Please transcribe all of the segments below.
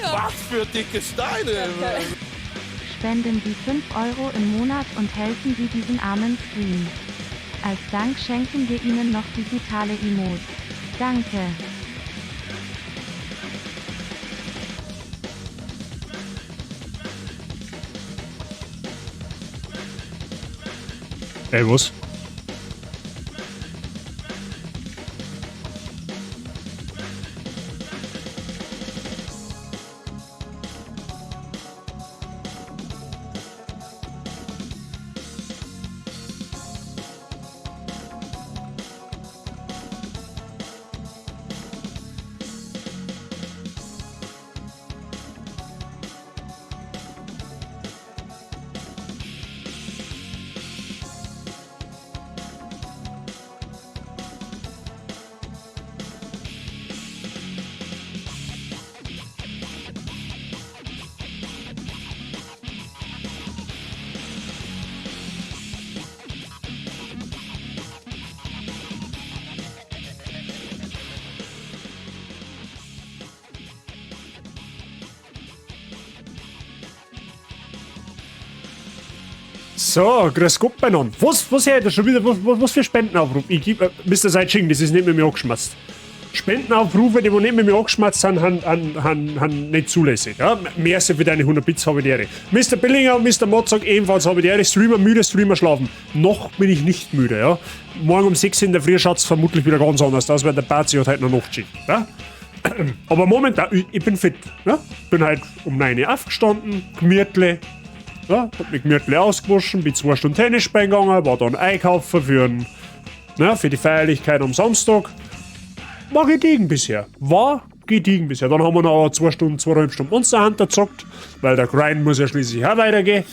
Was für dicke Steine! Spenden Sie 5 Euro im Monat und helfen Sie diesen armen Stream. Als Dank schenken wir Ihnen noch digitale Emotes. Danke. Ey, was? So, grüß Gott beieinander. Was hört ihr schon wieder? Was für Spendenaufruf? Ich geb, Mr. Seitsching, das ist nicht mit mir angeschmatzt. Spendenaufrufe, die wo nicht mit mir angeschmatzt sind, han nicht zulässig. Ja? Merci für deine 100 Bits, habe ich die Ehre. Mr. Billinger und Mr. Motzak ebenfalls habe ich die Ehre. Streamer müde, Streamer schlafen. Noch bin ich nicht müde. Ja? Morgen um 6 in der Früh schaut's vermutlich wieder ganz anders aus, weil der Bazi hat heute noch Nachtschicht. Ja? Aber momentan, ich bin fit. Ja? Bin halt um 9 Uhr aufgestanden, gemütlich. Ja, hab mich gemütlich ausgewaschen, bin 2 Stunden Tennis spielen gegangen, war dann einkaufen für die Feierlichkeit am Samstag. War gediegen bisher. War gediegen bisher. Dann haben wir noch 2 Stunden, zweieinhalb Stunden Monster Hunter gezockt, weil der Grind muss ja schließlich auch weitergehen.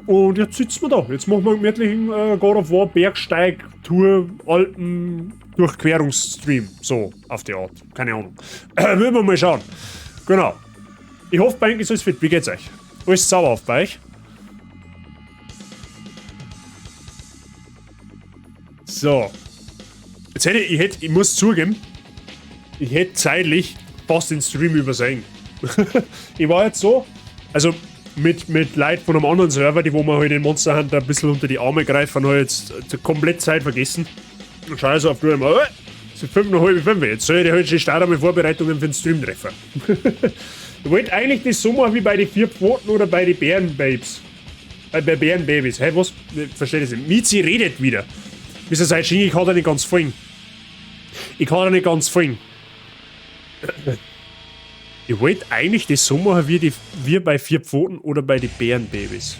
Und jetzt sitzen wir da. Jetzt machen wir einen gemütlichen God of War Bergsteig Tour Alpen Durchquerungsstream. So, auf die Art. Keine Ahnung. Würden wir mal schauen. Genau. Ich hoffe, bei euch ist alles fit. Wie geht's euch? Alles sauber auf bei euch? So. Jetzt hätte ich, ich hätte, ich muss zugeben, ich hätte zeitlich fast den Stream übersehen. Ich war jetzt so, also mit Leuten von einem anderen Server, die wo wir halt den Monster Hunter ein bisschen unter die Arme greifen, habe ich jetzt komplett Zeit vergessen. Und schau so auf die Uhr immer, oh, es sind fünf nach halb fünf, jetzt soll ich halt schon starten mit Vorbereitungen für den Stream treffen. Ich wollte eigentlich das so machen wie bei den 4 Pfoten oder bei den Bärenbabes. Bei Bärenbabys. Hey, was? Ich verstehe das nicht. Mizi redet wieder. Mister Seitsching, ich kann da nicht ganz folgen. Ich kann da nicht ganz folgen. Ich wollte eigentlich das so machen wie bei 4 Pfoten oder bei den Bärenbabys.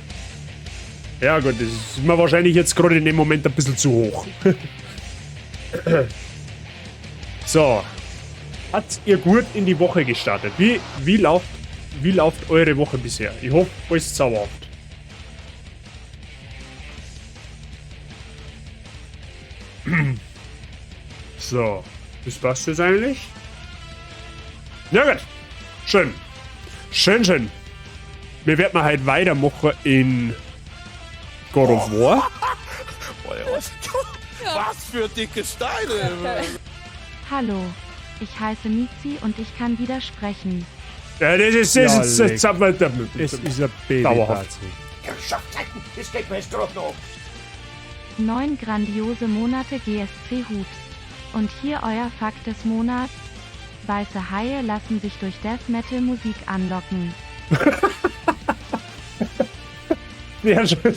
Ja gut, das ist mir wahrscheinlich jetzt gerade in dem Moment ein bisschen zu hoch. So. Habt ihr gut in die Woche gestartet? Wie läuft eure Woche bisher? Ich hoffe, alles zauberhaft. So, das passt jetzt eigentlich. Ja gut, schön. Schön, schön. Wir werden mal halt weitermachen in God of War. Was für dicke Steine! Hallo, ich heiße Mizi und ich kann widersprechen. Ja, das ist, das Ja, ist, leck. das ist, das ist, Es ist ein Baby. Dauerhaft. Herrschaftszeiten, das geht mir jetzt grad noch. 9 grandiose Monate GSC Hubs. Und hier euer Fakt des Monats. Weiße Haie lassen sich durch Death Metal Musik anlocken. Sehr schön.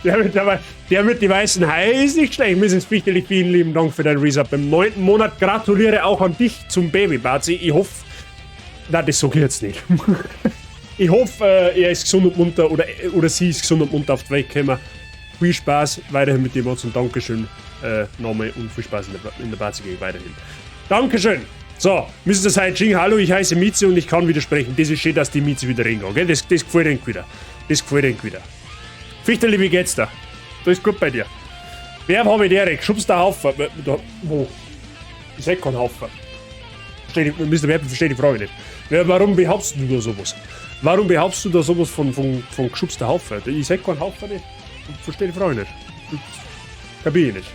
Der mit den weißen Haien ist nicht schlecht. Mir sind wichtig, vielen lieben Dank für deinen Resub. Im 9. Monat gratuliere auch an dich zum Baby, Bazi. Ich hoffe... Nein, das sag ich jetzt nicht. Ich hoffe, er ist gesund und munter oder sie ist gesund und munter auf die Welt gekommen. Viel Spaß weiterhin mit dem und Dankeschön nochmal und viel Spaß in der Bazi-Gang weiterhin. Dankeschön. So, Mister Saijing, hallo, ich heiße Mizi und ich kann widersprechen. Das ist schön, dass die Mizi wieder reden kann, gell? Das gefällt ihnen wieder. Das gefällt ihnen wieder. Fichterli, wie geht's da? Da ist gut bei dir. Wer hab ich Derek? Schubst der Haufen? Da, wo? Ich seh keinen Haufen. Versteh die, Mister Werbe, verstehe die Frage nicht. Ja, warum behauptest du da sowas? Warum behauptest du da sowas von geschubster Haufen? Ich seh keinen Haufen nicht. Ich verstehe die Frage nicht. Kapier ich nicht.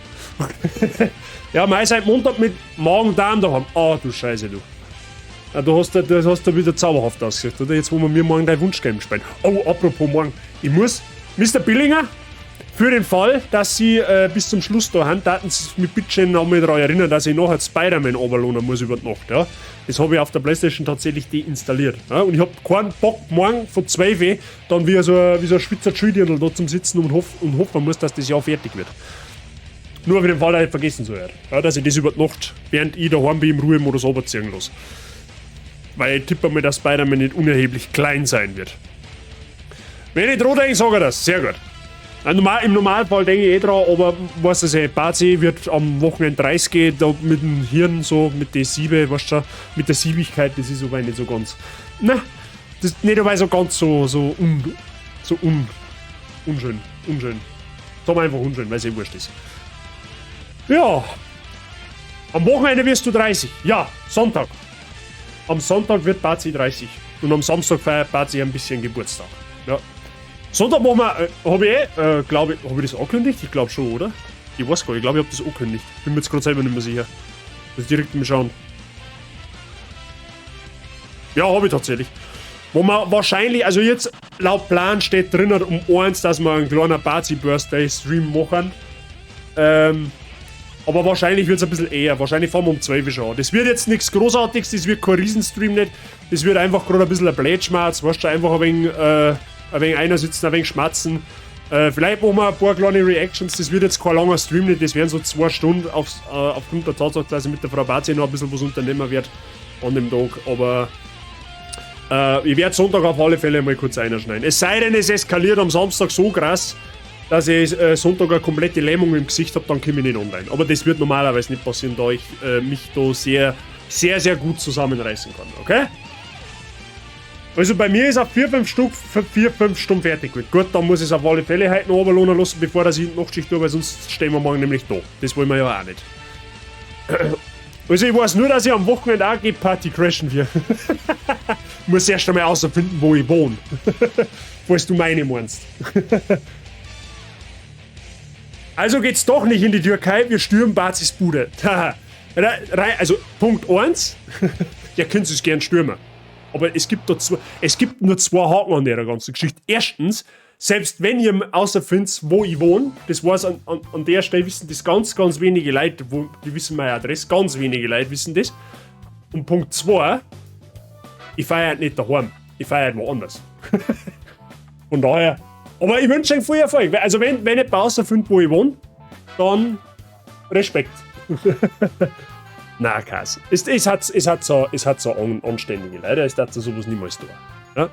Ja, mei seit Montag mit Magen-Darm daheim. Ah, du Scheiße, du. Ja, du hast da wieder zauberhaft ausgesehen, oder? Jetzt, wo wir mir morgen dein Wunschgame spielen. Oh, apropos morgen. Ich muss, Mr. Billinger, für den Fall, dass Sie bis zum Schluss da haben, daten Sie mich bitte noch mal daran erinnern, dass ich nachher Spider-Man runterladen muss über die Nacht. Ja? Das habe ich auf der Playstation tatsächlich deinstalliert. Ja? Und ich habe keinen Bock, morgen von 12 Uhr dann wie so ein Schwitzer Schüdirndl da zum Sitzen und hoffen muss, dass das ja fertig wird. Nur für den Fall, dass ich vergessen soll. Ja, dass ich das über die Nacht, während ich daheim bin, im Ruhemodus runterziehen lasse. Weil ich tippe mal, dass Spider-Man nicht unerheblich klein sein wird. Wenn ich dran denke, sage ich das. Sehr gut. Normal, im Normalfall denke ich eh dran, aber weißt du, Bazi wird am Wochenende 30 gehen, da mit dem Hirn so, mit den Siebe, weißt du schon, mit der Siebigkeit, das ist aber nicht so ganz. Na, das ist nicht dabei so ganz so unschön, unschön. Sagen wir einfach unschön, weil es eh wurscht ist. Ja. Am Wochenende wirst du 30. Ja, Sonntag. Am Sonntag wird Bazi 30. Und am Samstag feiert Bazi ein bisschen Geburtstag. Ja. Sonntag machen wir, habe ich eh, glaube ich, habe ich das angekündigt? Ich glaube schon, oder? Ich weiß gar nicht, ich glaube, ich habe das angekündigt. Bin mir jetzt gerade selber nicht mehr sicher. Muss direkt mal schauen. Ja, habe ich tatsächlich. Wo man wahrscheinlich, also jetzt laut Plan steht drin um 1, dass wir einen kleinen Bazi Birthday Stream machen. Aber wahrscheinlich wird es ein bisschen eher. Wahrscheinlich fahren wir um 12 Uhr schon. Das wird jetzt nichts Großartiges, das wird kein Riesenstream nicht. Das wird einfach gerade ein bisschen ein Blätschmatz, weißt du, einfach ein wenig einer sitzen, ein wenig schmatzen. Vielleicht machen wir ein paar kleine Reactions. Das wird jetzt kein langer Stream nicht, das werden so 2 Stunden aufgrund der Tatsache, dass ich mit der Frau Bazi noch ein bisschen was unternehmen werde an dem Tag. Aber ich werde Sonntag auf alle Fälle mal kurz einschneiden. Es sei denn, es eskaliert am Samstag so krass, dass ich Sonntag eine komplette Lähmung im Gesicht habe, dann komme ich nicht online. Aber das wird normalerweise nicht passieren, da ich mich da sehr, sehr, sehr gut zusammenreißen kann. Okay? Also bei mir ist auf 4, 5 Stück, 4, 5 Stunden fertig. Gut, dann muss ich es auf alle Fälle heute noch runterladen lassen, bevor das ich in die Nachtschicht tue, weil sonst stehen wir morgen nämlich da. Das wollen wir ja auch nicht. Also ich weiß nur, dass ich am Wochenende auch gehe Party crashen wir. Muss erst einmal außerfinden, wo ich wohne, falls du meine meinst. Also geht's doch nicht in die Türkei, wir stürmen Bazis Bude. Also Punkt 1, ja, könnt es gern stürmen. Aber es gibt nur zwei Haken an der ganzen Geschichte. Erstens, selbst wenn ihr außerfindet, wo ich wohne, das weiß an der Stelle wissen das ganz, ganz wenige Leute, die wissen meine Adresse, ganz wenige Leute wissen das. Und Punkt 2, ich feiere halt nicht daheim, ich feiere halt woanders. Von daher, aber ich wünsche euch viel Erfolg. Also wenn ich außerfindet, wo ich wohne, dann Respekt. Na, Kass. Es hat so anständige Leute, es darf sowas niemals tun. Ja?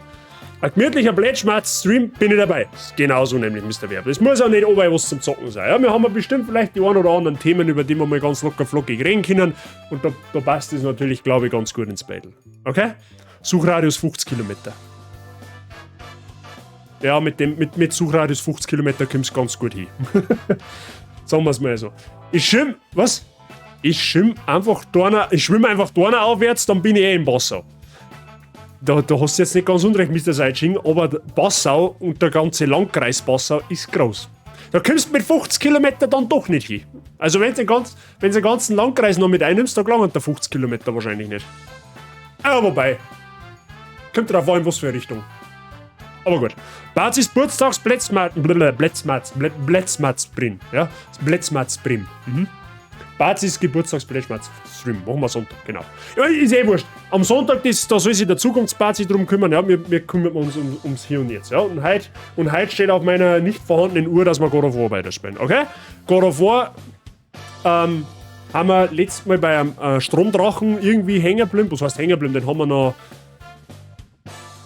Ein gemütlicher Blätschmatz-Stream, bin ich dabei. Genauso nämlich, Mr. Werb. Es muss auch nicht oberall was zum Zocken sein. Ja? Wir haben ja bestimmt vielleicht die ein oder anderen Themen, über die wir mal ganz locker flockig reden können. Und da passt es natürlich, glaube ich, ganz gut ins Battle. Okay? Suchradius 50 Kilometer. Ja, mit Suchradius 50 Kilometer kommst du ganz gut hin. Sagen wir es mal so. Ich schwimm, was? Ich schwimm einfach Donau aufwärts, dann bin ich eh in Passau. Da hast du jetzt nicht ganz unrecht, Mr. Seitsching, aber Passau und der ganze Landkreis Passau ist groß. Da kommst du mit 50 Kilometer dann doch nicht hin. Also wenn du den ganzen Landkreis noch mit einnimmst, da gelangen der 50 Kilometer wahrscheinlich nicht. Aber wobei. Kommt drauf an, in was für eine Richtung. Aber gut. Bazis Geburtstags Blätzmatz, Blätzmatz, Blätzmatz Brim, ja? Blätzmatz Brim. Bazis Geburtstags Stream. Machen wir Sonntag, genau. Ja, ist eh wurscht. Am Sonntag, da soll sich der Zukunftsbazi drum kümmern. Ja, wir kümmern uns ums Hier und Jetzt. Ja, und heute steht auf meiner nicht vorhandenen Uhr, dass wir God of War weiterspielen. Okay? God of War haben wir letztes Mal bei einem Stromdrachen irgendwie hängen geblieben. Was heißt hängen geblieben? Den haben wir noch.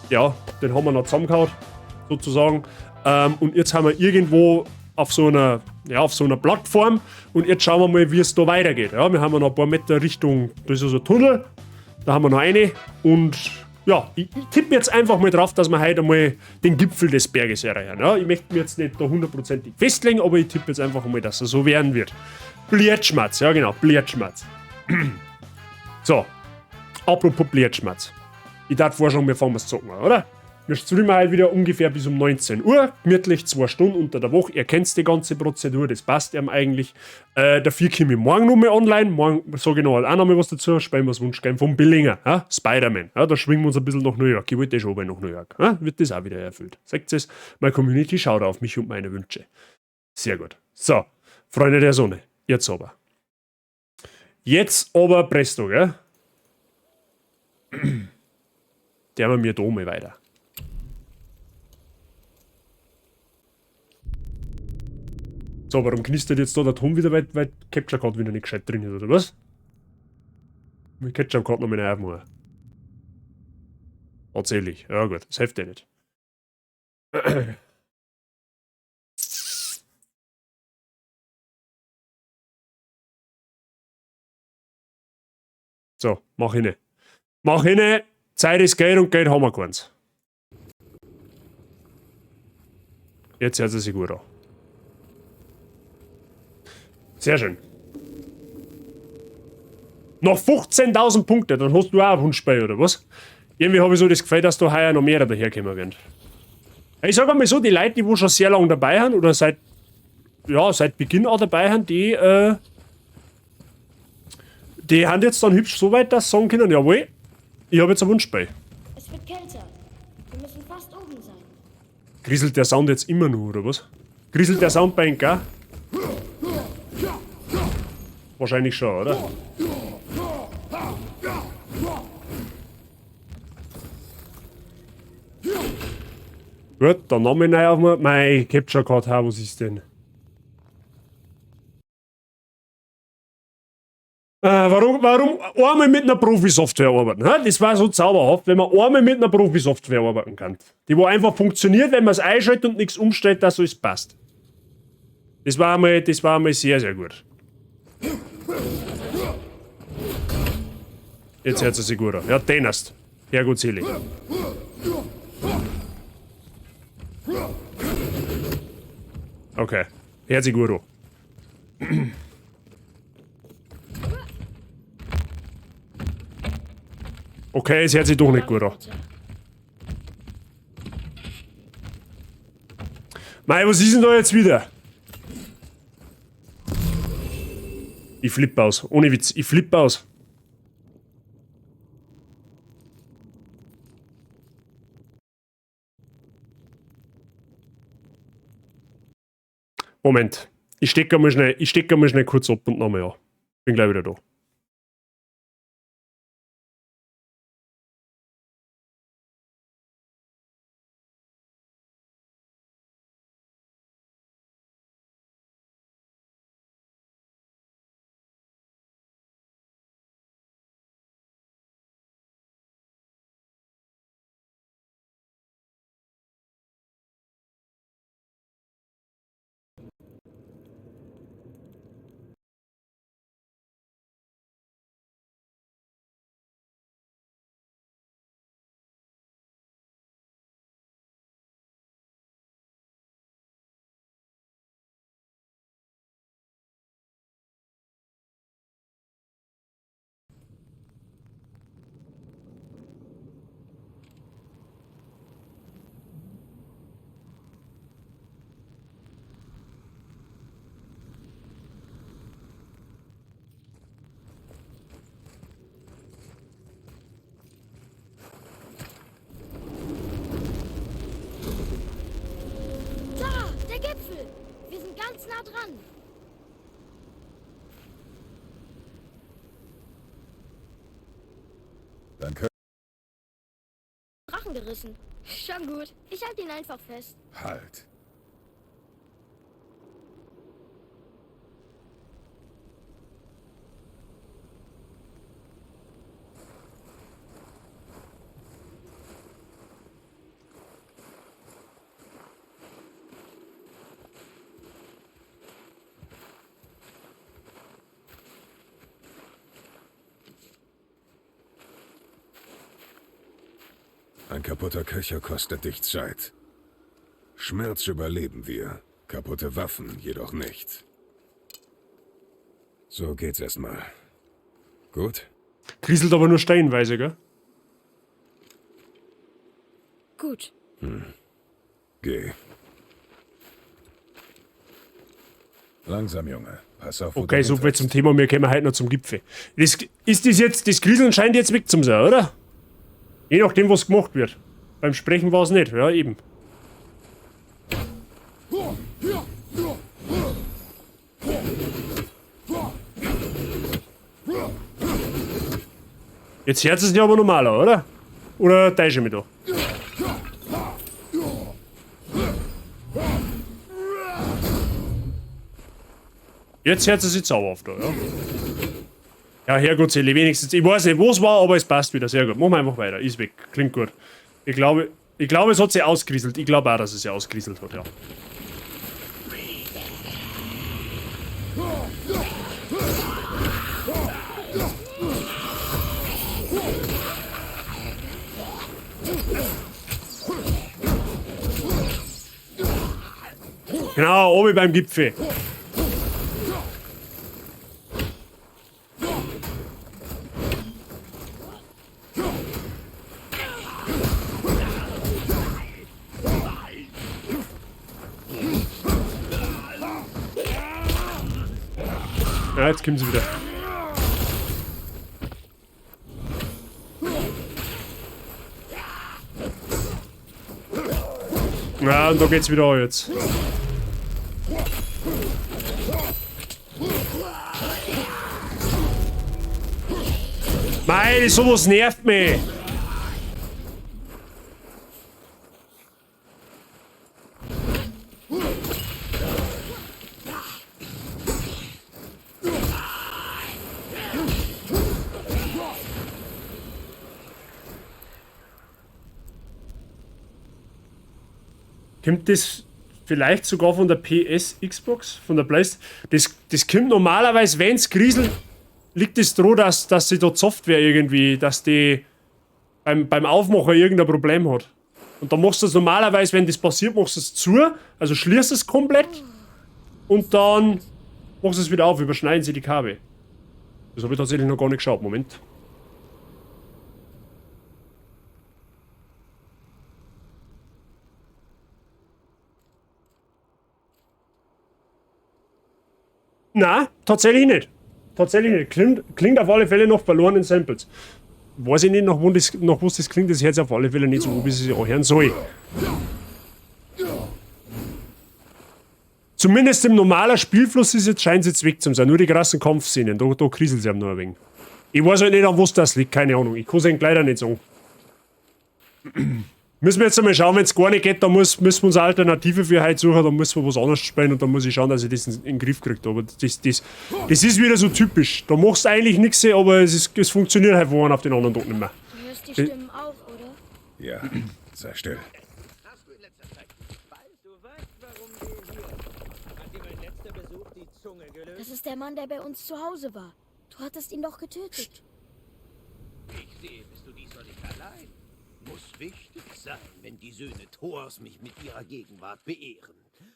Ja, den haben wir noch zusammengehauen, sozusagen. Und jetzt haben wir irgendwo ja, auf so einer Plattform und jetzt schauen wir mal, wie es da weitergeht. Ja, wir haben noch ein paar Meter Richtung, das ist so ein Tunnel, da haben wir noch eine und ja, ich tippe jetzt einfach mal drauf, dass wir heute einmal den Gipfel des Berges erreichen. Ja, ich möchte mir jetzt nicht da hundertprozentig festlegen, aber ich tippe jetzt einfach mal, dass es so werden wird. Blietschmatz, ja genau, Blietschmatz. So, apropos Blietschmatz. Ich darf vorschlagen, wir fangen das Zocken an, oder? Wir streamen halt wieder ungefähr bis um 19 Uhr, gemütlich 2 Stunden unter der Woche. Ihr kennt die ganze Prozedur, das passt ihm eigentlich. Dafür komme ich morgen nochmal online. Morgen sage ich noch halt auch noch mal was dazu. Spielen wir das Wunschgame vom Billinger, ja? Spider-Man. Ja? Da schwingen wir uns ein bisschen nach New York. Ich wollte schon mal nach New York. Ja? Wird das auch wieder erfüllt. Seht es, meine Community schaut auf mich und meine Wünsche. Sehr gut. So, Freunde der Sonne, jetzt aber. Jetzt aber presto, gell? Der wir mir da mal weiter. So, warum knistert jetzt da der Ton wieder, weil Capture Card wieder nicht gescheit drin ist, oder was? Mit Capture Card noch mal aufmachen. Tatsächlich. Ja gut, das hilft ja nicht. So, mach hinne. Mach hinne. Zeit ist Geld und Geld haben wir keins. Jetzt hört es sich gut an. Sehr schön. Noch 15.000 Punkte, dann hast du auch ein Wunschspiel, oder was? Irgendwie habe ich so das Gefühl, dass da heuer noch mehr daherkommen werden. Ich sage einmal so, die Leute, die wo schon sehr lange dabei sind oder seit Beginn auch dabei sind, die haben jetzt dann hübsch so weit, dass sie sagen können, jawohl, ich habe jetzt ein Wunschspiel. Es wird kälter. Wir müssen fast oben sein. Kriselt der Sound jetzt immer noch, oder was? Kriselt der Sound bei Ihnen, gell? Wahrscheinlich schon, oder? Gut, dann nochmal neu auf mein Capture Card her, was ist denn? Warum einmal mit einer Profi-Software arbeiten? Hä? Das war so zauberhaft, wenn man einmal mit einer Profi-Software arbeiten kann. Die wo einfach funktioniert, wenn man es einschaltet und nichts umstellt, dass alles passt. Das war einmal sehr, sehr gut. Jetzt hört es sich gut an. Ja, den hast. Herrgott selig. Okay. Hört sich gut an. Okay, es hört sich doch nicht gut an. Mei, was ist denn da jetzt wieder? Ich flippe aus. Ohne Witz, ich flippe aus. Moment. Ich stecke mal schnell kurz ab und nochmal an. Bin gleich wieder da. Da, der Gipfel. Wir sind ganz nah dran. Dann können. Drachen gerissen. Schon gut. Ich halte ihn einfach fest. Halt. Ein kaputter Köcher kostet dich Zeit. Schmerz überleben wir, kaputte Waffen jedoch nicht. So geht's erstmal. Gut? Kriselt aber nur steinweise, gell? Gut. Geh. Langsam, Junge. Pass auf, wo Okay, du so viel hintrittst. zum Thema, wir kommen heute noch zum Gipfel. Das, ist das jetzt, das Grieseln scheint jetzt weg zum sein, oder? Je nachdem, was gemacht wird. Beim Sprechen war es nicht, ja eben. Jetzt hört es sich aber normaler, oder? Oder täusche ich mich da? Jetzt hört es sich sauber auf da, ja. Ja, Herrgottsele, wenigstens. Ich weiß nicht, wo es war, aber es passt wieder. Sehr gut. Machen wir einfach weiter. Ist weg. Klingt gut. Ich glaube, es hat sich ausgerieselt. Ich glaube auch, dass es sich ausgerieselt hat, ja. Genau, oben beim Gipfel. Ja, jetzt kommen sie wieder. Ja, und da geht's wieder an jetzt. Mei, sowas nervt mich. Kommt das vielleicht sogar von der PS Xbox, von der PlayStation? Das kommt normalerweise, wenn's grieselt, liegt es dran, dass sie dort Software irgendwie, dass die beim Aufmachen irgendein Problem hat. Und dann machst du es normalerweise, wenn das passiert, machst du es zu, also schließt es komplett und dann machst du es wieder auf, überschneiden sie die Kabel. Das habe ich tatsächlich noch gar nicht geschaut. Moment. Na, tatsächlich nicht. Tatsächlich nicht. Klingt auf alle Fälle noch verlorenen Samples. Weiß ich nicht, nach wo das klingt, das hört sich auf alle Fälle nicht so an, wie es sich anhören soll. Zumindest im normalen Spielfluss ist jetzt, scheint es jetzt weg zu sein. Nur die krassen Kampfszenen, da kriselt es einem noch ein wenig. Ich weiß halt nicht, an was das liegt, keine Ahnung. Ich kann es leider nicht sagen. Müssen wir jetzt einmal schauen, wenn es gar nicht geht, dann müssen wir uns eine Alternative für heute suchen, dann müssen wir was anderes spielen und dann muss ich schauen, dass ich das in den Griff kriege. Aber das ist wieder so typisch. Da machst du eigentlich nichts, aber es funktioniert halt von einem auf den anderen Tag nicht mehr. Du hörst die Stimmen auch, oder? Ja, sei still. Das ist der Mann, der bei uns zu Hause war. Du hattest ihn doch getötet. Ich sehe, bist du diesmal nicht allein. Muss wichtig sein, wenn die Söhne Thors mich mit ihrer Gegenwart beehren.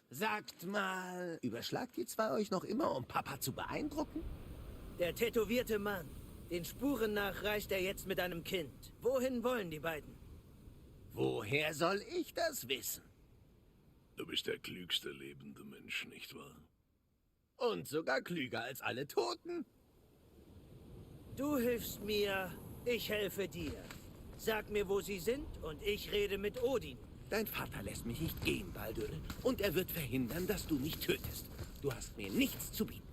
Sagt mal, überschlagt ihr zwei euch noch immer, um Papa zu beeindrucken? Der tätowierte Mann. Den Spuren nach reist er jetzt mit einem Kind. Wohin wollen die beiden? Woher soll ich das wissen? Du bist der klügste lebende Mensch, nicht wahr? Und sogar klüger als alle Toten. Du hilfst mir, ich helfe dir. Sag mir, wo sie sind, und ich rede mit Odin. Dein Vater lässt mich nicht gehen, Baldur. Und er wird verhindern, dass du mich tötest. Du hast mir nichts zu bieten.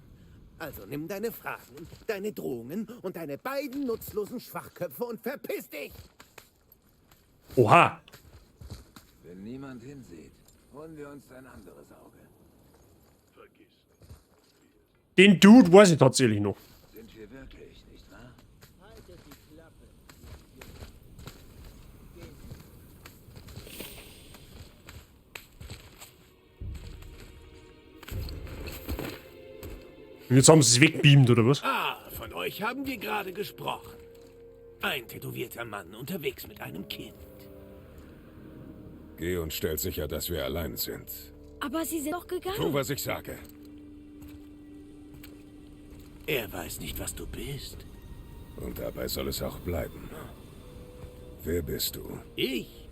Also nimm deine Fragen, deine Drohungen und deine beiden nutzlosen Schwachköpfe und verpiss dich! Oha! Wenn niemand hinsieht, holen wir uns ein anderes Auge. Vergiss. Den Dude weiß ich tatsächlich noch. Sind wir wirklich, nicht wahr? Haltet die Klappe. Und jetzt haben sie es wegbeamt, oder was? Ah, von euch haben wir gerade gesprochen. Ein tätowierter Mann unterwegs mit einem Kind. Geh und stell sicher, dass wir allein sind. Aber sie sind doch gegangen. Tu, was ich sage. Er weiß nicht, was du bist. Und dabei soll es auch bleiben. Wer bist du? Ich?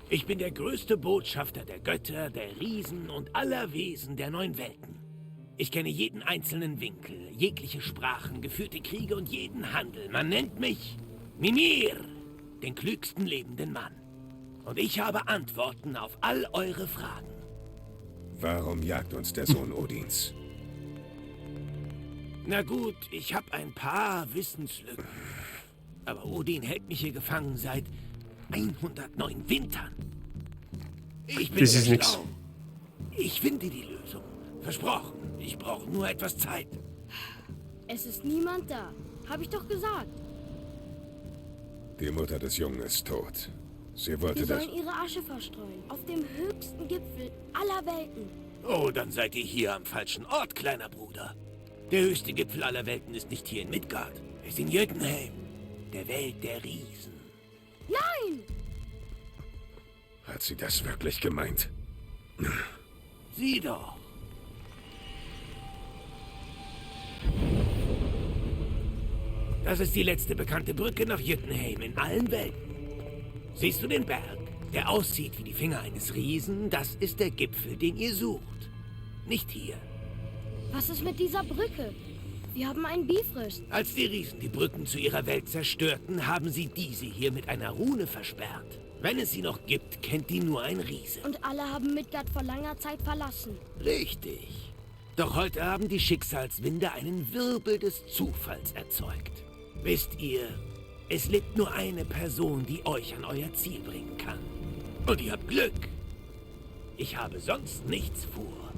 Ich bin der größte Botschafter der Götter, der Riesen und aller Wesen der neun Welten. Ich kenne jeden einzelnen Winkel, jegliche Sprachen, geführte Kriege und jeden Handel. Man nennt mich Mimir, den klügsten lebenden Mann. Und ich habe Antworten auf all eure Fragen. Warum jagt uns der Sohn Odins? Na gut, ich habe ein paar Wissenslücken. Aber Odin hält mich hier gefangen seit 109 Wintern. Ich bin Das sehr ist nix. schlau. Ich finde die Lösung. Versprochen. Ich brauche nur etwas Zeit. Es ist niemand da. Hab ich doch gesagt. Die Mutter des Jungen ist tot. Sie wollte Wir das. sollen ihre Asche verstreuen. Auf dem höchsten Gipfel aller Welten. Oh, dann seid ihr hier am falschen Ort, kleiner Bruder. Der höchste Gipfel aller Welten ist nicht hier in Midgard. Er ist in Jötunheim, der Welt der Riesen. Nein! Hat sie das wirklich gemeint? Sieh doch. Das ist die letzte bekannte Brücke nach Jötunheim in allen Welten. Siehst du den Berg, der aussieht wie die Finger eines Riesen? Das ist der Gipfel, den ihr sucht. Nicht hier. Was ist mit dieser Brücke? Wir haben einen Bifröst. Als die Riesen die Brücken zu ihrer Welt zerstörten, haben sie diese hier mit einer Rune versperrt. Wenn es sie noch gibt, kennt die nur ein Riese. Und alle haben Midgard vor langer Zeit verlassen. Richtig. Doch heute haben die Schicksalswinde einen Wirbel des Zufalls erzeugt. Wisst ihr, es lebt nur eine Person, die euch an euer Ziel bringen kann. Und ihr habt Glück. Ich habe sonst nichts vor.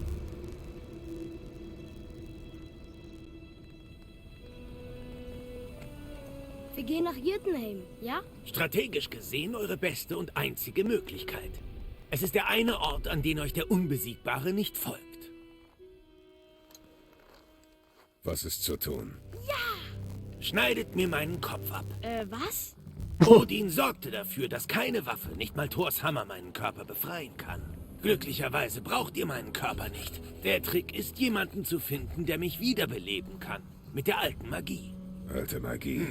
Wir gehen nach Jötunheim, ja? Strategisch gesehen eure beste und einzige Möglichkeit. Es ist der eine Ort, an den euch der Unbesiegbare nicht folgt. Was ist zu tun? Schneidet mir meinen Kopf ab. Was? Odin sorgte dafür, dass keine Waffe, nicht mal Thors Hammer, meinen Körper befreien kann. Glücklicherweise braucht ihr meinen Körper nicht. Der Trick ist, jemanden zu finden, der mich wiederbeleben kann. Mit der alten Magie. Alte Magie.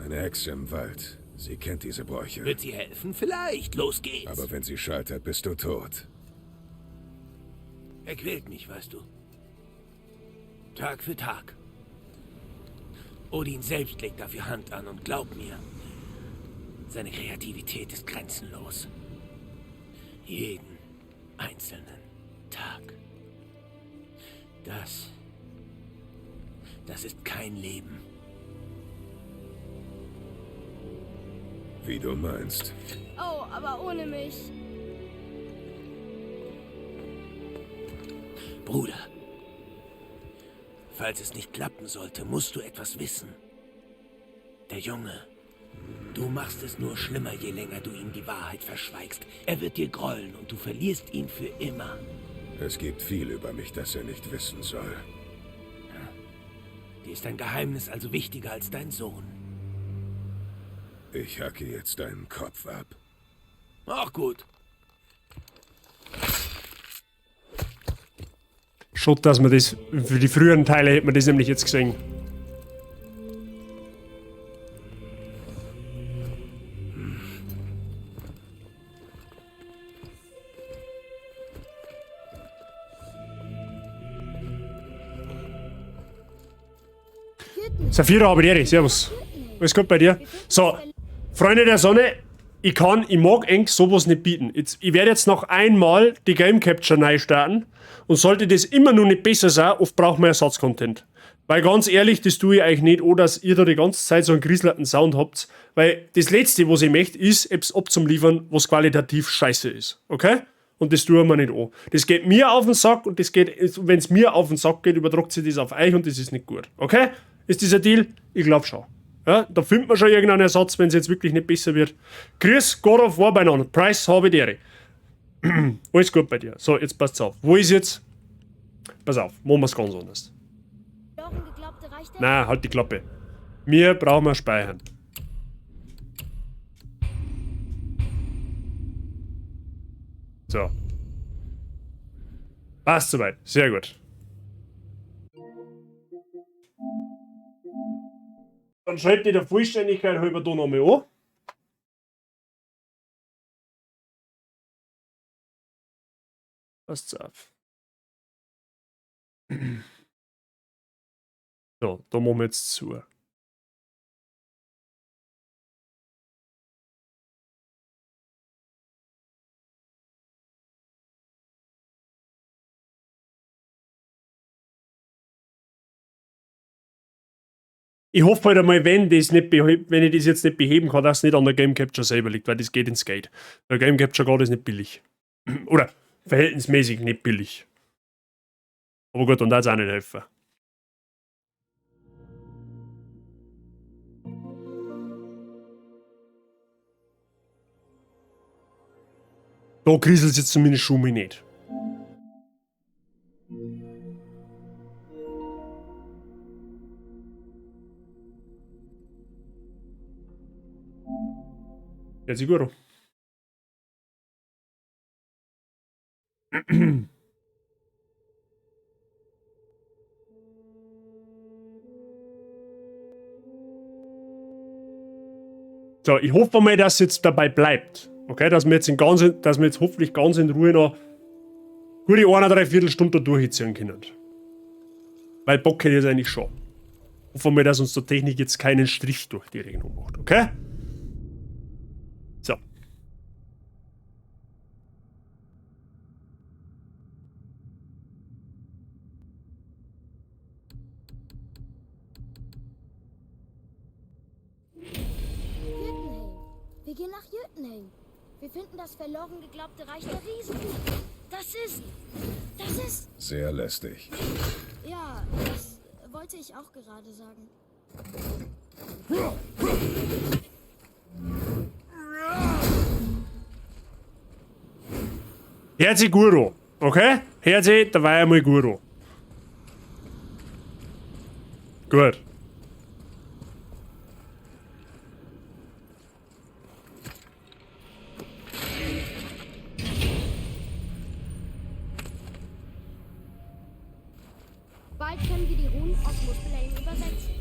Eine Hexe im Wald. Sie kennt diese Bräuche. Wird sie helfen? Vielleicht. Los geht's. Aber wenn sie scheitert, bist du tot. Er quält mich, weißt du. Tag für Tag. Odin selbst legt dafür Hand an und glaub mir, seine Kreativität ist grenzenlos. Jeden einzelnen Tag. Das. Das ist kein Leben. Wie du meinst. Oh, aber ohne mich. Bruder, falls es nicht klappen sollte, musst du etwas wissen. Der Junge, du machst es nur schlimmer, je länger du ihm die Wahrheit verschweigst. Er wird dir grollen und du verlierst ihn für immer. Es gibt viel über mich, das er nicht wissen soll. Dir ist dein Geheimnis also wichtiger als dein Sohn. Ich hacke jetzt deinen Kopf ab. Auch gut. Schade, dass man das. Für die früheren Teile hätte man das nämlich jetzt gesehen. Saphira, habe die Ehre. Servus. Alles gut bei dir? So, Freunde der Sonne, ich kann, ich mag eigentlich sowas nicht bieten. Jetzt, ich werde jetzt noch einmal die Game Capture neu starten und sollte das immer noch nicht besser sein, oft brauchen wir Ersatzcontent. Weil ganz ehrlich, das tue ich euch nicht an, dass ihr da die ganze Zeit so einen grieselten Sound habt. Weil das Letzte, was ich möchte, ist, etwas abzuliefern, was qualitativ scheiße ist. Okay? Und das tun wir nicht an. Das geht mir auf den Sack und das geht, wenn es mir auf den Sack geht, übertragt sich das auf euch und das ist nicht gut. Okay? Ist das ein Deal? Ich glaube schon. Ja, da findet man schon irgendeinen Ersatz, wenn es jetzt wirklich nicht besser wird. Grüß God of War beieinander. Price habe die Ehre. Alles gut bei dir. So, jetzt passt's auf. Wo ist jetzt? Pass auf, machen wir's ganz anders. Verloren geglaubte Reich der Na, halt die Klappe. Wir brauchen wir speichern. So. Passt soweit. Sehr gut. Dann schalte ich der Vollständigkeit halber da nochmal an. Passt auf. So, da machen wir jetzt zu. Ich hoffe halt einmal, wenn, das nicht wenn ich das jetzt nicht beheben kann, dass es nicht an der Game Capture selber liegt, weil das geht ins Geld. Der Game Capture gerade ist nicht billig. Oder verhältnismäßig nicht billig. Aber gut, und da auch nicht helfen. Da kriselt es jetzt zumindest schon mal nicht. Ja, siguro. So, ich hoffe mal, dass es jetzt dabei bleibt. Okay, dass wir jetzt, dass wir jetzt hoffentlich ganz in Ruhe noch gute 1,75 Stunde da durchziehen können. Weil Bock hätte ich jetzt eigentlich schon. Hoffen wir, dass uns die Technik jetzt keinen Strich durch die Rechnung macht, okay? So. Jötunheim. Wir gehen nach Jötunheim. Wir finden das verloren geglaubte Reich der Riesen. Das ist... Das ist... Sehr lästig. Ja, das wollte ich auch gerade sagen. Herzi Guru, okay? Herzi, da war einmal Guru. Gut. Bald können wir die Runen aus Muspelheim übersetzen.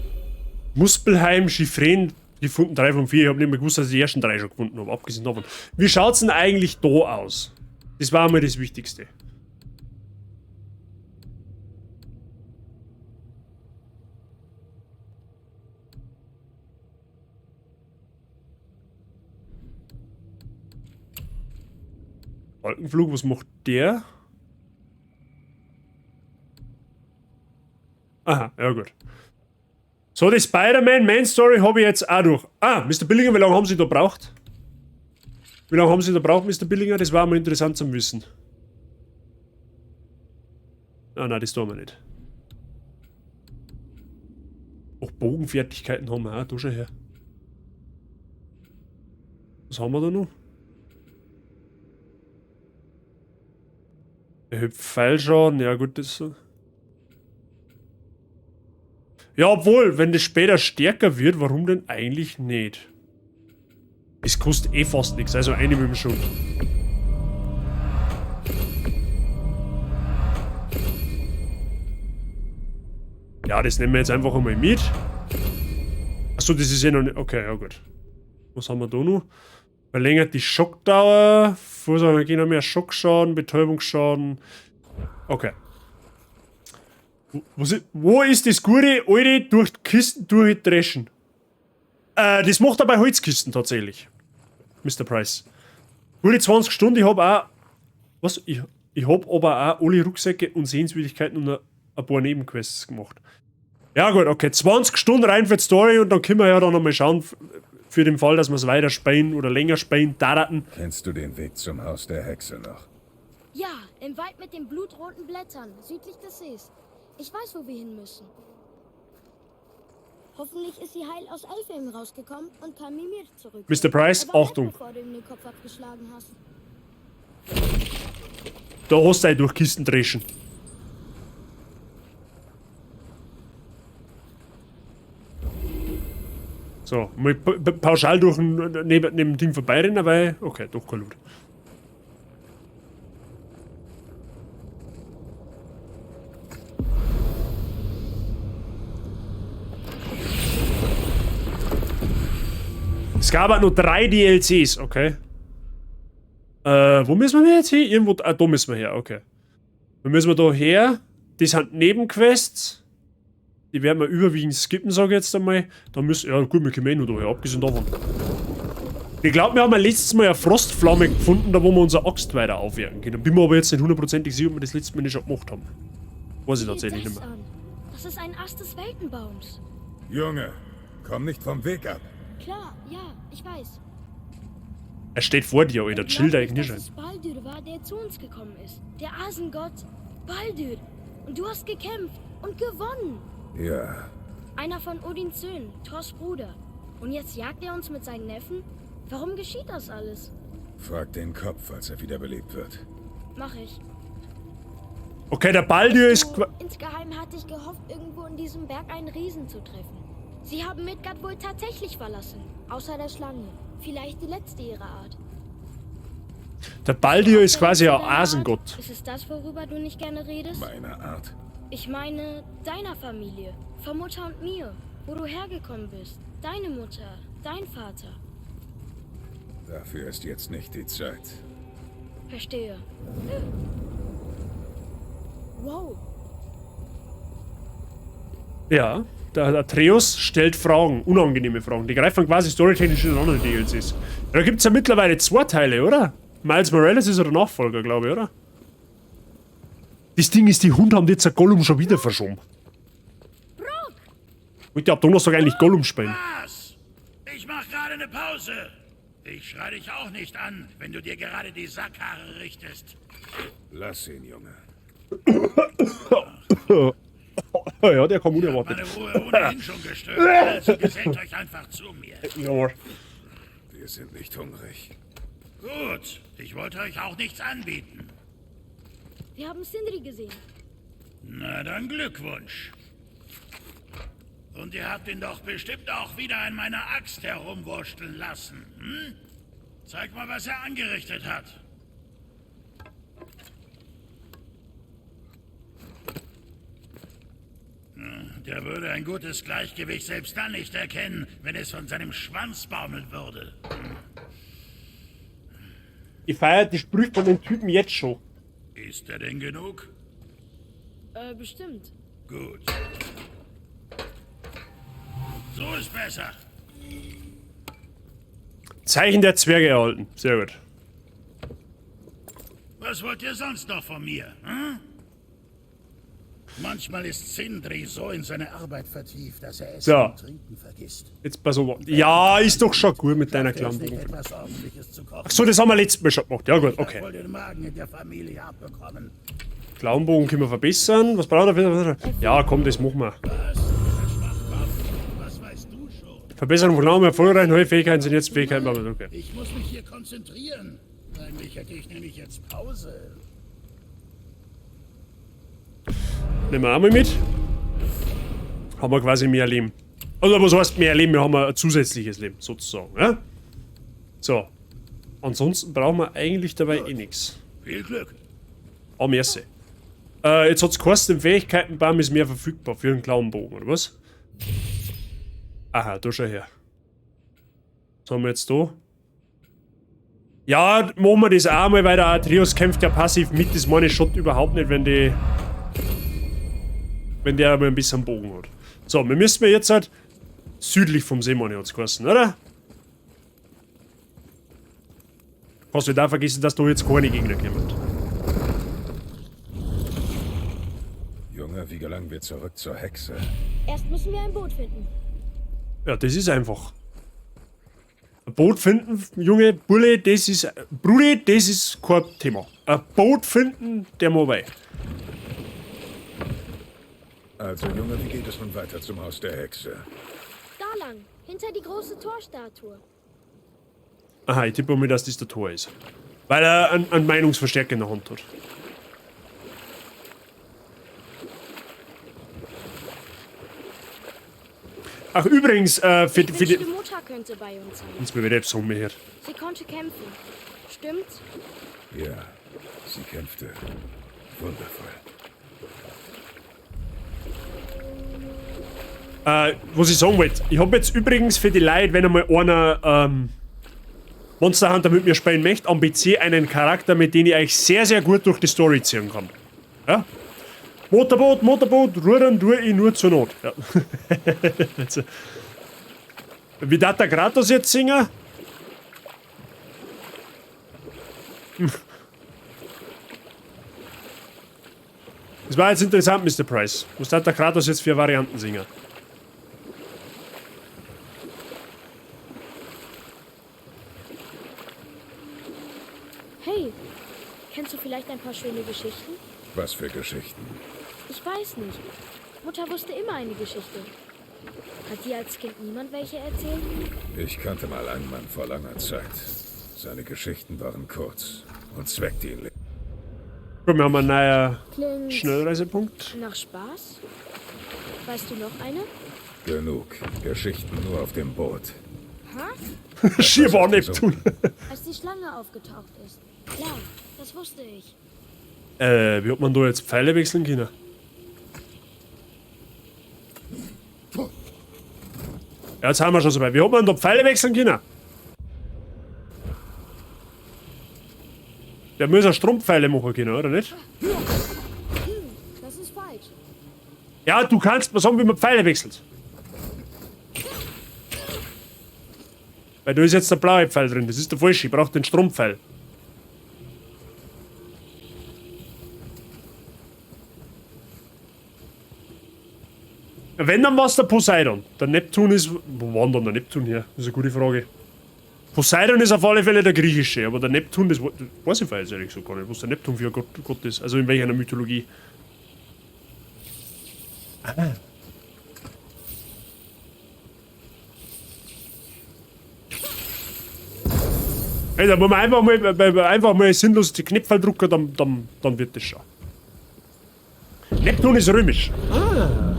Muspelheim, Chiffren, gefunden 3 von 4. Ich habe nicht mehr gewusst, dass ich die ersten 3 schon gefunden habe, abgesehen davon. Wie schaut's denn eigentlich da aus? Das war einmal das Wichtigste. Wolkenflug, was macht der? Aha, ja gut. So, die Spider-Man Main Story habe ich jetzt auch durch. Ah, Mr. Billinger, wie lange haben Sie da gebraucht? Wie lange haben Sie da gebraucht, Mr. Billinger? Das war mal interessant zu wissen. Ah, nein, das tun wir nicht. Auch Bogenfertigkeiten haben wir auch, da schon her. Was haben wir da noch? Erhöht Pfeilschaden, ja gut, das... Ja, obwohl, wenn das später stärker wird, warum denn eigentlich nicht? Es kostet eh fast nichts, also eine mit dem schon. Ja, das nehmen wir jetzt einfach einmal mit. Achso, das ist eh noch nicht... Okay, ja gut. Was haben wir da noch? Verlängert die Schockdauer. Vorsorge gehen noch mehr Schockschaden, Betäubungsschaden. Okay. Wo ist das gute alte durch die Kisten durchdreschen? Das macht er bei Holzkisten tatsächlich. Mr. Price. Gute 20 Stunden, ich hab auch... Was? Ich hab aber auch alle Rucksäcke und Sehenswürdigkeiten und ein paar Nebenquests gemacht. Ja gut, okay. 20 Stunden rein für die Story und dann können wir ja dann nochmal schauen, für den Fall, dass wir es weiter spielen oder länger spielen, daten. Kennst du den Weg zum Haus der Hexe noch? Ja, im Wald mit den blutroten Blättern, südlich des Sees. Ich weiß, wo wir hin müssen. Hoffentlich ist sie heil aus Alfheim rausgekommen und kann Mimir zurück. Mr. Price, Achtung. Bevor du ihm den Kopf abgeschlagen hast. Da hast du durch Kisten dreschen. So, mal pauschal durch ein, neben dem Ding vorbeirennen, weil... Okay, doch kein Loot. Es gab halt nur 3 DLCs, okay. Wo müssen wir jetzt hin? Irgendwo, ah, da müssen wir her, okay. Dann müssen wir da her. Das sind Nebenquests. Die werden wir überwiegend skippen, sage ich jetzt einmal. Da müssen, ja gut, wir kommen eh nur daher, abgesehen davon. Ich glaube, wir haben ja letztes Mal eine Frostflamme gefunden, da wo wir unsere Axt weiter aufwerten können. Bin mir aber jetzt nicht hundertprozentig sicher, ob wir das letzte Mal nicht schon gemacht haben. Weiß ich Sieh dir tatsächlich das nicht mehr. an. Das ist ein Ast des Weltenbaums. Junge, komm nicht vom Weg ab. Klar, ja, ich weiß. Er steht vor dir, Alter. Chill da Glaub nicht, nicht dass ein. es Baldur war, der zu uns gekommen ist. Der Asengott Baldur. Und du hast gekämpft und gewonnen. Ja, Einer von Odins Söhnen, Thors Bruder. Und jetzt jagt er uns mit seinen Neffen? Warum geschieht das alles? frag den Kopf, als er wiederbelebt wird. Mach ich. Okay, der Baldur ist. Du, insgeheim hatte ich gehofft, irgendwo in diesem Berg einen Riesen zu treffen. Sie haben Midgard wohl tatsächlich verlassen. Außer der Schlange. Vielleicht die letzte ihrer Art. Der Baldur ist quasi ein Deine Art? Asengott. Ist es das, worüber du nicht gerne redest? Meine Art. Ich meine, deiner Familie. Von Mutter und mir. Wo du hergekommen bist. Deine Mutter, dein Vater. Dafür ist jetzt nicht die Zeit. Verstehe. Wow, Ja, der Atreus stellt Fragen, unangenehme Fragen. Die greifen quasi storytechnisch in anderen DLCs. Da gibt es ja mittlerweile zwei Teile, oder? Miles Morales ist ja der Nachfolger, glaube ich, oder? Das Ding ist, die Hunde haben jetzt ein Gollum schon wieder verschoben. Wollte ab Donnerstag eigentlich Gollum spielen. Was? Ich mach gerade eine Pause. Ich schrei dich auch nicht an, wenn du dir gerade die Sackhaare richtest. Lass ihn, Junge. Ja, der kam unerwartet. Meine Ruhe ohnehin schon gestört. Also gesellt euch einfach zu mir. Ja. Wir sind nicht hungrig. Gut, ich wollte euch auch nichts anbieten. wir haben Sindri gesehen. Na dann Glückwunsch. Und ihr habt ihn doch bestimmt auch wieder an meiner Axt herumwursteln lassen, hm? Zeig mal, was er angerichtet hat. Der würde ein gutes Gleichgewicht selbst dann nicht erkennen, wenn es von seinem Schwanz baumeln würde. Ich feiere die Sprüche von den Typen jetzt schon. Ist er denn genug? Bestimmt. Gut. So ist besser. Zeichen der Zwerge erhalten. Sehr gut. Was wollt ihr sonst noch von mir? Hm? Manchmal ist Sindri so in seine Arbeit vertieft, dass er Essen So. und Trinken vergisst. Jetzt pass auf. Ja, ist doch schon gut mit deiner Schafft er es nicht, Klampen. etwas Ordentliches zu kochen? Ach so, das haben wir letztes Mal schon gemacht. Ja gut, Ich hab okay. wohl den Magen in der Familie abbekommen. Klauenbogen können wir verbessern. Was braucht er? Ja, komm, das machen wir. Was? Dieser Schwachkopf? Was weißt du schon? Verbesserung von Glauben erfolgreich. Neue Fähigkeiten sind jetzt Fähigkeiten. Aber okay. Ich muss mich hier konzentrieren. Eigentlich hätte ich nämlich jetzt Pause. Nehmen wir auch mal mit. Haben wir quasi mehr Leben. Also, was heißt mehr Leben? Wir haben ein zusätzliches Leben, sozusagen. Ja? So. Ansonsten brauchen wir eigentlich dabei eh nichts. Viel Glück. Ah, merci. Jetzt hat's geheißen, im Fähigkeitenbaum ist mehr verfügbar für einen Klauenbogen, oder was? Aha, da schau her. Was haben wir jetzt da? Ja, machen wir das auch mal, weil der Atreus kämpft ja passiv mit. Das meine ich schon überhaupt nicht, wenn die. Wenn der mal ein bisschen Bogen hat. So, wir müssen jetzt halt südlich vom See, meine ich, hat's geheißen, oder? Hast du da vergessen, dass da jetzt keine Gegner kommen? Junge, wie gelangen wir zurück zur Hexe? Erst müssen wir ein Boot finden. Ja, das ist einfach. Ein Boot finden, Junge, Bulle, das ist. Brudi, das ist kein Thema. Ein Boot finden, der muss bei. Also, Junge, wie geht es nun weiter zum Haus der Hexe? Da lang, hinter die große Torstatue. Aha, ich tippe mal, dass das der Tor ist. Weil er einen Meinungsverstärker in der Hand hat. Ach, übrigens, für, Ich für die. wünschte, Mutter könnte bei uns sein. Jetzt mir wieder etwas umgehört. Sie konnte kämpfen. Stimmt's? Ja, sie kämpfte. Wundervoll. Was ich sagen wollte, ich habe jetzt übrigens für die Leute, wenn einmal einer Monster Hunter mit mir spielen möchte, am PC einen Charakter, mit dem ich euch sehr, sehr gut durch die Story ziehen kann. Ja? Motorboot, Motorboot, rudern tue ich nur zur Not. Ja. Wie darf der Kratos jetzt singen? Das war jetzt interessant, Mr. Price. Was darf der Kratos jetzt für Varianten singen? Hey, kennst du vielleicht ein paar schöne Geschichten? Was für Geschichten? Ich weiß nicht. Mutter wusste immer eine Geschichte. Hat dir als Kind niemand welche erzählt? Ich kannte mal einen Mann vor langer Zeit. Seine Geschichten waren kurz und zweckdienlich. Gut, wir haben einen neuen Klingt Schnellreisepunkt. nach Spaß? Weißt du noch eine? Genug. Geschichten nur auf dem Boot. Ha? Schier war Neptun. Als die Schlange aufgetaucht ist. Klar, das wusste ich. Wie hat man da jetzt Pfeile wechseln können? Ja, jetzt haben wir schon so weit. Wie hat man da Pfeile wechseln können? Der muss ja Strompfeile machen können, oder nicht? Das ist falsch. Ja, du kannst mir sagen, wie man Pfeile wechselt. Weil da ist jetzt der blaue Pfeil drin, das ist der falsche, ich brauche den Strompfeil. Wenn, dann war es der Poseidon. Der Neptun ist... Wo war denn dann der Neptun her? Das ist eine gute Frage. Poseidon ist auf alle Fälle der griechische, aber der Neptun, das weiß ich jetzt ehrlich so gar nicht, was der Neptun für ein Gott ist. Also in welcher Mythologie. Ah. Hey, da muss man einfach mal sinnlos die Knöpfe drücken, dann wird das schon. Neptun ist römisch. Ah.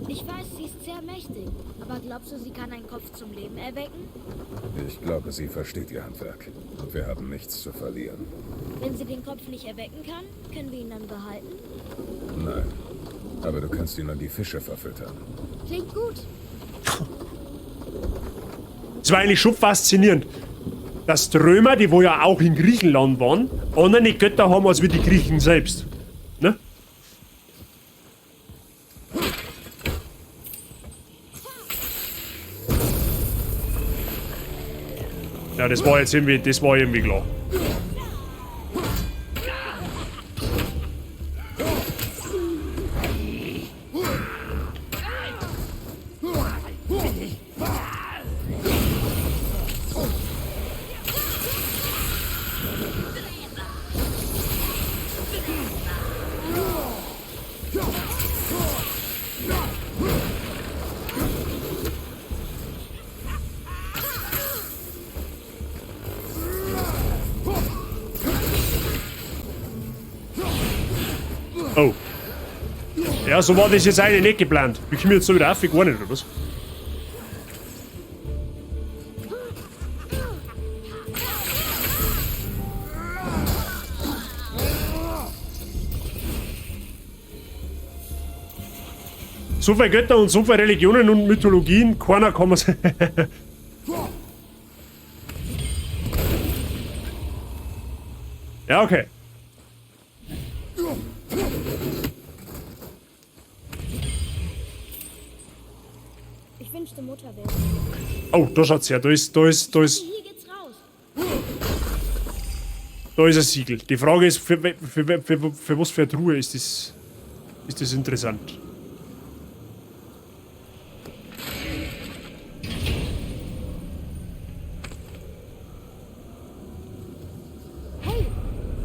Ich weiß, sie ist sehr mächtig, aber glaubst du, sie kann einen Kopf zum Leben erwecken? Ich glaube, sie versteht ihr Handwerk. Und wir haben nichts zu verlieren. Wenn sie den Kopf nicht erwecken kann, können wir ihn dann behalten? Nein. Aber du kannst ihn an die Fische verfüttern. Klingt gut. Es war eigentlich schon faszinierend, dass die Römer, die wo ja auch in Griechenland waren, andere Götter haben als wir die Griechen selbst. Ne? Ja, das war jetzt irgendwie, das war irgendwie klar. Oh. Ja, so war das jetzt eigentlich nicht geplant. Wir kommen jetzt so wieder auf, gar nicht, oder was? So viele Götter und so viele Religionen und Mythologien, keiner kann man. Ja, okay. Ich wünschte, Mutter wäre. Oh, da schaut's her. Da ist. Hier geht's raus. Da ist ein Siegel. Die Frage ist, für was für eine Truhe ist das interessant? Hey,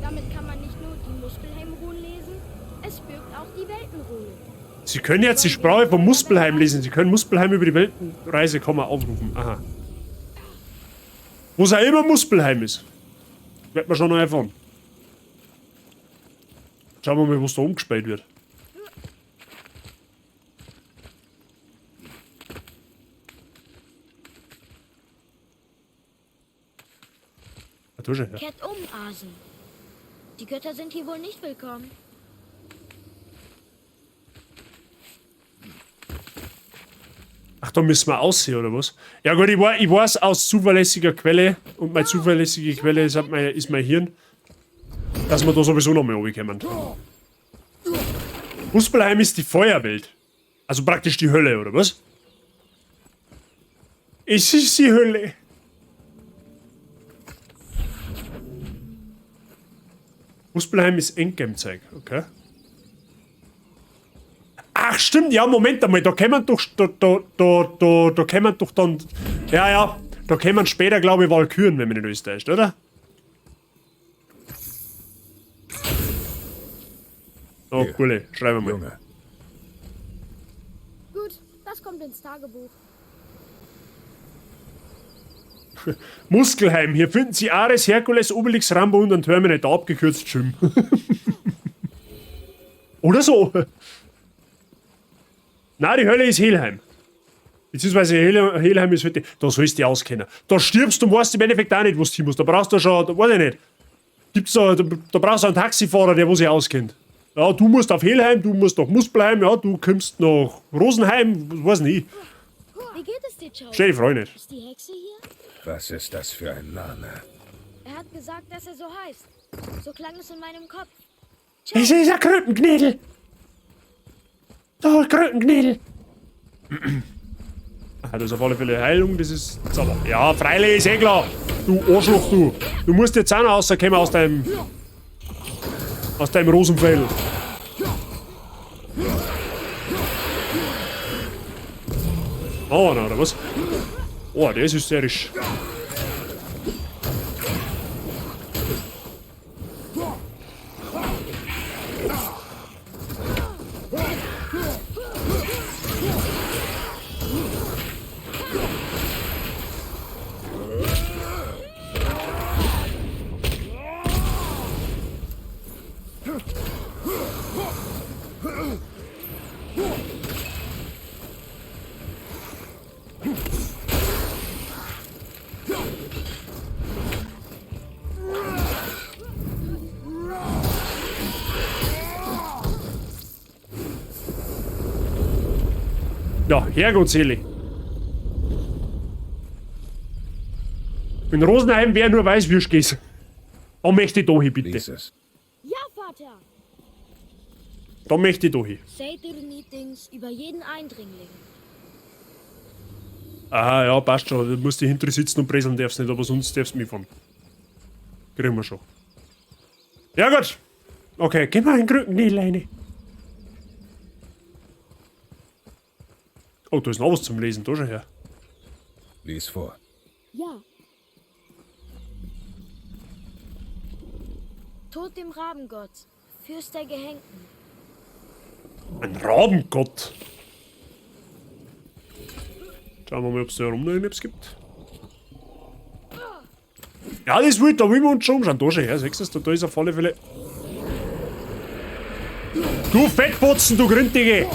damit kann man nicht nur die Muspelheim-Runen lesen, es birgt auch die Weltenrune. Sie können jetzt die Sprache von Muspelheim lesen. Sie können Muspelheim über die Weltenreise aufrufen. Aha. Wo es auch immer Muspelheim ist. Wird man schon noch erfahren. Schauen wir mal, was da umgespielt wird. Ah, du schon, ja. Kehrt um, Asen. Die Götter sind hier wohl nicht willkommen. Ach, da müssen wir aussehen, oder was? Ja gut, ich weiß aus zuverlässiger Quelle, und meine zuverlässige Quelle ist mein Hirn, Dass wir da sowieso noch mal runterkommen. Muspelheim ist die Feuerwelt. Also praktisch die Hölle, oder was? Es ist die Hölle. Muspelheim ist Endgame-Zeug, okay. Ach stimmt, ja, Moment einmal, da kämen doch, da kämen doch dann, ja, ja, da kämen später, glaube ich, Walküren, wenn mich nicht alles täuscht, oder? Oh, cool, schreiben wir mal. Junge. Gut, das kommt ins Tagebuch. Muskelheim, hier finden Sie Ares, Herkules, Obelix, Rambo und einen Terminator, abgekürzt Jim. Oder so. Na, die Hölle ist Helheim. Beziehungsweise Helheim ist heute. Da sollst du dich auskennen. Da stirbst du und weißt im Endeffekt auch nicht, wo du hin musst. Da brauchst du schon, da weiß ich nicht. Gibt's da, da brauchst du einen Taxifahrer, der wo sich auskennt. Ja, du musst auf Helheim, du musst nach Muspelheim, ja, du kommst nach Rosenheim, weiß nicht. Wie geht es dir, Chow? Stell die Frage nicht. Ist die Hexe hier? Was ist das für ein Name? Er hat gesagt, dass er so heißt. So klang es in meinem Kopf. Es ist ein Krötenknädel. Da, Krötenknädel. Ah, das ist auf alle Fälle Heilung, das ist Zauber. Ja, freilich, ist eh klar. Du Arschloch, du. Du musst jetzt auch noch rauskommen aus deinem... Aus deinem Rosenfell. Oh, na, oder was? Oh, der ist hysterisch. Ja, Herrgottselig. In Rosenheim wer nur weiß, wie es geht. Da möchte ich da hin, bitte. Lies es. Ja, Vater. Da möchte ich da hin. Seidr-Meetings über jeden Eindringling. Aha, ja, passt schon. Du musst die hinter sitzen und breseln darfst nicht, aber sonst darfst du mitfahren. Kriegen wir schon. Ja, gut. Okay, geh mal in den Gründen rein. Oh, da ist noch was zum Lesen, da schon her. Lies vor. Ja. Tod dem Rabengott, Fürst der Gehängten. Ein Rabengott. Schauen wir mal, ob es da herum noch irgendwas gibt. Ja, das will, da wollen wir uns schon umschauen. Da schon her, siehst du, da ist auf alle Fälle. Du Fettbotzen, du Gründige!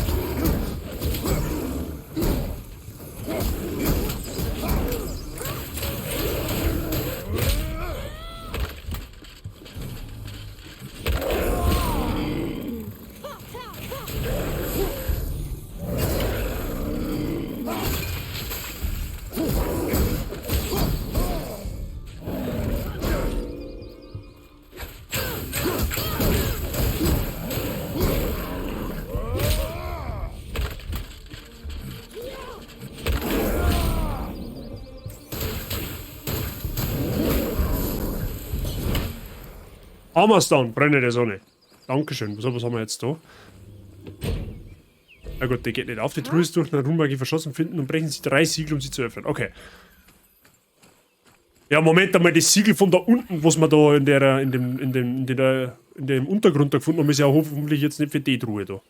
Hammerstone, brenne der Sonne. Dankeschön. Was haben wir jetzt da? Na gut, die geht nicht auf. Die Truhe ist durch eine Runenmagie verschlossen finden und brechen sie 3 Siegel, um sie zu öffnen. Okay. Ja, Moment einmal, das Siegel von da unten, was wir da in dem Untergrund da gefunden haben, ist ja hoffentlich jetzt nicht für die Truhe da.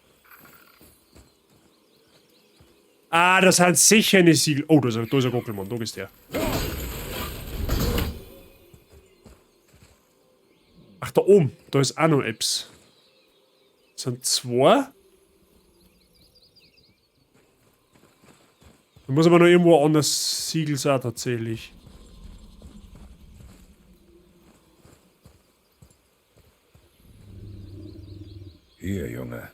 Ah, das sind sicher eine Siegel. Oh, da ist ein Gockelmann, da ist der. Ach, da oben, da ist auch noch etwas. Das sind 2. Da muss aber noch irgendwo ein anderes Siegel sein, tatsächlich. Hier, Junge.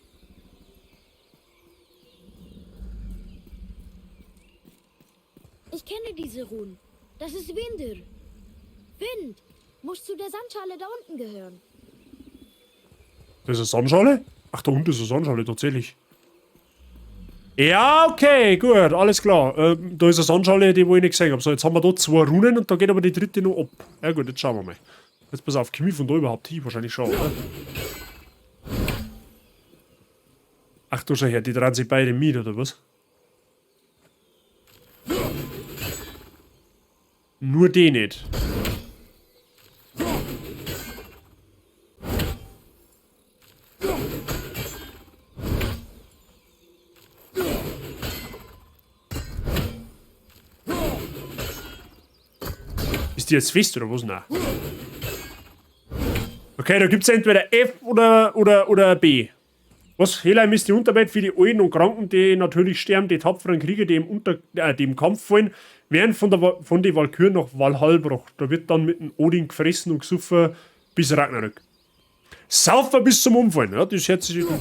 Ich kenne diese Runen. Das ist Windur. Wind. Muss zu der Sandschale da unten gehören. Das ist eine Sonnenschale? Ach, da unten ist eine Sonnenschale, tatsächlich. Ja, okay, gut, alles klar. Da ist eine Sonnenschale, die wo ich nicht gesehen habe. So, jetzt haben wir da 2 Runen und da geht aber die dritte noch ab. Ja gut, jetzt schauen wir mal. Jetzt pass auf, komm ich von da überhaupt hin? Wahrscheinlich schon, oder? Ach du schau her, die drehen sich beide mit, oder was? Nur die nicht. Ist die jetzt fest oder was? Nein. Okay, da gibt's entweder F oder B. Was? Helheim ist die Unterwelt für die Alten und Kranken, die natürlich sterben, die tapferen Krieger, die im Kampf fallen, werden von den Walküren nach Valhall gebracht. Da wird dann mit dem Odin gefressen und gesoffen bis Ragnarök. Saufen bis zum Umfallen. Ja, das hört sich gut,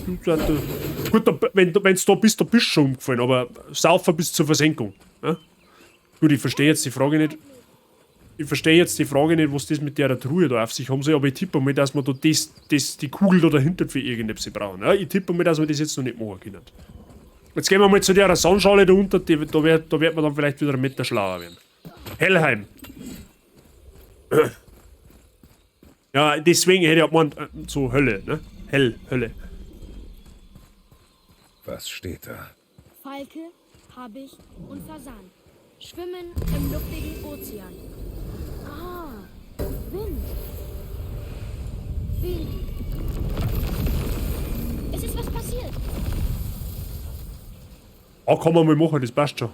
wenn du da bist, da bist du schon umgefallen, aber saufen bis zur Versenkung. Ja? Gut, ich verstehe jetzt die Frage nicht. Ich verstehe jetzt die Frage nicht, was das mit der Truhe da auf sich haben soll, aber ich tippe mal, dass wir da die Kugel da dahinter für irgendetwas brauchen. Ja, ich tippe mal, dass wir das jetzt noch nicht machen können. Jetzt gehen wir mal zu der Sonnenschale da unten, da wird man dann vielleicht wieder einen Meter schlauer werden. Helheim. Ja, deswegen hätte ich auch gemeint, so Hölle, ne? Hell, Hölle. Was steht da? Falke, Habicht und Fasan. Schwimmen im luftigen Ozean. Ah, Wind. Wind. Es ist was passiert. Ah, kann man mal machen, das passt schon.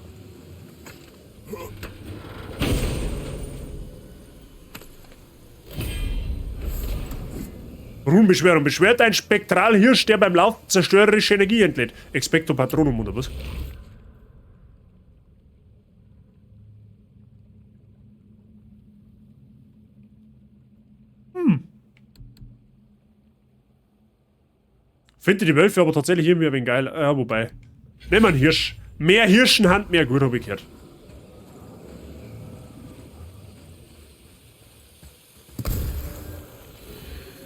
Runenbeschwörung. Beschwert ein Spektralhirsch, der beim Laufen zerstörerische Energie entlädt. Expecto Patronum, oder was? Finde die Wölfe aber tatsächlich irgendwie ein wenig geil. Ja, wobei. Nehmen wir einen Hirsch. Mehr Hirschenhand, mehr gut, hab ich gehört.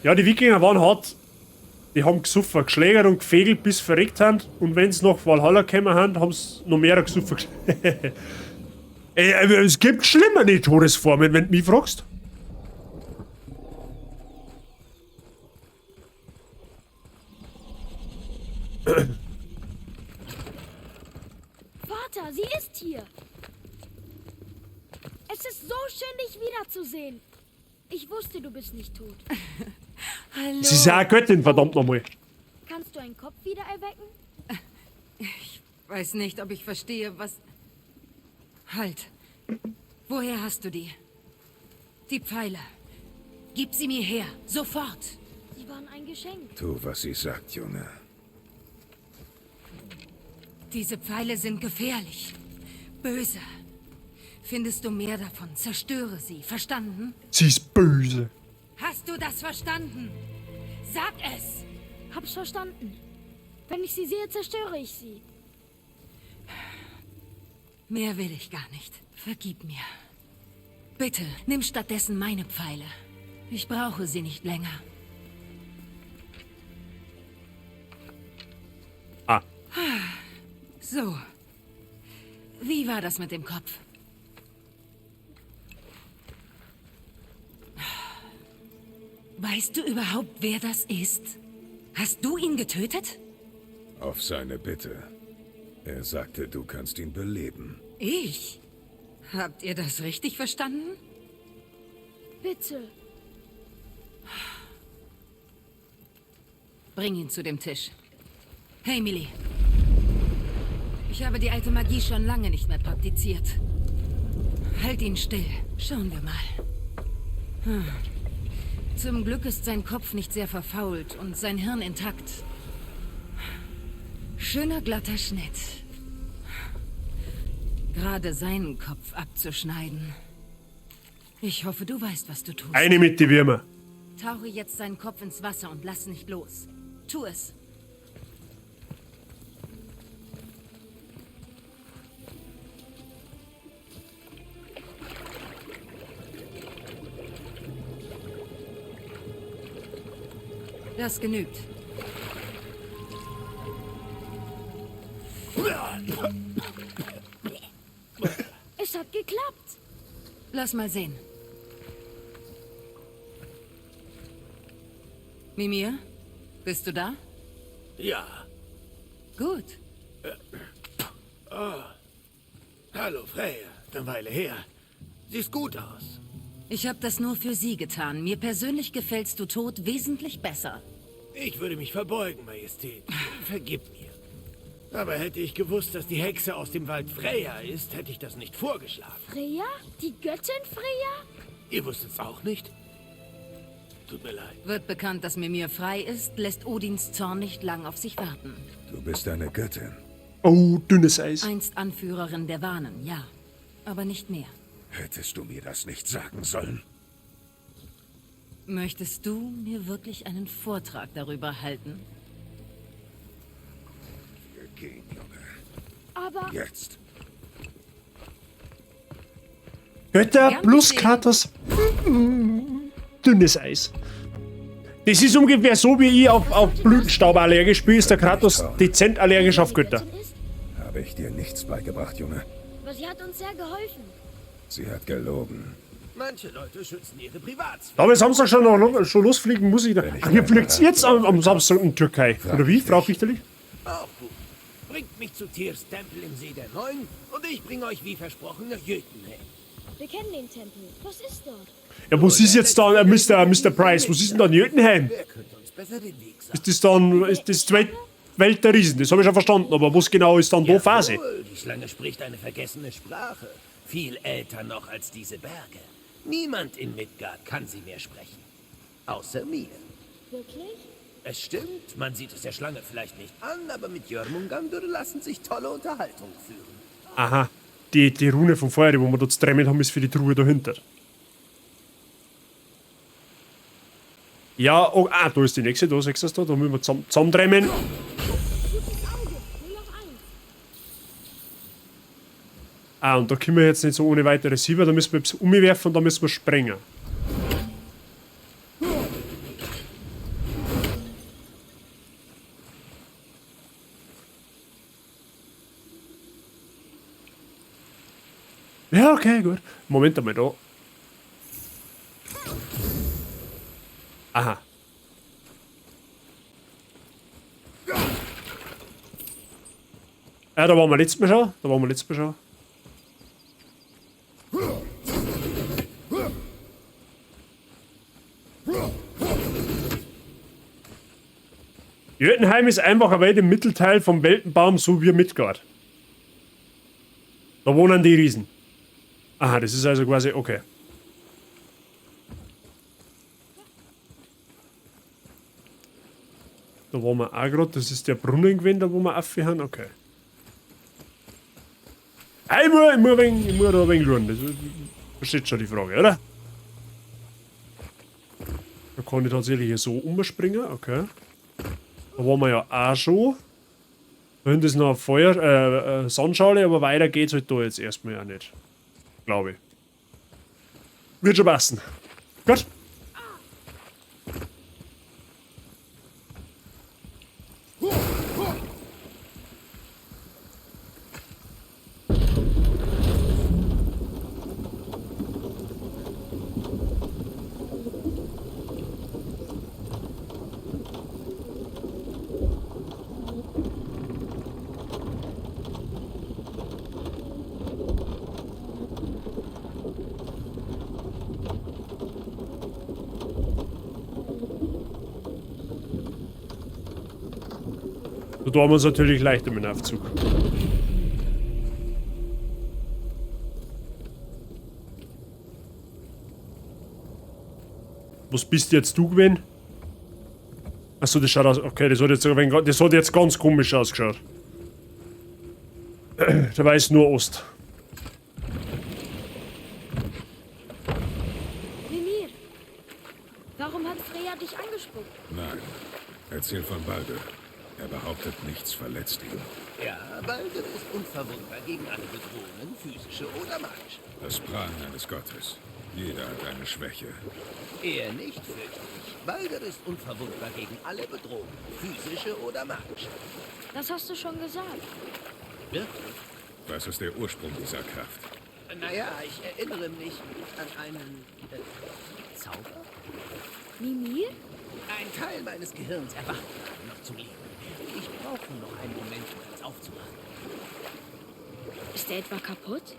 Ja, die Wikinger waren hart. Die haben gesoffen, geschlägert und gefegelt, bis sie verreckt haben. Und wenn sie nach Valhalla gekommen haben, haben sie noch mehr gesoffen. Es gibt schlimmere Todesformen, wenn du mich fragst. Vater, sie ist hier. Es ist so schön, dich wiederzusehen. Ich wusste, du bist nicht tot. Hallo. Sie ist ja eine Göttin, verdammt nochmal. Kannst du einen Kopf wieder erwecken? Ich weiß nicht, ob ich verstehe, was... Halt. Woher hast du die? Die Pfeile. Gib sie mir her. Sofort. Sie waren ein Geschenk. Tu, was sie sagt, Junge. Diese Pfeile sind gefährlich. Böse. Findest du mehr davon, zerstöre sie. Verstanden? Sie ist böse. Hast du das verstanden? Sag es! Hab's verstanden. Wenn ich sie sehe, zerstöre ich sie. Mehr will ich gar nicht. Vergib mir. Bitte, nimm stattdessen meine Pfeile. Ich brauche sie nicht länger. Ah. So. Wie war das mit dem Kopf? Weißt du überhaupt, wer das ist? Hast du ihn getötet? Auf seine Bitte. Er sagte, du kannst ihn beleben. Ich? Habt ihr das richtig verstanden? Bitte. Bring ihn zu dem Tisch. Hey, Millie. Ich habe die alte Magie schon lange nicht mehr praktiziert. Halt ihn still. Schauen wir mal. Hm. Zum Glück ist sein Kopf nicht sehr verfault und sein Hirn intakt. Schöner glatter Schnitt. Gerade seinen Kopf abzuschneiden. Ich hoffe, du weißt, was du tust. Eine mit die Würmer. Tauche jetzt seinen Kopf ins Wasser und lass nicht los. Tu es. Das genügt. Es hat geklappt. Lass mal sehen. Mimir, bist du da? Ja. Gut. Oh. Hallo, Freya. Eine Weile her. Siehst gut aus. Ich habe das nur für sie getan. Mir persönlich gefällst du tot wesentlich besser. Ich würde mich verbeugen, Majestät. Vergib mir. Aber hätte ich gewusst, dass die Hexe aus dem Wald Freya ist, hätte ich das nicht vorgeschlagen. Freya? Die Göttin Freya? Ihr wusstet's auch nicht? Tut mir leid. Wird bekannt, dass Mimir frei ist, lässt Odins Zorn nicht lang auf sich warten. Du bist eine Göttin. Oh, dünnes Eis. Einst Anführerin der Wanen, ja. Aber nicht mehr. Hättest du mir das nicht sagen sollen? Möchtest du mir wirklich einen Vortrag darüber halten? Wir gehen, Junge. Aber... Jetzt. Götter Gern plus geschehen. Kratos. Dünnes Eis. Das ist ungefähr so, wie ich auf Blütenstaub allergisch bin, ist der Kratos dezent allergisch auf Die Götter. Göttin ist? Habe ich dir nichts beigebracht, Junge? Aber sie hat uns sehr geholfen. Sie hat gelogen. Manche Leute schützen ihre Privatsphäre. Da wir Samstag schon, noch, schon losfliegen, muss ich da. Wenn ich Ach, ihr deinen fliegt Rat jetzt am Samstag in die Türkei. Oder wie, Frau Fichterlich? Auch gut. Bringt mich zu Tyrs Tempel im See der Neun und ich bringe euch wie versprochen nach Jötunheim. Wir kennen den Tempel. Was ist dort? Ja, was ist jetzt da, Mr. Price? Was ist denn da in Jötunheim? Wer könnte uns besser den Weg sagen? Ist das dann, ist das die Welt der Riesen? Das habe ich schon verstanden, aber was genau ist dann da Phase? Jawohl, die Schlange spricht eine vergessene Sprache. Viel älter noch als diese Berge. Niemand in Midgard kann sie mehr sprechen. Außer mir. Wirklich? Es stimmt, man sieht es der Schlange vielleicht nicht an, aber mit Jörmungandr lassen sich tolle Unterhaltungen führen. Aha, die Rune vom Feuer, die wo wir dort geträumt haben, ist für die Truhe dahinter. Ja, oh, ah, da ist die nächste, da siehst du es da, da müssen wir zusammendremmen. Gutes Auge. Nur noch eins. Ah, und da können wir jetzt nicht so ohne weiteres rüber, da müssen wir etwas umwerfen und da müssen wir springen. Ja, okay, gut. Moment einmal da. Aha. Ja, da waren wir letztes Mal schon. Da waren wir letztes Mal schon. Jötunheim ist einfach eine Welt im Mittelteil vom Weltenbaum, so wie Midgard. Da wohnen die Riesen. Aha, das ist also quasi, okay. Da waren wir auch gerade, das ist der Brunnen gewesen, da wo wir aufgehört haben, okay. Ah, Ich muss da ein wenig schauen, das versteht schon die Frage, oder? Da kann ich tatsächlich hier so umspringen, okay. Da waren wir ja auch schon. Da hinten ist noch eine Feuer, Sandschale, aber weiter geht's halt da jetzt erstmal auch nicht. Glaube ich. Wird schon passen. Gut. Da tun wir uns natürlich leichter mit dem Aufzug. Was bist jetzt du gewesen? Achso, das schaut aus. Okay, das hat jetzt, ein wenig, das hat jetzt ganz komisch ausgeschaut. Da weiß nur Ost. Mimir, warum hat Freya dich angespuckt? Nein. Erzähl von Baldur. Er behauptet, nichts verletzt ihn. Ja, Baldur ist unverwundbar gegen alle Bedrohungen, physische oder magische. Das Prahlen eines Gottes. Jeder hat eine Schwäche. Er nicht, fürchte ich. Baldur ist unverwundbar gegen alle Bedrohungen, physische oder magische. Das hast du schon gesagt. Wirklich. Was ist der Ursprung dieser Kraft? Naja, ich erinnere mich an einen Zauber. Mimir? Ein Teil meines Gehirns erwacht gerade noch zum Leben. Ich brauche noch einen Moment, um ganz aufzuwachen. Ist er etwa kaputt?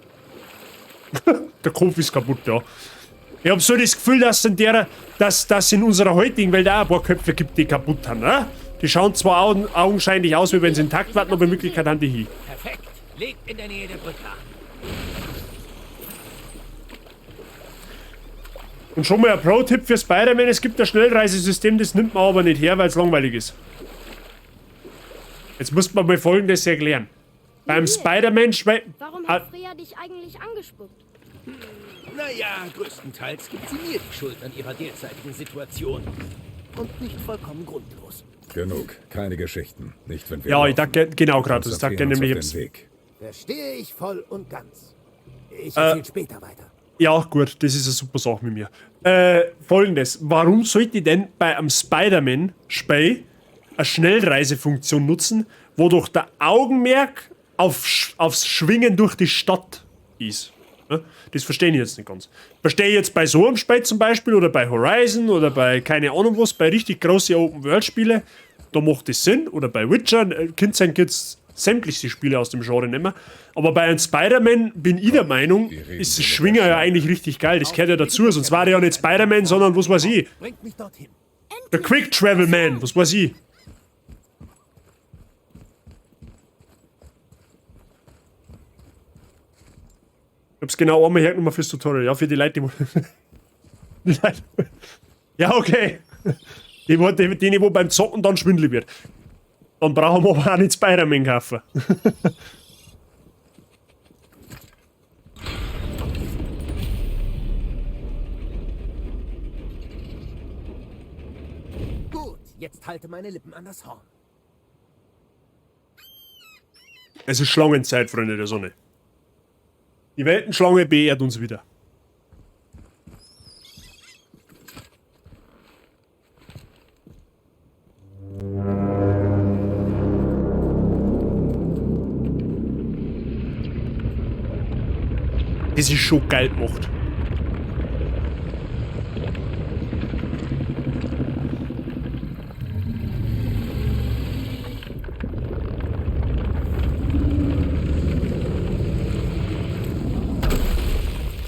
Der Kopf ist kaputt, ja. Ich hab so das Gefühl, dass in der, dass, dass in unserer heutigen Welt auch ein paar Köpfe gibt, die kaputt haben, ne? Die schauen zwar augenscheinlich aus, wie wenn sie intakt waren, aber in Wirklichkeit haben die hin. Perfekt. Legt in der Nähe der Brücke an. Und schon mal ein Pro-Tipp für Spider-Man: Es gibt ein Schnellreisesystem, das nimmt man aber nicht her, weil es langweilig ist. Jetzt muss man mal Folgendes erklären. Beim Spider-Man... Warum hat Freya dich eigentlich angespuckt? Naja, größtenteils gibt sie mir die Schuld an ihrer derzeitigen Situation. Und nicht vollkommen grundlos. Genug. Keine Geschichten. Nicht, wenn wir Ja, ich laufen. dachte, genau gerade. Ich dachte Konzentrieren uns nämlich... auf den Weg. Verstehe ich voll und ganz. Ich erzähle später weiter. Ja, gut, das ist eine super Sache mit mir. Folgendes. Warum sollte ich denn bei einem Spider-Man-Spiel eine Schnellreisefunktion nutzen, wo doch der Augenmerk aufs Schwingen durch die Stadt ist? Ne? Das verstehe ich jetzt nicht ganz. Verstehe ich jetzt bei so einem Spiel zum Beispiel oder bei Horizon oder bei keine Ahnung was, bei richtig großen Open-World-Spiele, da macht das Sinn. Oder bei Witcher, Kind sein Kids sämtliche Spiele aus dem Genre nicht mehr. Aber bei einem Spider-Man bin ich der Meinung, ist das Schwinger ja eigentlich richtig geil. Das gehört ja dazu. Sonst war der ja nicht Spider-Man, sondern was weiß ich. Bringt mich dorthin. Der Quick Travel Man, was weiß ich. Ich hab's genau einmal hergenommen fürs Tutorial. Ja, für die Leute, die, die Leute. Ja, okay. Die, die, wo beim Zocken dann schwindelig wird. Dann brauchen wir aber auch nicht Spider-Man kaufen. Gut, jetzt halte meine Lippen an das Horn. Es ist Schlangenzeit, Freunde der Sonne. Die Weltenschlange beehrt uns wieder. Das ist schon geil gemacht.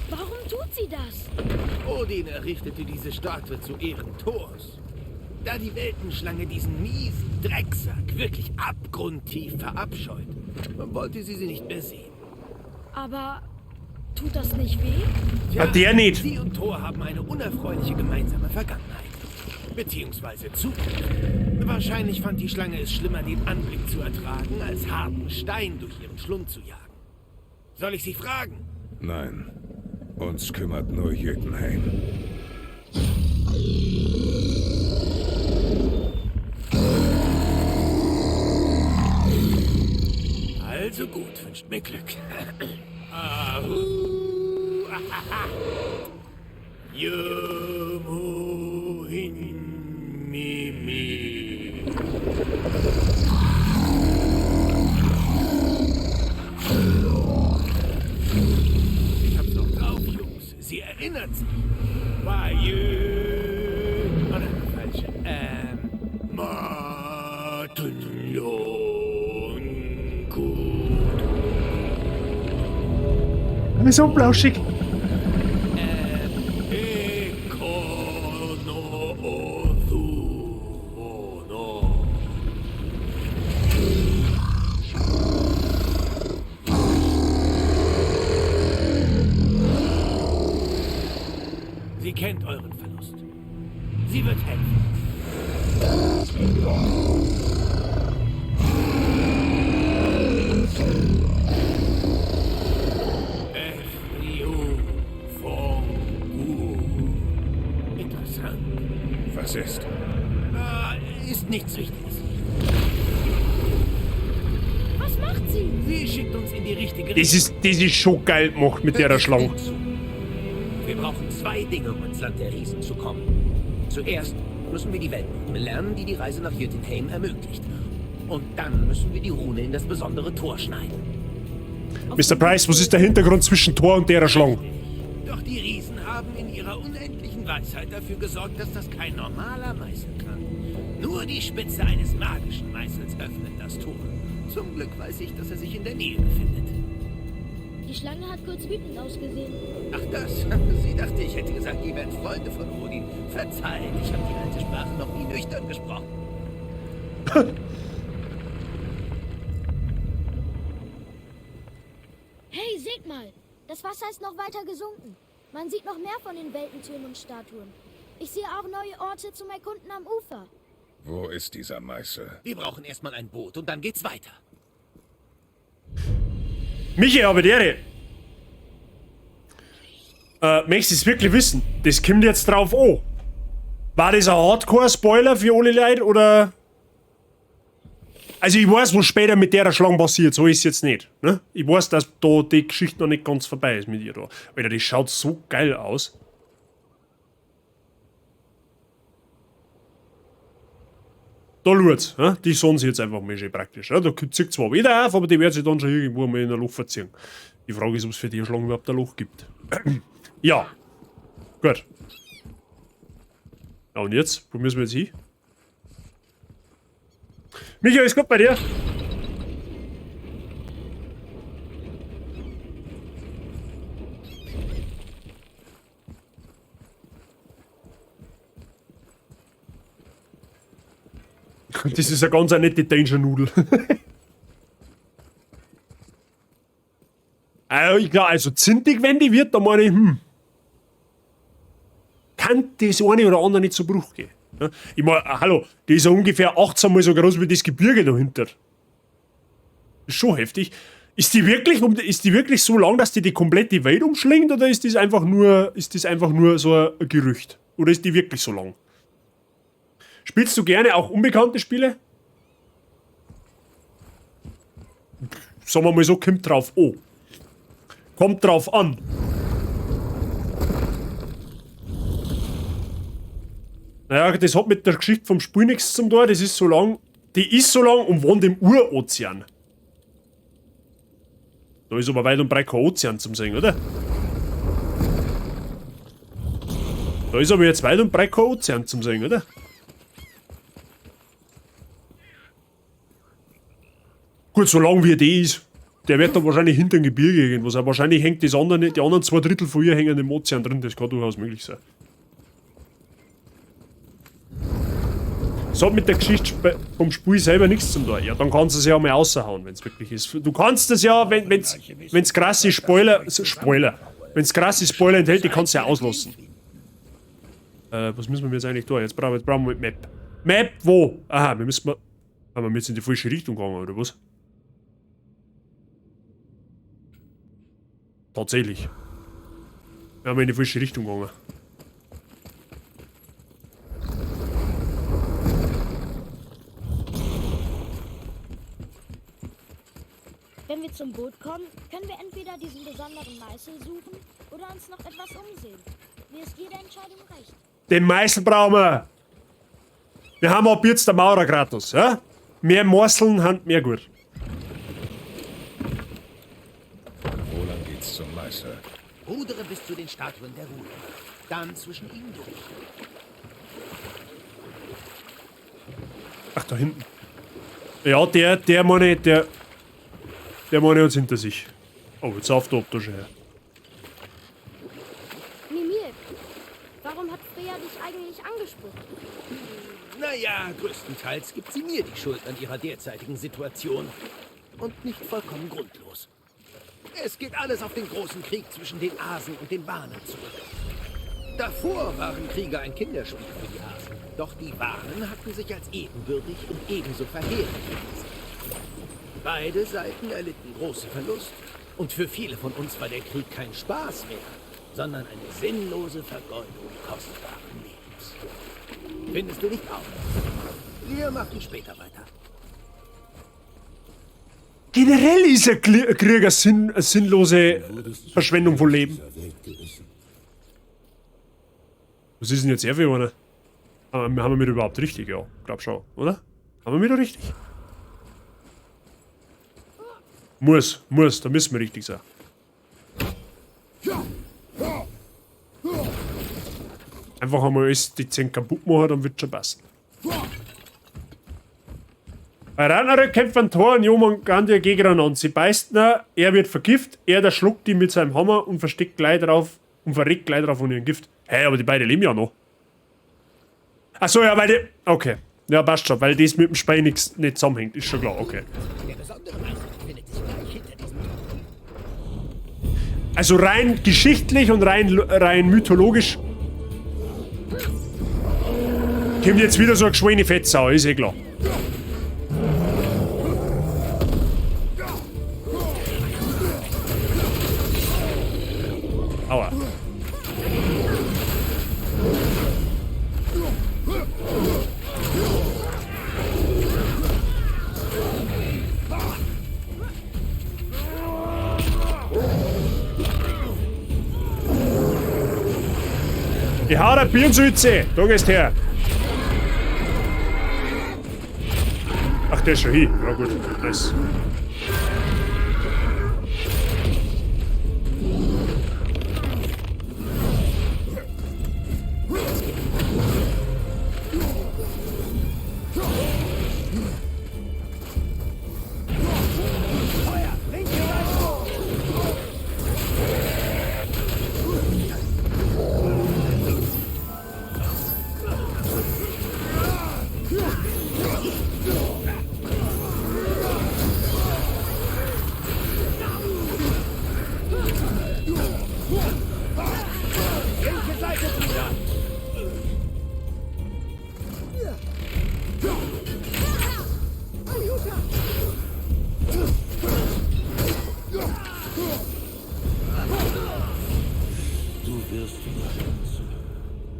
Warum tut sie das? Odin errichtete diese Statue zu Ehren Thors. Da die Weltenschlange diesen miesen Drecksack wirklich abgrundtief verabscheut, wollte sie sie nicht mehr sehen. Aber tut das nicht weh? Tja, der nicht. Sie und Thor haben eine unerfreuliche gemeinsame Vergangenheit. Beziehungsweise Zukunft. Wahrscheinlich fand die Schlange es schlimmer, den Anblick zu ertragen, als harten Stein durch ihren Schlund zu jagen. Soll ich sie fragen? Nein. Uns kümmert nur Jötunheim. Also gut, wünscht mir Glück. Ahu, ahaha. Jomuhin mimi. Ich hab's noch drauf, Jungs. Sie erinnert sich. Wajö. Oh nein, falsch. Matunlon. So blauschig. Sie kennt euren Verlust. Sie wird helfen. Interessant. Was ist? Ist nichts Wichtiges. Was macht sie? Sie schickt uns in die richtige Das ist schon geil gemacht mit der Schlange. Wir brauchen zwei Dinge, um ins Land der Riesen zu kommen. Zuerst müssen wir die Weltenrune lernen, die die Reise nach Jötunheim ermöglicht. Und dann müssen wir die Rune in das besondere Tor schneiden. Mr. Price, was ist der Hintergrund zwischen Tor und der Schlange? Doch die Riesen haben in ihrer unendlichen Weisheit dafür gesorgt, dass das kein normaler Meißel kann. Nur die Spitze eines magischen Meißels öffnet das Tor. Zum Glück weiß ich, dass er sich in der Nähe befindet. Die Schlange hat kurz wütend ausgesehen. Ach das, sie dachte, ich hätte gesagt, ihr wärt Freunde von Odin. Verzeiht, ich habe die alte Sprache noch nie nüchtern gesprochen. Hey, seht mal! Das Wasser ist noch weiter gesunken. Man sieht noch mehr von den Weltentürmen und Statuen. Ich sehe auch neue Orte zum Erkunden am Ufer. Wo ist dieser Meißel? Wir brauchen erstmal ein Boot und dann geht's weiter. Michi, aber der. Möchtest du es wirklich wissen? Das kommt jetzt drauf an. War das ein Hardcore-Spoiler für alle Leute oder. Also ich weiß, was später mit der Schlange passiert, so ist es jetzt nicht. Ne? Ich weiß, dass da die Geschichte noch nicht ganz vorbei ist mit ihr da. Alter, das schaut so geil aus. Da schaut's, ne? Die sollen sie jetzt einfach mal schön praktisch. Ne? Da zieht zwar wieder auf, aber die wird sich dann schon irgendwo mal in ein Loch verziehen. Die Frage ist, ob es für die Schlange überhaupt ein Loch gibt. Ja. Gut. Ja, und jetzt? Wo müssen wir jetzt hin? Michael, ist gut bei dir? Das ist eine ganz nette Danger-Nudel. Also, ich glaube, also zintig, wenn die wird, da meine ich, kann das eine oder andere nicht zu Bruch gehen. Ja? Ich meine, hallo, die ist ja ungefähr 18 mal so groß wie das Gebirge dahinter. Ist schon heftig. Ist die wirklich so lang, dass die die komplette Welt umschlingt, oder ist das einfach nur, so ein Gerücht? Oder ist die wirklich so lang? Spielst du gerne auch unbekannte Spiele? Sagen wir mal so, kommt drauf an. Kommt drauf an. Naja, das hat mit der Geschichte vom Spiel nichts zum tun, das ist so lang. Die ist so lang und wohnt im Urozean. Da ist aber weit und breit kein Ozean zum Sehen, oder? Da ist aber jetzt weit und breit kein Ozean zum Sehen, oder? Gut, so lang wie die ist, der wird da wahrscheinlich hinter dem Gebirge irgendwo sein. Wahrscheinlich hängt das andere, die anderen 2 Drittel von ihr hängen im Ozean drin, das kann durchaus möglich sein. Das hat mit der Geschichte vom Spiel selber nichts zu tun. Ja, dann kannst du es ja mal raushauen, wenn es wirklich ist. Du kannst es ja, wenn's krasse Spoiler, wenn's krasse Spoiler enthält, die kannst du ja auslassen. Was müssen wir jetzt eigentlich tun? Jetzt brauchen wir Map. Map wo? Aha, wir müssen mal. Haben wir jetzt in die falsche Richtung gegangen, oder was? Tatsächlich. Wir haben in die falsche Richtung gegangen. Wenn wir zum Boot kommen, können wir entweder diesen besonderen Meißel suchen oder uns noch etwas umsehen. Mir ist jede Entscheidung recht. Den Meißel brauchen wir! Wir haben ab jetzt der Maurer gratis, ja? Mehr Morseln haben mehr gut. Wo lang geht's zum Meißel? Rudere bis zu den Statuen der Ruhe. Dann zwischen ihnen durch. Ach, da hinten. Ja, der meine, der meine uns hinter sich. Oh, jetzt auf der Optische her. Mimir, warum hat Freya dich eigentlich angespuckt? Naja, größtenteils gibt sie mir die Schuld an ihrer derzeitigen Situation. Und nicht vollkommen grundlos. Es geht alles auf den großen Krieg zwischen den Asen und den Wanen zurück. Davor waren Krieger ein Kinderspiel für die Asen. Doch die Wanen hatten sich als ebenbürtig und ebenso verheerend erwiesen. Beide Seiten erlitten große Verluste. Und für viele von uns war der Krieg kein Spaß mehr, sondern eine sinnlose Vergeudung kostbaren Lebens. Findest du nicht auch? Wir machen später weiter. Generell ist ein Krieg eine sinnlose Verschwendung von Leben. Was ist denn jetzt er für einer? Haben wir mit überhaupt richtig? Ja, glaub schon, oder? Haben wir mit richtig? Muss, muss, da müssen wir richtig sein. Einfach einmal alles die 10 kaputt machen, dann wird schon passen. Bei Ragnarök kämpfen Thor und Jormungandr gegeneinander. Sie beißt ihn, er wird vergiftet, er der schluckt ihn mit seinem Hammer und versteckt gleich drauf und verreckt gleich drauf von ihrem Gift. Hä, aber die beiden leben ja noch. Achso, ja, weil die. Okay. Ja, passt schon, weil das mit dem Spein nix, nicht zusammenhängt, ist schon klar, okay. Also rein geschichtlich und rein mythologisch kommt jetzt wieder so eine geschwollene Fettsau, ist eh klar. Aua. Ich hau der Birnsülze. Da gehst her. Ach, der ist schon hin. Ja gut, nice.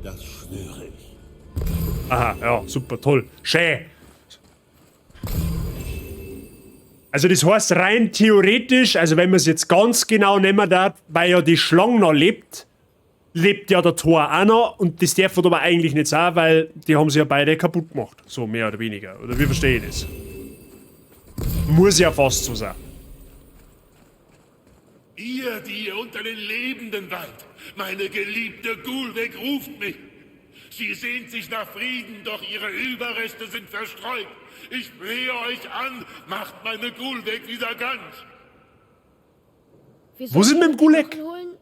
Das schwöre ich. Aha, ja, super, toll. Schön. Also das heißt rein theoretisch, also wenn man es jetzt ganz genau nehmen darf, weil ja die Schlange noch lebt, lebt ja der Thor auch noch und das darf aber eigentlich nicht sein, weil die haben sie ja beide kaputt gemacht. So mehr oder weniger. Oder wie verstehe ich das? Muss ja fast so sein. Ihr, die ihr unter den Lebenden weilt, meine geliebte Gulweg ruft mich. Sie sehnt sich nach Frieden, doch ihre Überreste sind verstreut. Ich flehe euch an, macht meine Gulweg wieder ganz. Wir Wo sind wir mit dem Gulek? Holen?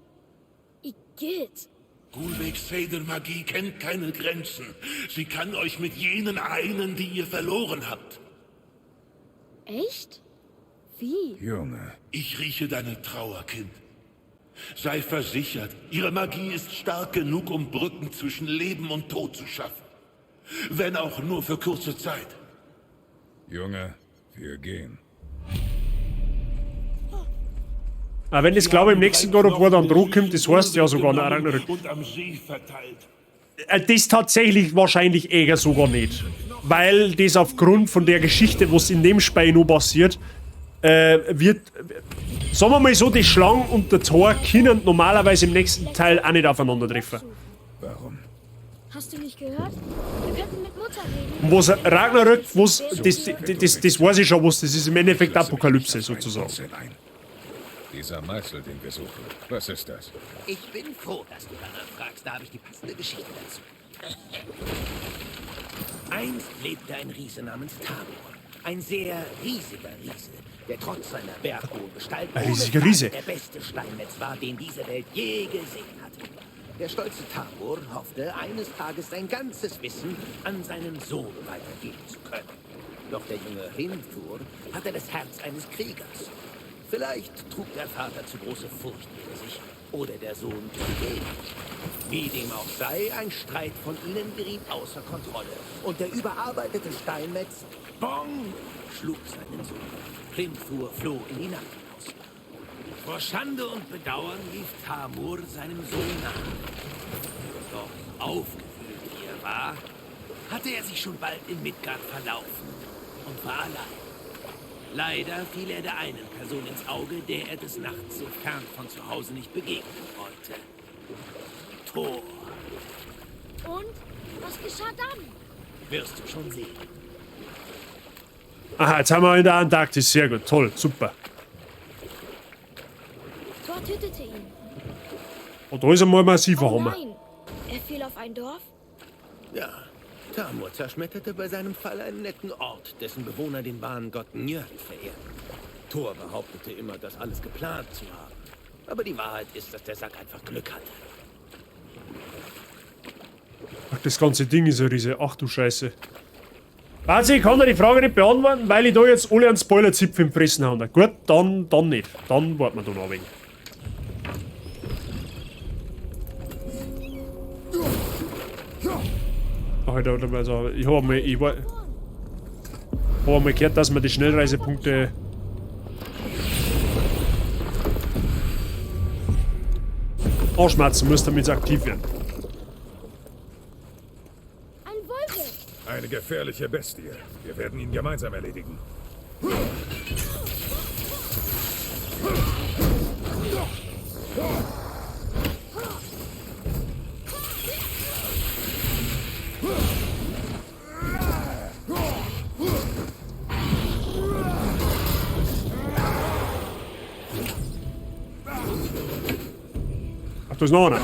Igitt. Gulwegs Seiðr-Magie kennt keine Grenzen. Sie kann euch mit jenen einen, die ihr verloren habt. Echt? Wie? Junge. Ich rieche deine Trauer, Kind. Sei versichert, ihre Magie ist stark genug, um Brücken zwischen Leben und Tod zu schaffen. Wenn auch nur für kurze Zeit. Junge, wir gehen. Aber wenn das, glaube ich, im nächsten God of War dann droh kommt, das heißt ja sogar noch Ragnarök. Und am See verteilt. Das tatsächlich wahrscheinlich eher sogar nicht. Weil das aufgrund von der Geschichte, was in dem Spiel noch passiert, wird, sagen wir mal so, die Schlange und der Thor können normalerweise im nächsten Teil auch nicht aufeinandertreffen. Warum? Hast du nicht gehört? Wir könnten mit Mutter reden. Und was Ragnarök, was, das weiß ich schon, was das ist im Endeffekt Apokalypse sozusagen. Dieser Meißel, den wir suchen, was ist das? Ich bin froh, dass du danach fragst. Da habe ich die passende Geschichte dazu. Einst lebte ein Riese namens Thamur. Ein sehr riesiger Riese, der trotz seiner berghohen Gestalt Ein riesiger Riese. der beste Steinmetz war, den diese Welt je gesehen hatte. Der stolze Thamur hoffte, eines Tages sein ganzes Wissen an seinen Sohn weitergeben zu können. Doch der junge Hrimthur hatte das Herz eines Kriegers. Vielleicht trug der Vater zu große Furcht in sich oder der Sohn zu wenig. Wie dem auch sei, ein Streit von ihnen geriet außer Kontrolle und der überarbeitete Steinmetz, bong, schlug seinen Sohn. Hrimthur floh in die Nacht hinaus. Vor Schande und Bedauern lief Thamur seinem Sohn nach. Doch aufgewühlt wie er war, hatte er sich schon bald in Midgard verlaufen und war allein. Leider fiel er der einen Person ins Auge, der er des Nachts so fern von zu Hause nicht begegnen wollte. Thor. Und? Was geschah dann? Wirst du schon sehen. Aha, jetzt haben wir in der Antarktis. Sehr gut, toll, super. tötete ihn. Und da ist einmal massiver Oh Hammer. nein! Er fiel auf ein Dorf? Ja, Tamur zerschmetterte bei seinem Fall einen netten Ort, dessen Bewohner den wahren Gott Njörd verehrten. Thor behauptete immer, das alles geplant zu haben. Aber die Wahrheit ist, dass der Sack einfach Glück hatte. Ach, das ganze Ding ist ein Riese. Ach du Scheiße. Warte, ich kann dir die Frage nicht beantworten, weil ich da jetzt alle einen Spoiler-Zipfel im Fressen habe. Gut, dann nicht. Dann warten wir da noch ein wenig. Ach, Alter, also, ich habe mal, ich war, hab einmal gehört, dass man die Schnellreisepunkte anschmerzen muss, damit sie aktiv werden. Ein Wolke! Eine gefährliche Bestie. Wir werden ihn gemeinsam erledigen. Ach, da ist noch einer.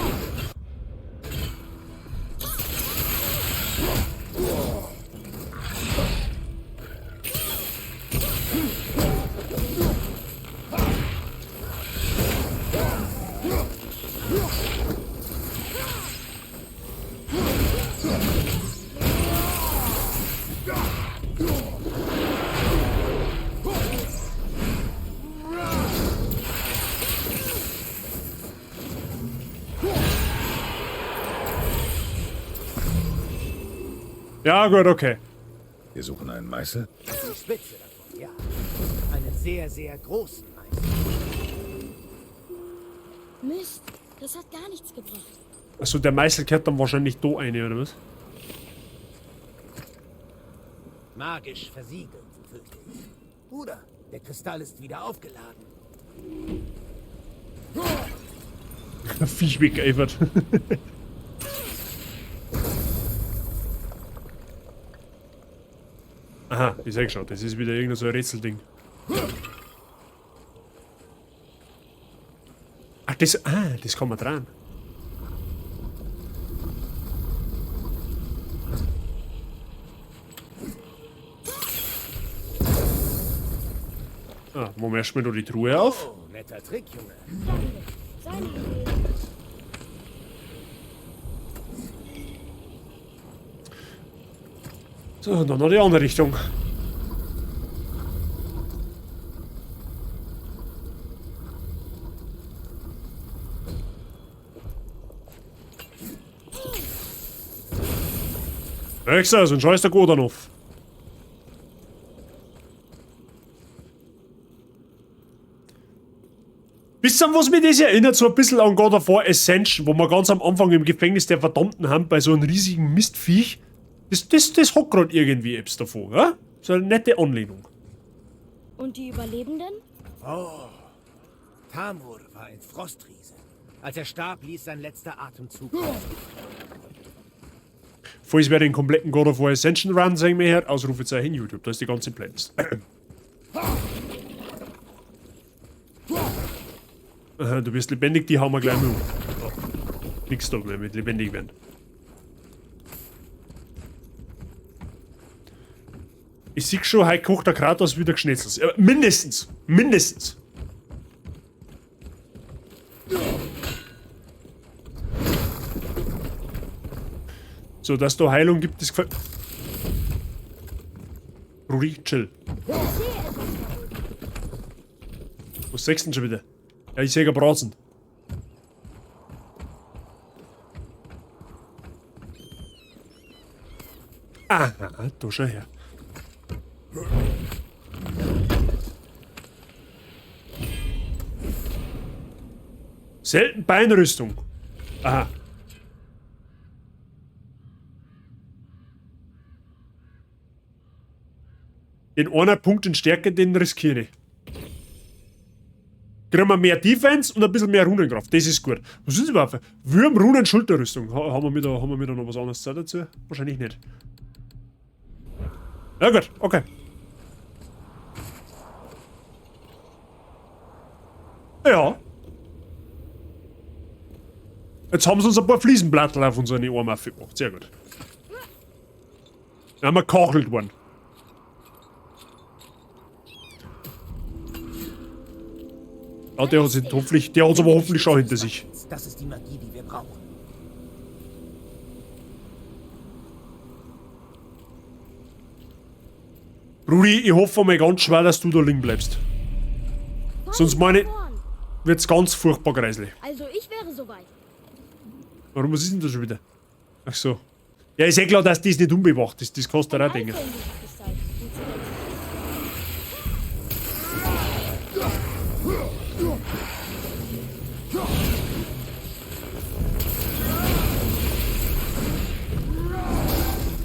Ja, gut, okay. Wir suchen einen Meißel? Die Spitze davon, ja. Einen sehr, sehr großen Meißel. Mist, das hat gar nichts gebracht. Also der Meißel kehrt dann wahrscheinlich da eine, oder was? Magisch versiegelt, fürchte ich. Bruder, der Kristall ist wieder aufgeladen. Viech weggeifert. Aha, ich sag schon, das ist wieder irgendein so ein Rätselding. Ach, das. Ah, das kann man dran. Ah, machen wir erstmal noch die Truhe auf. Oh, netter Trick, Junge. Seine Idee. So, und dann noch die andere Richtung. Nächster, sonst scheiß der Godan auf. Wisst ihr, was mich das erinnert? So ein bisschen an God of War Ascension, wo wir ganz am Anfang im Gefängnis der Verdammten haben, bei so einem riesigen Mistviech. Das hat grad irgendwie etwas davon, ja? So eine nette Anlehnung. Und die Überlebenden? Oh, Tamur war ein Frostriese. Als er starb, ließ sein letzter Atemzug. Falls wer den kompletten God of War Ascension Run sehen möchte, Ausrufezeichen YouTube, da ist die ganze Playlist. Aha, du wirst lebendig, die hauen wir gleich mal um. Oh. Nix da mehr mit lebendig werden. Ich sehe schon, heute kocht der Kratos wieder Geschnetzels. Ja, mindestens! Mindestens! So, dass da Heilung gibt, das gefällt. Rudi, chill. Was sagst du denn schon wieder? Ja, ich sehe einen Braten. Aha, da schau her. Selten Beinrüstung. Aha. Den einer Punkt in Stärke, den riskiere ich. Kriegen wir mehr Defense und ein bisschen mehr Runenkraft. Das ist gut. Was ist das überhaupt? Würm, Runen, Schulterrüstung. Haben wir da noch was anderes dazu? Wahrscheinlich nicht. Ja gut, okay. Ja. Jetzt haben sie uns ein paar Fliesenblattel auf unsere Arme aufgebracht. Sehr gut. Dann haben wir gekachelt worden. Ja, der hat hoffentlich, der hat's aber hoffentlich schon hinter sich. Das ist die Magie, die wir brauchen. Brudi, ich hoffe mal ganz schwer, dass du da liegen bleibst. Sonst meine ich, wird's ganz furchtbar greislich. Also ich wäre soweit. Warum, was ist denn das schon wieder? Ach so. Ja, ist eh klar, dass das nicht unbewacht ist. Das kannst du auch denken.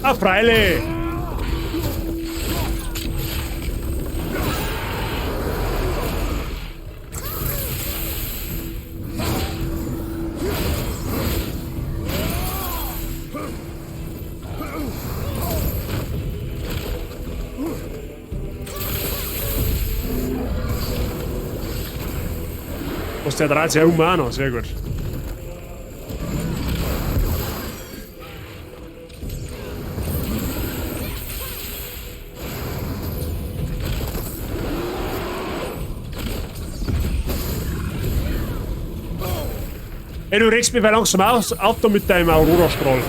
Ah, freilich! Was der dreht sich ja um auch noch, sehr gut. Ey, du regst mich weil langsam auf da mit deinem Aurora-Strahl.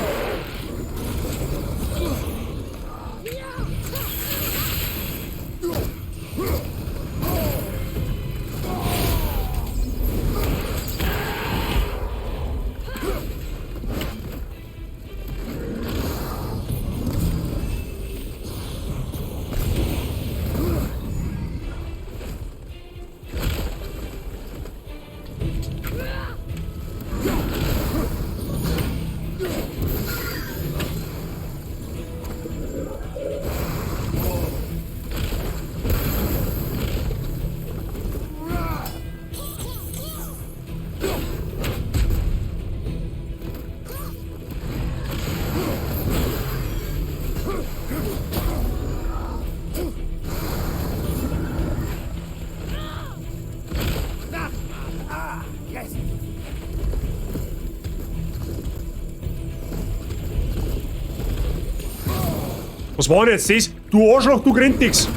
Was war denn jetzt das? Du Arschloch, du Grindix!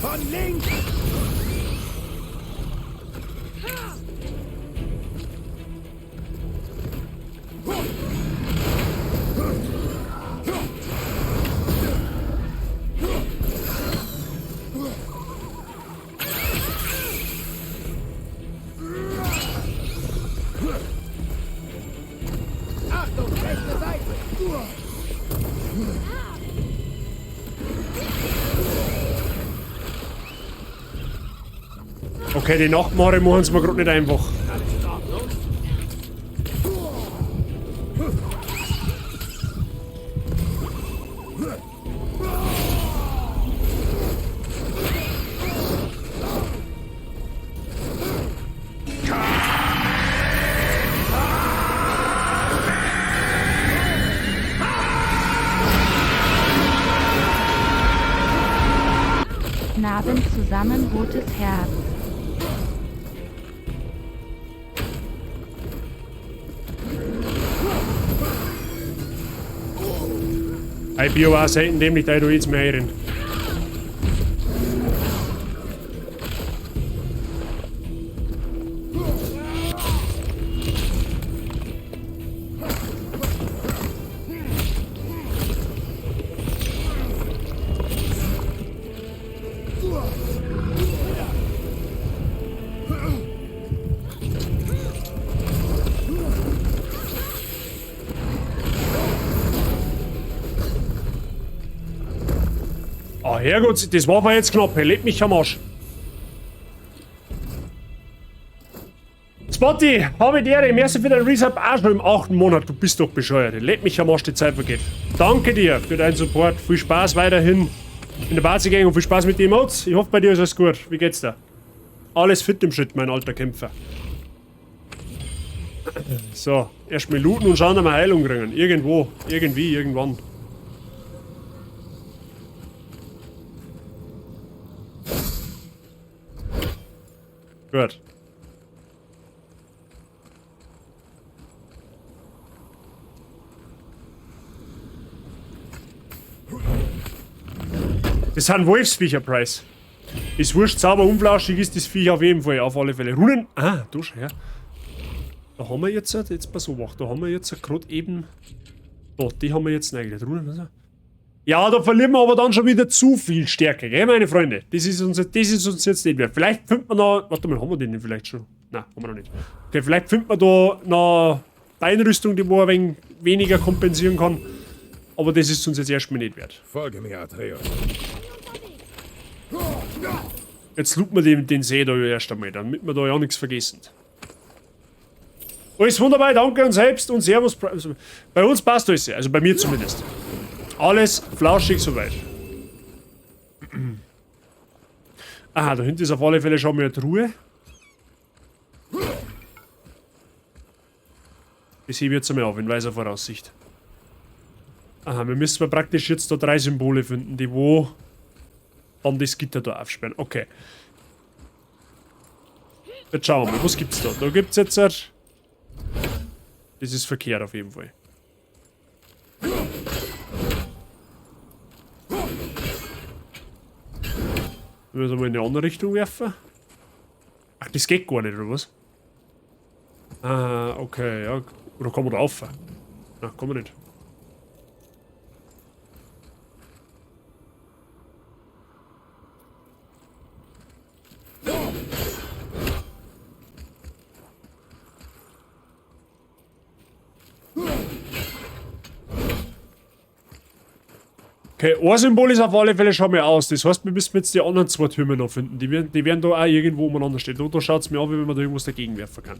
Von links! Achtung, rechte Seite! Okay, die Nachtmare machen sie mir grad nicht einfach. Narben zusammen, rotes Herz. Ich bin aber auch selten dämlich, da ich jetzt mehr rein. Ah, Herrgott, das war aber jetzt knapp. Hey, leck mich am Arsch. Spotty, habe die Ehre. Merci für deinen Resub auch schon im 8. Monat. Du bist doch bescheuert. Leck mich am Arsch, die Zeit vergeht. Danke dir für deinen Support. Viel Spaß weiterhin in der Party Gang und viel Spaß mit den Emotes. Ich hoffe, bei dir ist alles gut. Wie geht's dir? Alles fit im Schritt, mein alter Kämpfer. So, erstmal looten und schauen, ob wir Heilung kriegen. Irgendwo, irgendwie, irgendwann. Gut. Das sind Wolfsviecher, Price. Ist wurscht, sauber unflauschig ist das Viech auf jeden Fall, auf alle Fälle. Runen. Ah, du schau her. Da haben wir jetzt, jetzt pass auf, da haben wir jetzt gerade eben. Da, die haben wir jetzt reingekriegt. Runen, was? Ja, da verlieren wir aber dann schon wieder zu viel Stärke, gell, meine Freunde? Das ist uns jetzt nicht wert. Vielleicht finden wir noch. Warte mal, haben wir den denn vielleicht schon? Nein, haben wir noch nicht. Okay, vielleicht finden wir da noch Beinrüstung, die wo ein wenig weniger kompensieren kann. Aber das ist uns jetzt erstmal nicht wert. Folge mir, Atreus. Jetzt looten wir den See da erst einmal, damit wir da ja nichts vergessen. Alles wunderbar, danke und selbst und Servus. Also, bei uns passt alles, also bei mir zumindest. Alles flauschig soweit. Aha, da hinten ist auf alle Fälle schon mal eine Truhe. Das hebe ich jetzt einmal auf, in weiser Voraussicht. Aha, wir müssen praktisch jetzt da 3 Symbole finden, die wo dann das Gitter da aufsperren. Okay. Jetzt schauen wir mal, was gibt's da? Da gibt's jetzt... Das ist verkehrt auf jeden Fall. Wir müssen mal in eine andere Richtung werfen. Ach, das geht gar nicht, oder was? Ah, okay, ja. Oder kann man da rauf? Na, kann man nicht. Okay, ein Symbol ist auf alle Fälle schon mal aus. Das heißt, wir müssen jetzt die anderen 2 Türme noch finden. Die werden da auch irgendwo umeinander stehen. Da schaut's mir an, wie wenn man da irgendwas dagegen werfen kann.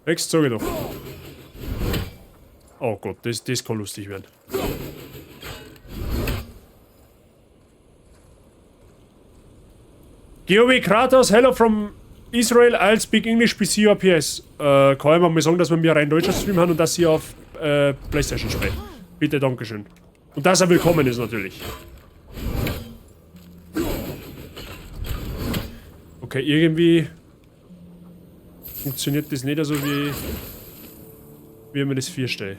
Wächst, sag ich doch. Oh Gott, das kann lustig werden. Geovi Kratos, hello from Israel, I'll speak English, PC or PS. Kann ich mal sagen, dass wir mir rein deutscher Stream haben und dass sie auf PlayStation spielen. Bitte, Dankeschön. Und dass er willkommen ist natürlich. Okay, irgendwie funktioniert das nicht so, wie ich mir das vorstelle.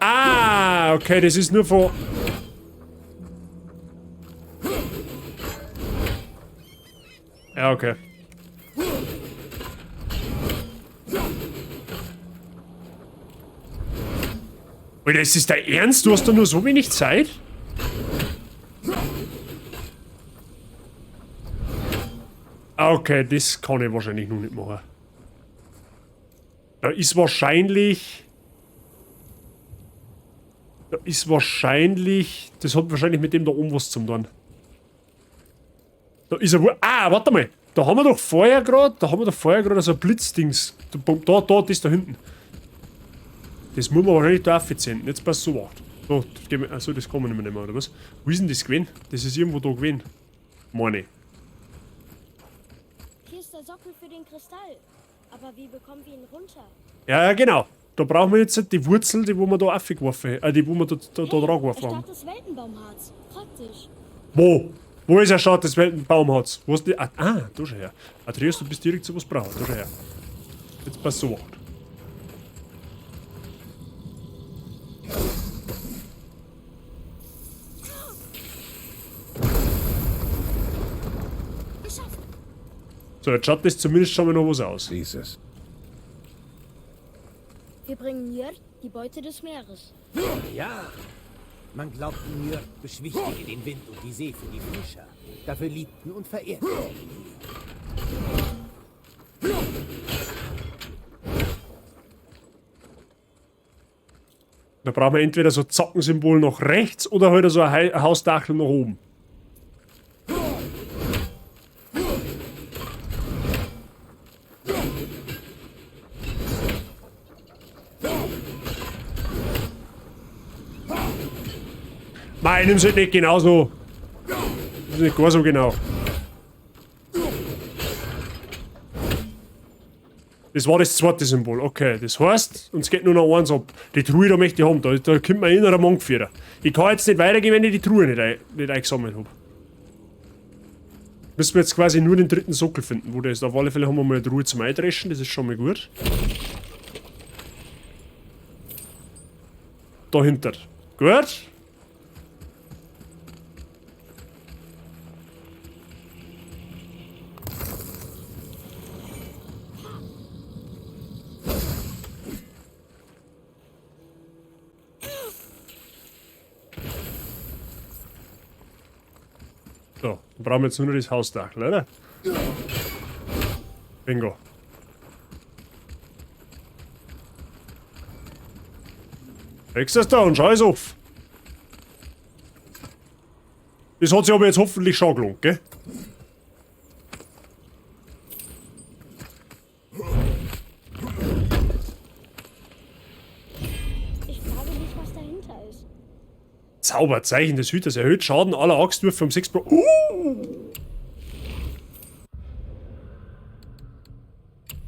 Ah, okay, das ist nur von... Ja, okay. Alter, ist das dein Ernst? Du hast da nur so wenig Zeit? Ah, okay, das kann ich wahrscheinlich noch nicht machen. Da ist wahrscheinlich... Da ist wahrscheinlich... Das hat wahrscheinlich mit dem da oben was zu tun. Da ist er wohl... Ah, warte mal. Da haben wir doch vorher gerade... Da haben wir doch vorher gerade so ein Blitzdings. Da, das ist da hinten. Das muss man wahrscheinlich da aufziehen. Jetzt passt so weit. So, das gehen wir, achso, das kann man nicht mehr, oder was? Wo ist denn das gewesen? Das ist irgendwo da gewesen. Meine. Hier ist der Sockel für den Kristall. Aber wie bekommen wir ihn runter? Ja, ja, genau. Da brauchen wir jetzt die Wurzel, die wo wir da aufgeworfen haben. Die wo wir da dran geworfen haben. Erstarrtes Weltenbaumharz. Praktisch. Wo? Wo ist erstarrtes Weltenbaumharz? Wo ist die? Ah, da schau her. Atreus, du bist direkt zu was brauchen. Da schau her. Jetzt passt so auf. So, jetzt schaut das zumindest schon mal noch was aus. Dieses. Wir bringen Njörd die Beute des Meeres. Ja, man glaubt, Njörd beschwichtige den Wind und die See für die Fischer. Dafür liebten und verehrten sie ihn hier. Da brauchen wir entweder so Zackensymbol nach rechts oder halt so ein Hausdachl nach oben. Nein, nimm's halt nicht genauso. Das ist nicht gar so genau. Das war das zweite Symbol. Okay, das heißt, uns geht nur noch eins ab. Die Truhe da möchte ich haben. Da kommt mein innerer Monk für. Ich kann jetzt nicht weitergehen, wenn ich die Truhe nicht eingesammelt hab. Müssen wir jetzt quasi nur den dritten Sockel finden, wo der ist. Auf alle Fälle haben wir mal eine Truhe zum Eindreschen, das ist schon mal gut. Dahinter. Gut. So, dann brauchen wir jetzt nur noch das Hausdach, oder? Bingo. Wächst das da und scheiß auf. Das hat sich aber jetzt hoffentlich schon gelohnt, gell? Ich frage mich, was dahinter ist. Zauberzeichen des Hüters erhöht Schaden aller Axtwürfe um 6 Pro.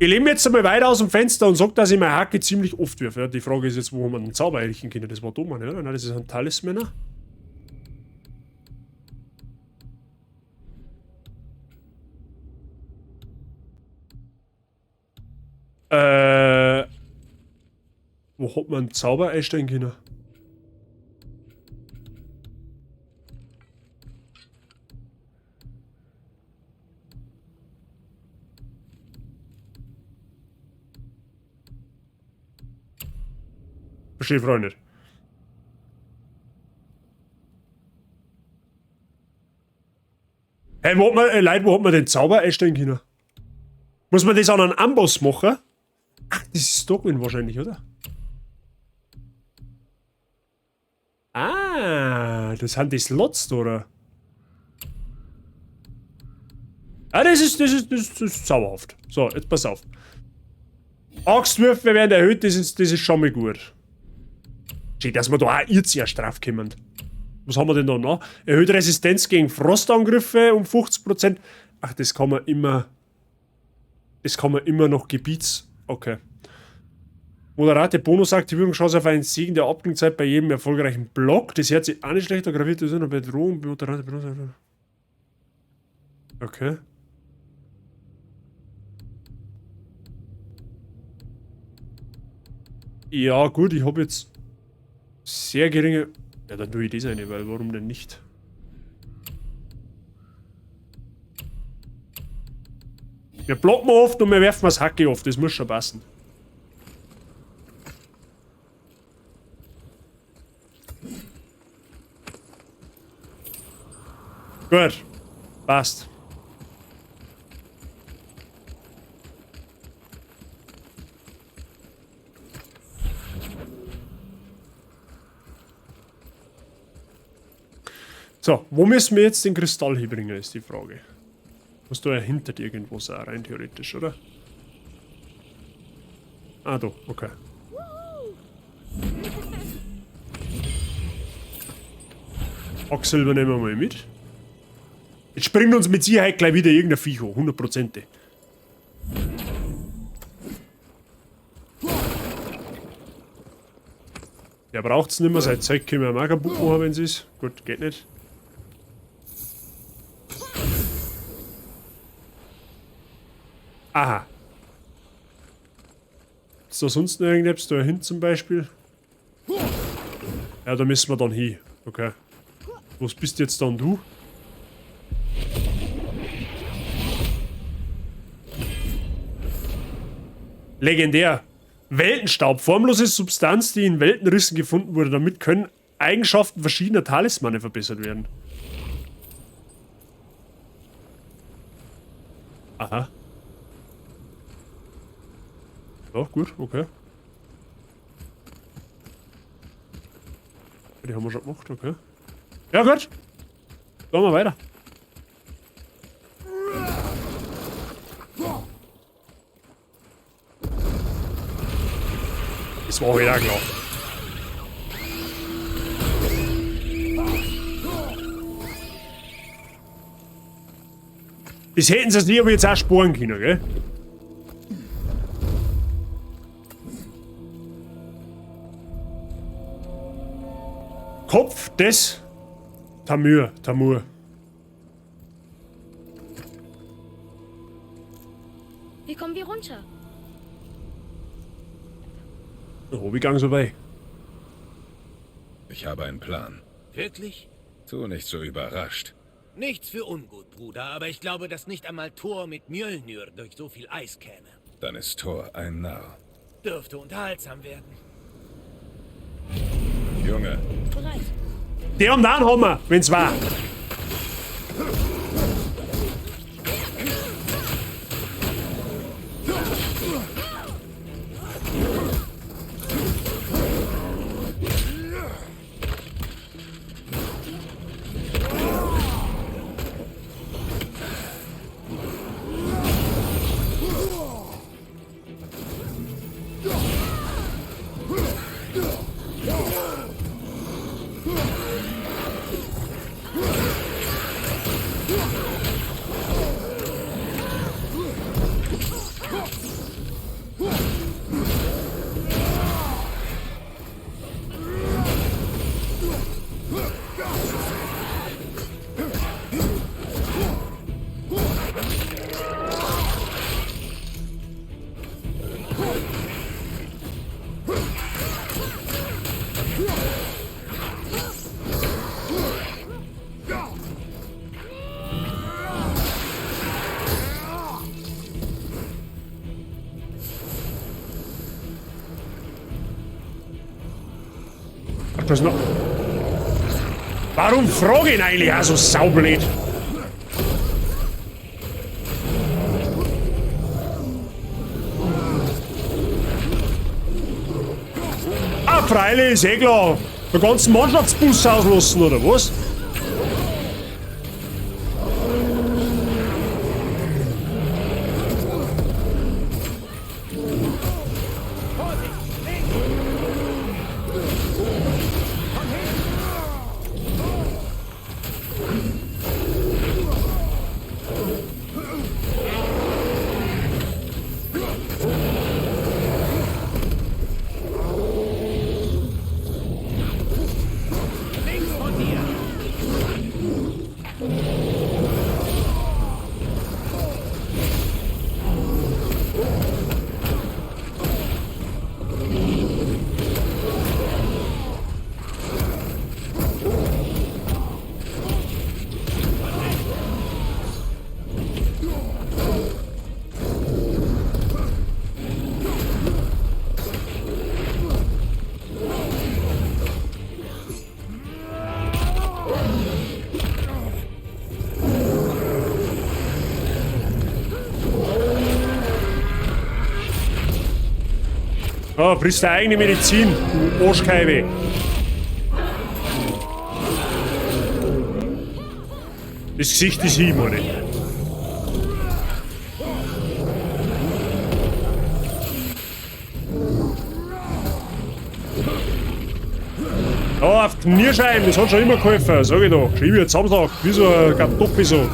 Ich lehne jetzt einmal weiter aus dem Fenster und sag, dass ich meine Hacke ziemlich oft wirfe. Ja, die Frage ist jetzt, wo haben wir den Zauber einrichten können? Das war dumm, oder? Nein, das ist ein Talismänner. Wo hat man einen Zauber einstellen können? Verstehe, Freunde. Hey, wo hat man, Leute, wo hat man den Zauber einstellen können? Muss man das an einem Amboss machen? Ach, das ist Dogwin wahrscheinlich, oder? Ah, das sind die Slots, oder? Ah, das ist zauberhaft. So, jetzt pass auf. Axtwürfe werden erhöht, das ist schon mal gut. Schön, dass wir da auch jetzt erst drauf kommen. Was haben wir denn da noch? Erhöht Resistenz gegen Frostangriffe um 50%. Ach, das kann man immer. Das kann man immer noch Gebiets. Okay. Moderate Bonusaktivierung, Chance auf einen Segen der Abklingzeit bei jedem erfolgreichen Block. Das hört sich auch nicht schlecht an. Graviert ist eine Bedrohung. Moderate Bonusaktivierung. Okay. Ja, gut, ich hab jetzt sehr geringe. Ja, dann tue ich das eine, weil warum denn nicht? Wir blocken oft und wir werfen das Hacke oft, das muss schon passen. Gut, passt. So, wo müssen wir jetzt den Kristall hinbringen, ist die Frage. Muss da ja hinter dir irgendwo sein, rein theoretisch, oder? Ah, da, okay. Hacksilber nehmen wir mal mit. Jetzt springt uns mit Sicherheit gleich wieder irgendein Viech hoch, 100%. Der braucht's nicht mehr, sein Zeug können wir auch kaputt machen, wenn's ist. Gut, geht nicht. Aha. Ist da sonst noch irgendetwas? Da hin zum Beispiel? Ja, da müssen wir dann hin. Okay. Was bist jetzt dann du? Legendär. Weltenstaub. Formlose Substanz, die in Weltenrissen gefunden wurde. Damit können Eigenschaften verschiedener Talismane verbessert werden. Aha. Ja, gut, okay. Die haben wir schon gemacht, okay. Ja, gut. Gehen wir weiter. Das war wieder klar. Das hätten sie sich aber jetzt auch sparen können, gell? Kopf des Tamur. Tamur. Wie kommen wir runter? Oh, wie gang so bei? Ich habe einen Plan. Wirklich? Tu nicht so überrascht. Nichts für ungut, Bruder, aber ich glaube, dass nicht einmal Thor mit Mjölnir durch so viel Eis käme. Dann ist Thor ein Narr. Dürfte unterhaltsam werden. Junge, Bereit. Der am Nahen haben wir, wenn's war. Ach, das noch. Warum frage ich ihn eigentlich auch so saublöd? Ah, freilich, ist eh klar. Den ganzen Mannschaftsbus auslassen, oder was? Links von dir! Ah, friss deine eigene Medizin, du Arschkeibe. Das Gesicht ist hin, meine ich. Ja, auf die Nierscheiben, das hat schon immer geholfen, sag ich doch. Schieb ich jetzt Samstag, wie so ein Kartoffel so.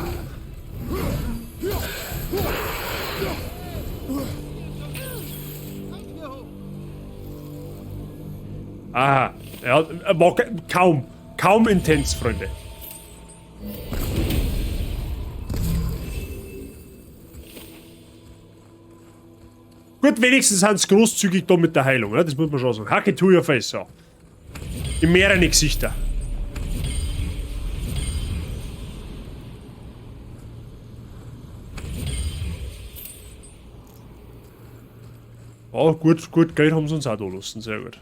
Aha, ja, war kaum, kaum intens, Freunde. Gut, wenigstens sind sie großzügig da mit der Heilung, ja, das muss man schon sagen. Hacke to your face, ja. In mehreren Gesichter. Ja, gut, gut, Geld haben sie uns auch da lassen, sehr gut.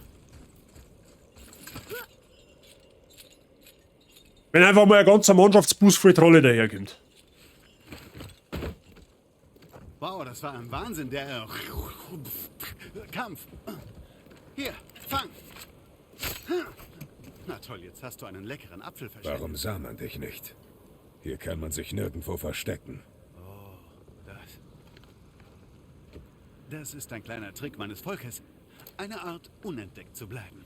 Wenn einfach mal ein ganzer Mannschaftsbus voll Trolle daherkommt. Wow, das war ein Wahnsinn, der Kampf. Hier, fang. Na toll, jetzt hast du einen leckeren Apfel verschenkt. warum sah man dich nicht? Hier kann man sich nirgendwo verstecken. Oh, das. Das ist ein kleiner Trick meines Volkes. Eine Art, unentdeckt zu bleiben.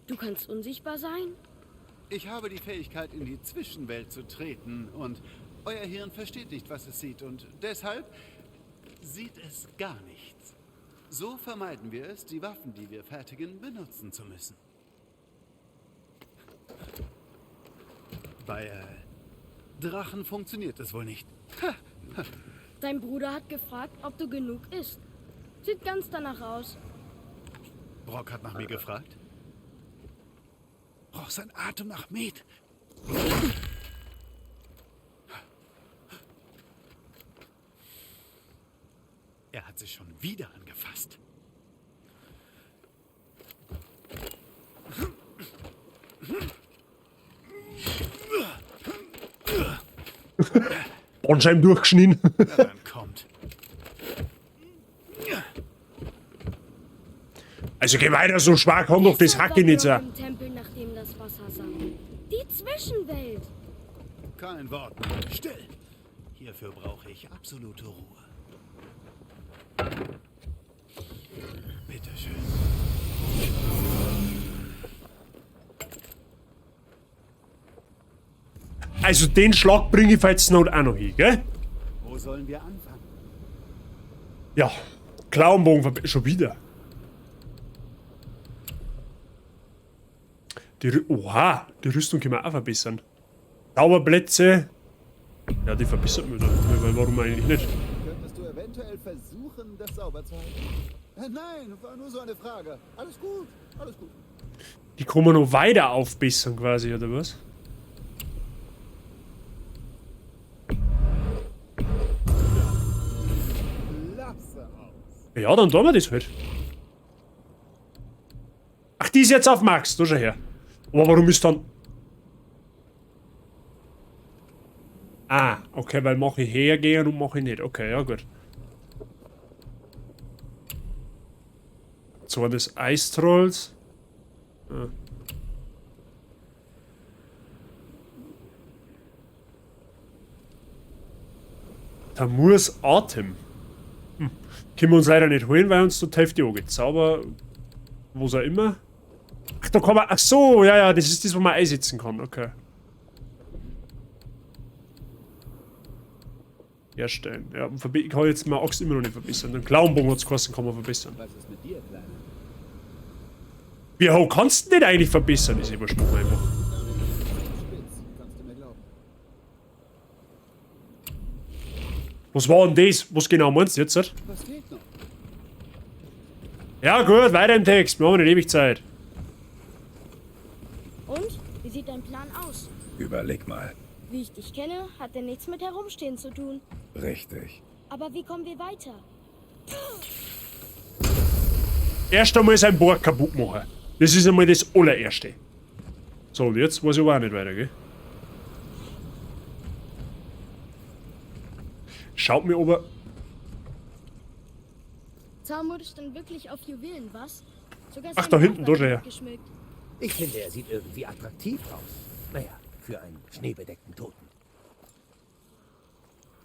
Du kannst unsichtbar sein? Ich habe die Fähigkeit, in die Zwischenwelt zu treten und euer Hirn versteht nicht, was es sieht und deshalb sieht es gar nichts. So vermeiden wir es, die Waffen, die wir fertigen, benutzen zu müssen. Bei Drachen funktioniert es wohl nicht. Dein Bruder hat gefragt, ob du genug isst. Sieht ganz danach aus. Brock hat nach mir gefragt. Roch sein Atem nach Met. Er hat sich schon wieder angefasst. Bandscheiben durchgeschnitten. Na dann kommt. Also geh weiter, so schwach kann doch das Hacke nicht sein. Im Tempel, nachdem das Wasser sank. Die Zwischenwelt. Kein Wort. Still. Hierfür brauche ich absolute Ruhe. Bitte schön. Also den Schlag bringe ich falls not auch noch hin, gell? Wo sollen wir anfangen? Ja, Klauenbogen schon wieder. Oha, die Rüstung können wir auch verbessern. Zauberplätze. Ja, die verbessert man dann, weil warum eigentlich nicht? Könntest du eventuell versuchen, das sauber zu halten? Nein, war nur so eine Frage. Alles gut, alles gut. Die kann man noch weiter aufbessern quasi, oder was? Ja, dann tun wir das halt. Ach, die ist jetzt auf Max, da schau her. Aber warum ist dann... Ah, okay, weil mache ich hergehen und mache ich nicht. Okay, ja gut. Zorn des Eistrolls. Ah. Tamurs Atem. Können wir uns leider nicht holen, weil uns die Hälfte angeht. Zauber, was auch immer. Ach, da kann man. Ach so, ja, ja, das ist das, wo man einsetzen kann. Okay. Herstellen. Ja, ich kann jetzt meine Axt immer noch nicht verbessern. Den Klauenbogen hat's geheißen, kann man verbessern. Was ist mit dir, Kleiner? Wie hoch kannst du den eigentlich verbessern? Ist übersprungen einfach. Was war denn das? Was genau meinst du jetzt? Was fehlt noch? Ja gut, weiter im Text. Wir haben nicht ewig Zeit. Und? Wie sieht dein Plan aus? Überleg mal. Wie ich dich kenne, hat er nichts mit Herumstehen zu tun. Richtig. Aber wie kommen wir weiter? Erst einmal sein Borg kaputt machen. Das ist einmal das allererste. So, und jetzt weiß ich aber auch nicht weiter, gell? Schaut mir aber. Zamud ist dann wirklich auf Juwelen, was? Sogar Ach, sein da hinten, Bart war da schau her. geschmückt. Ich finde, er sieht irgendwie attraktiv aus. Naja, für einen schneebedeckten Toten.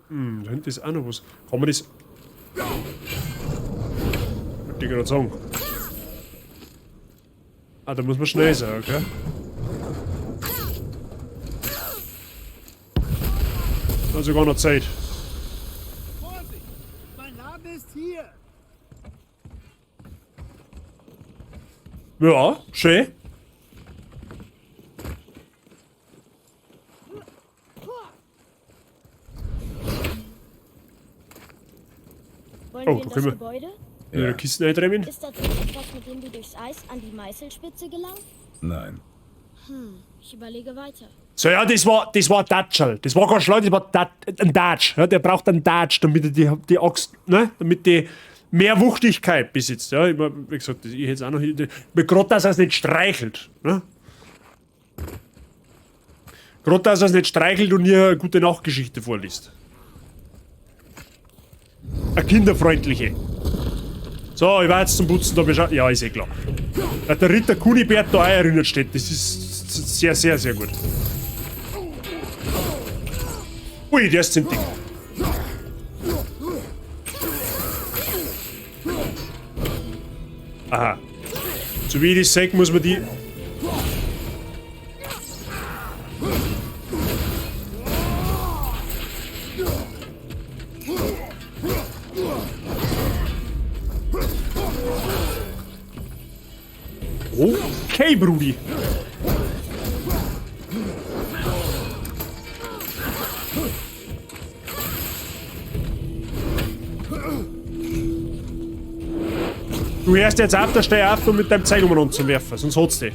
Hm, da hinten ist auch noch was. Kann man das. Wollte ich gerade sagen. Ah, da muss man schnell sein, okay? Hat sogar noch Zeit. Vorsicht! Mein Laden ist hier! Ja, schön. Wollen Oh, wir in da das können wir- Gebäude? Ja. Kisten eintreiben. Ist da drin etwas, mit dem wir durchs Eis an die Meißelspitze gelangen? Nein. Ich überlege weiter. So, ja, das war Datschel. Das war kein Schlag, das war ein Datsch. Ja, der braucht einen Datsch, damit er die Axt, ne, damit die mehr Wuchtigkeit besitzt. Ja, ich mein, wie gesagt, ich hätte es auch noch. Gerade, dass er es nicht streichelt. Ne? Gerade, dass er es nicht streichelt und ihr eine gute Nachtgeschichte vorliest. Eine kinderfreundliche. So, ich war jetzt zum Putzen da beschaut. Ja, ist eh klar. Dass der Ritter Kunibert da auch erinnert steht, das ist sehr, sehr, sehr gut. Ui, der ist ziemlich dick. Aha. So wie ich das sage, muss man die... Okay, Brudi. Du hörst jetzt auf, da steh auf, um mit deinem Zeug umeinander zu werfen, sonst hat's dich.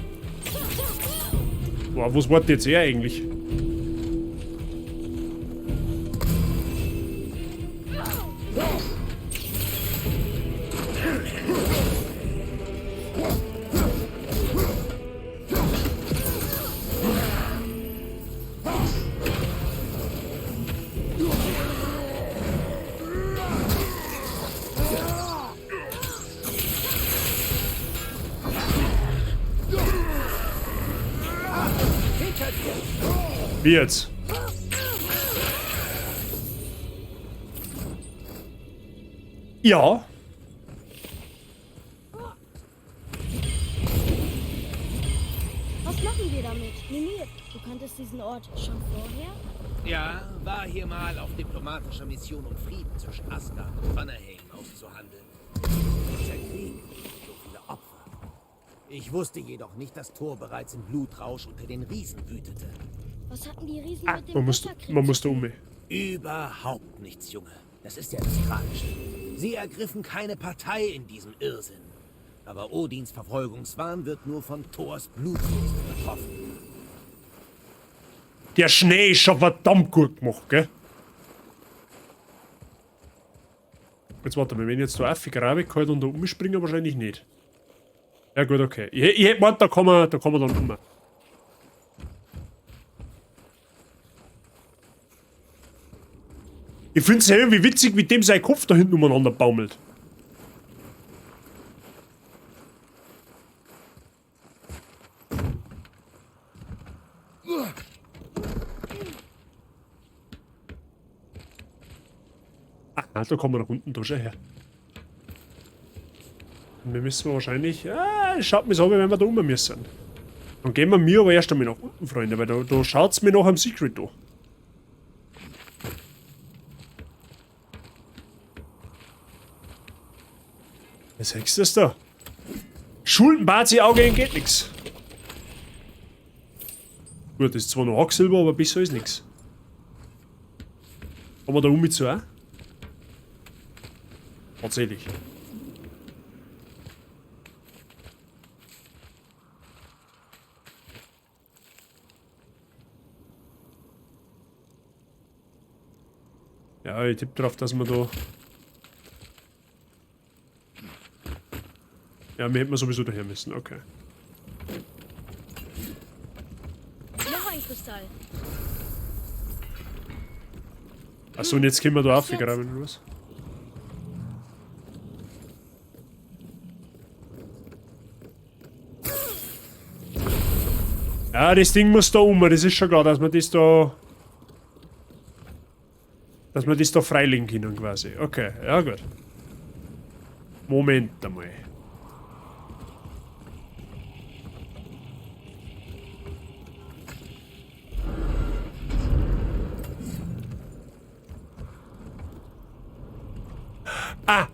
Boah, was wollt ihr jetzt er eigentlich? Wie jetzt? Ja. Was machen wir damit? Mimir, du kanntest diesen Ort schon vorher? Ja, war hier mal auf diplomatischer Mission, um Frieden zwischen Asgard und Vanaheim auszuhandeln. Dieser Krieg, so viele Opfer. Ich wusste jedoch nicht, dass Thor bereits im Blutrausch unter den Riesen wütete. Was hatten die Riesen Ah, mit dem man muss, Götterkrieg man zu muss da tun? um. Überhaupt nichts, Junge. Das ist ja das Tragische. Sie ergriffen keine Partei in diesem Irrsinn. Aber Odins Verfolgungswahn wird nur von Thors Blutdurst übertroffen. Der Schnee ist schon verdammt gut gemacht, gell? Jetzt warte mal, wenn ich jetzt da aufgrabe, kann ich dann da umspringen? Wahrscheinlich nicht. Ja gut, okay. Ich hätte gemeint, da kann man dann um. Ich find's ja irgendwie witzig, wie dem sein Kopf da hinten umeinander baumelt. Ah, da kommen wir nach unten, da schon her. Und wir müssen wahrscheinlich... Ah, schaut mir so, wenn wir da unten müssen. Dann gehen wir mir aber erst einmal nach unten, Freunde, weil da schaut's mir nach am Secret da. Was ist das da? Schuldenbazi Auge geht nix. Gut, das ist zwar noch Hacksilber, aber besser ist nix. Haben wir da um zu auch? Tatsächlich. Ja, ich tippe drauf, dass wir da... Ja, wir hätten wir sowieso daher müssen, okay. Noch ein Kristall. Achso, und jetzt können wir da Was jetzt? aufgraben, oder was? Ja, das Ding muss da um, das ist schon klar, dass wir das da... Dass wir das da freilegen können quasi. Okay, ja gut. Moment einmal. Ah!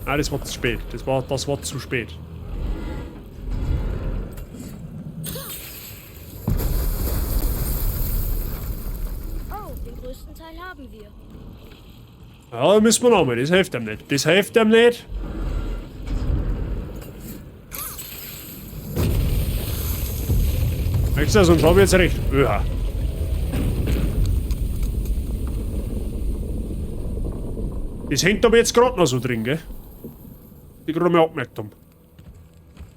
Ah, das war zu spät. Das war zu spät. Oh, den größten Teil haben wir. Ja, da müssen wir nochmal. Das hilft einem nicht. Das hilft einem nicht. Merkst du, sonst hab ich jetzt recht. Ja. Das hängt aber jetzt grad noch so drin, gell? Die gerade mal abgemerkt haben.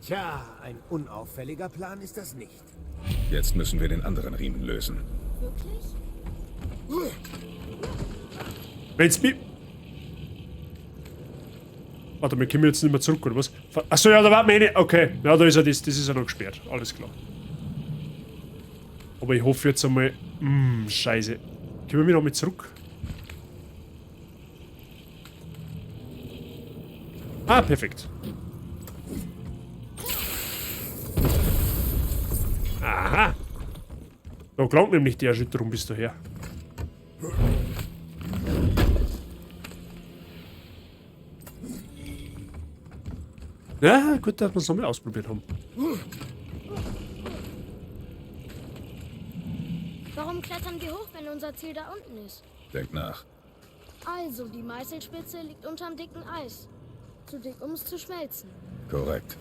Tja, ein unauffälliger Plan ist das nicht. Jetzt müssen wir den anderen Riemen lösen. Wirklich? Wenn's mi... Warte, wir kommen jetzt nicht mehr zurück, oder was? Achso, ja, da warten wir eh nicht. Okay, ja, da ist ja das, das ist ja noch gesperrt. Alles klar. Aber ich hoffe jetzt einmal... scheiße. Können wir noch mit zurück? Ah, perfekt. Aha. Da klangt nämlich die Erschütterung bis daher. Ja, gut, dass wir es nochmal ausprobiert haben. Warum klettern wir hoch, wenn unser Ziel da unten ist? Denk nach. Also, die Meißelspitze liegt unterm dicken Eis. Zu dick, um es zu schmelzen. Korrekt.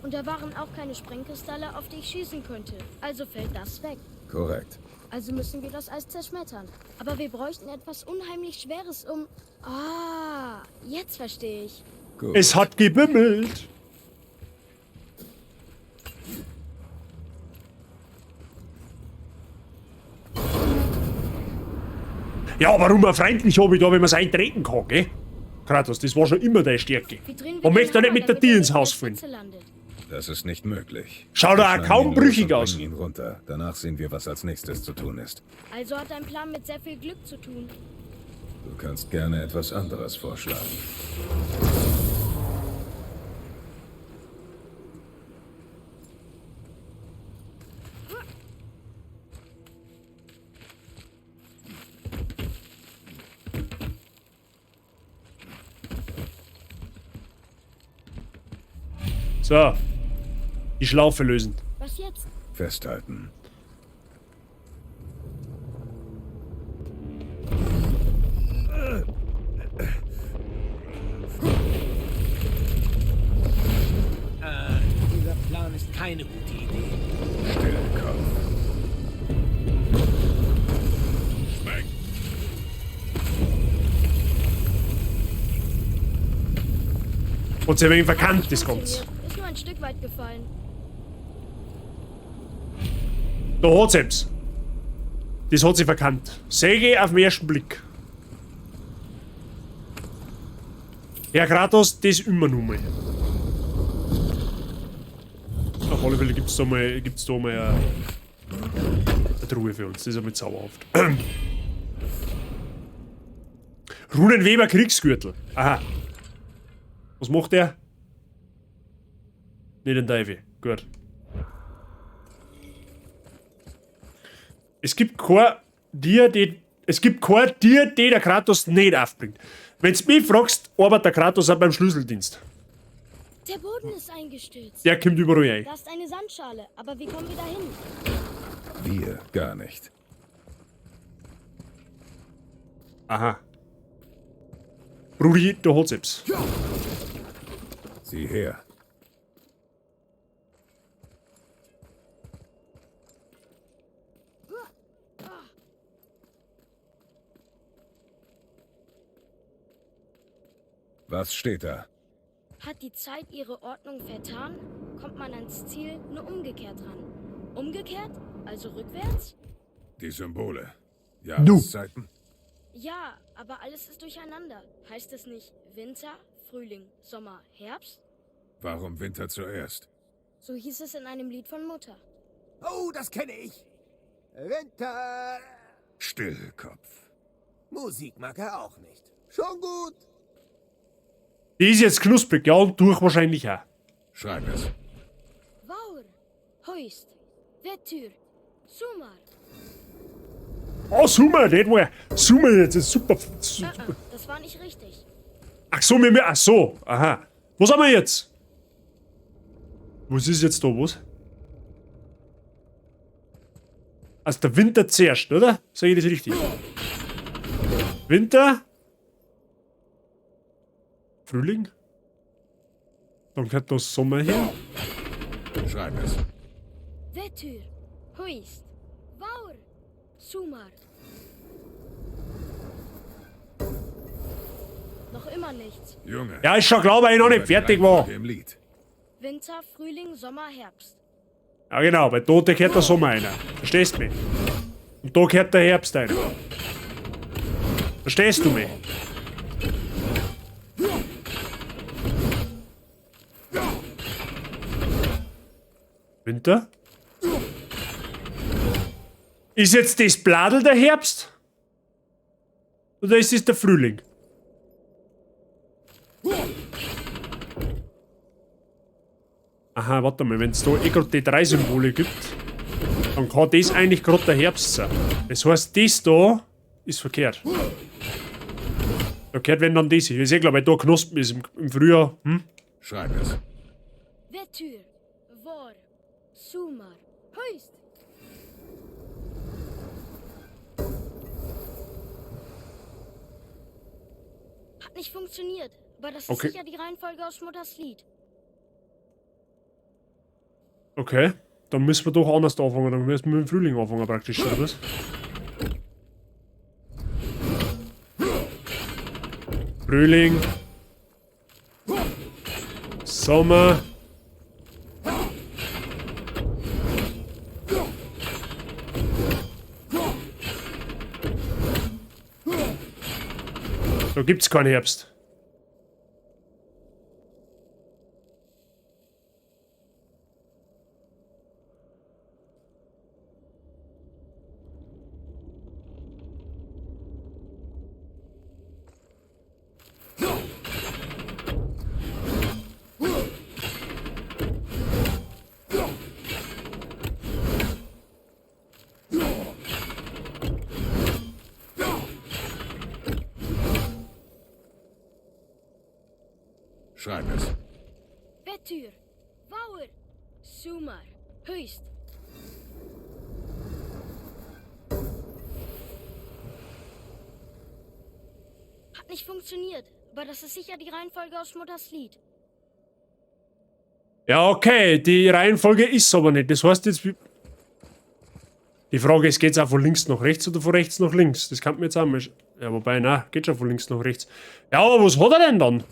Und da waren auch keine Sprengkristalle, auf die ich schießen könnte. Also fällt das weg. Korrekt. Also müssen wir das Eis zerschmettern. Aber wir bräuchten etwas unheimlich Schweres, um... Ah, jetzt verstehe ich. Gut. Es hat gebimmelt. Ja, warum freundlich habe ich da, wenn man es eintreten kann, gell? Kratos, das war schon immer deine Stärke. Wie drehen wir Man den möchte da nicht Hammer, mit der damit Tür er ins nicht Haus an der fallen. Spitze landet? Das ist nicht möglich. Schaut Wir da auch schneiden kaum ihn los brüchig und aus. bringen ihn runter. Danach sehen wir, was als nächstes zu tun ist. Also hat dein Plan mit sehr viel Glück zu tun. Du kannst gerne etwas anderes vorschlagen. So. Die Schlaufe lösen. Was jetzt? Festhalten. Dieser Plan ist keine gute Idee. Stillkopf. Und sie haben ihn verkannt, das Ganze. Funktioniert. Ist nur ein Stück weit gefallen. Da hat's etwas. Das hat sie verkannt. Säge auf den ersten Blick. Herr Kratos, das immer nur mal. Auf alle Fälle gibt's da mal, gibt's da mal eine Truhe für uns. Das ist einmal zauberhaft. Runenweber Kriegsgürtel. Aha. Was macht der? Nicht den Teufel. Gut. Es gibt kein Tier, die, es gibt kein Tier, die der Kratos nicht aufbringt. Wenn du mich fragst, arbeitet der Kratos auch beim Schlüsseldienst. Der Boden ist eingestürzt. Der kommt überall rein. Da ist eine Sandschale, aber wie kommen wir da hin? Wir gar nicht. Aha. Rudi, da hat's etwas. Sieh her. Was steht da? Hat die Zeit ihre Ordnung vertan, kommt man ans Ziel nur umgekehrt ran. Umgekehrt? Also rückwärts? Die Symbole. Jahreszeiten? Ja, aber alles ist durcheinander. Heißt es nicht Winter, Frühling, Sommer, Herbst? Warum Winter zuerst? So hieß es in einem Lied von Mutter. Oh, das kenne ich. Winter. Stillkopf. Musik mag er auch nicht. Schon gut. Die ist jetzt knusprig, ja, und durch wahrscheinlich auch. Schreib es. Vaur, Heust, Vetur, Sumar. Oh, Summer, das war. Summer jetzt ist super. Super. Das war nicht richtig. Ach so, mir, ach so, aha. Was haben wir jetzt? Was ist jetzt da, was? Also der Winter zuerst, oder? Sag ich das richtig? Winter? Frühling? Dann kommt noch Sommer her. Schreib es. Vetur, Heust, Vaur, Sumar. Noch immer nichts. Junge. Ja, ist schon klar, weil ich noch nicht Über die fertig war. Reihenfolge Im Lied. Winter, Frühling, Sommer, Herbst. Ja genau, weil da gehört der Sommer rein. Verstehst du mich? Und da gehört der Herbst rein. Verstehst du mich? Winter? Ist jetzt das Bladel der Herbst? Oder ist es der Frühling? Aha, warte mal, wenn es da eh gerade die drei Symbole gibt, dann kann das eigentlich gerade der Herbst sein. Das heißt, das da ist verkehrt. Da gehört wenn dann das hin. Ich sehe, glaube ich, da Knospen ist im Frühjahr. Hm? Schreib es. Vetur, Vor, Sumar, Heust. Hat nicht funktioniert, aber das ist Okay. sicher die Reihenfolge aus Mutters Lied. Okay. Dann müssen wir doch anders anfangen. Dann müssen wir mit dem Frühling anfangen praktisch, oder was? Frühling. Sommer. Da gibt's keinen Herbst. Schreib es. Vetur, Vaur, Sumar, Haust. Hat nicht funktioniert, aber das ist sicher die Reihenfolge aus Mutters Lied. Ja, okay, die Reihenfolge ist aber nicht. Das heißt jetzt. Die Frage ist, geht's auch von links nach rechts oder von rechts nach links? Das kann man jetzt auch mal. Ja, wobei, na, geht schon von links nach rechts. Ja, aber was hat er denn dann?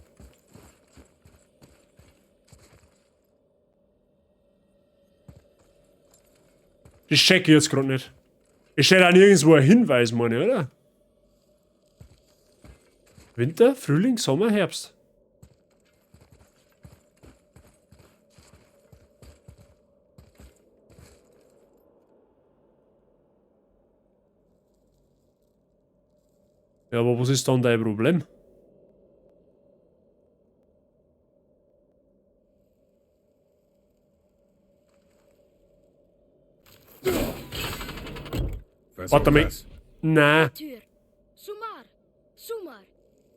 Das check ich jetzt gerade nicht. Es steht auch nirgendwo ein Hinweis, meine ich, oder? Winter, Frühling, Sommer, Herbst. Ja, aber was ist dann dein Problem? Versuch Warte mal. das. Nein, Vetur, Sumar, Sumar,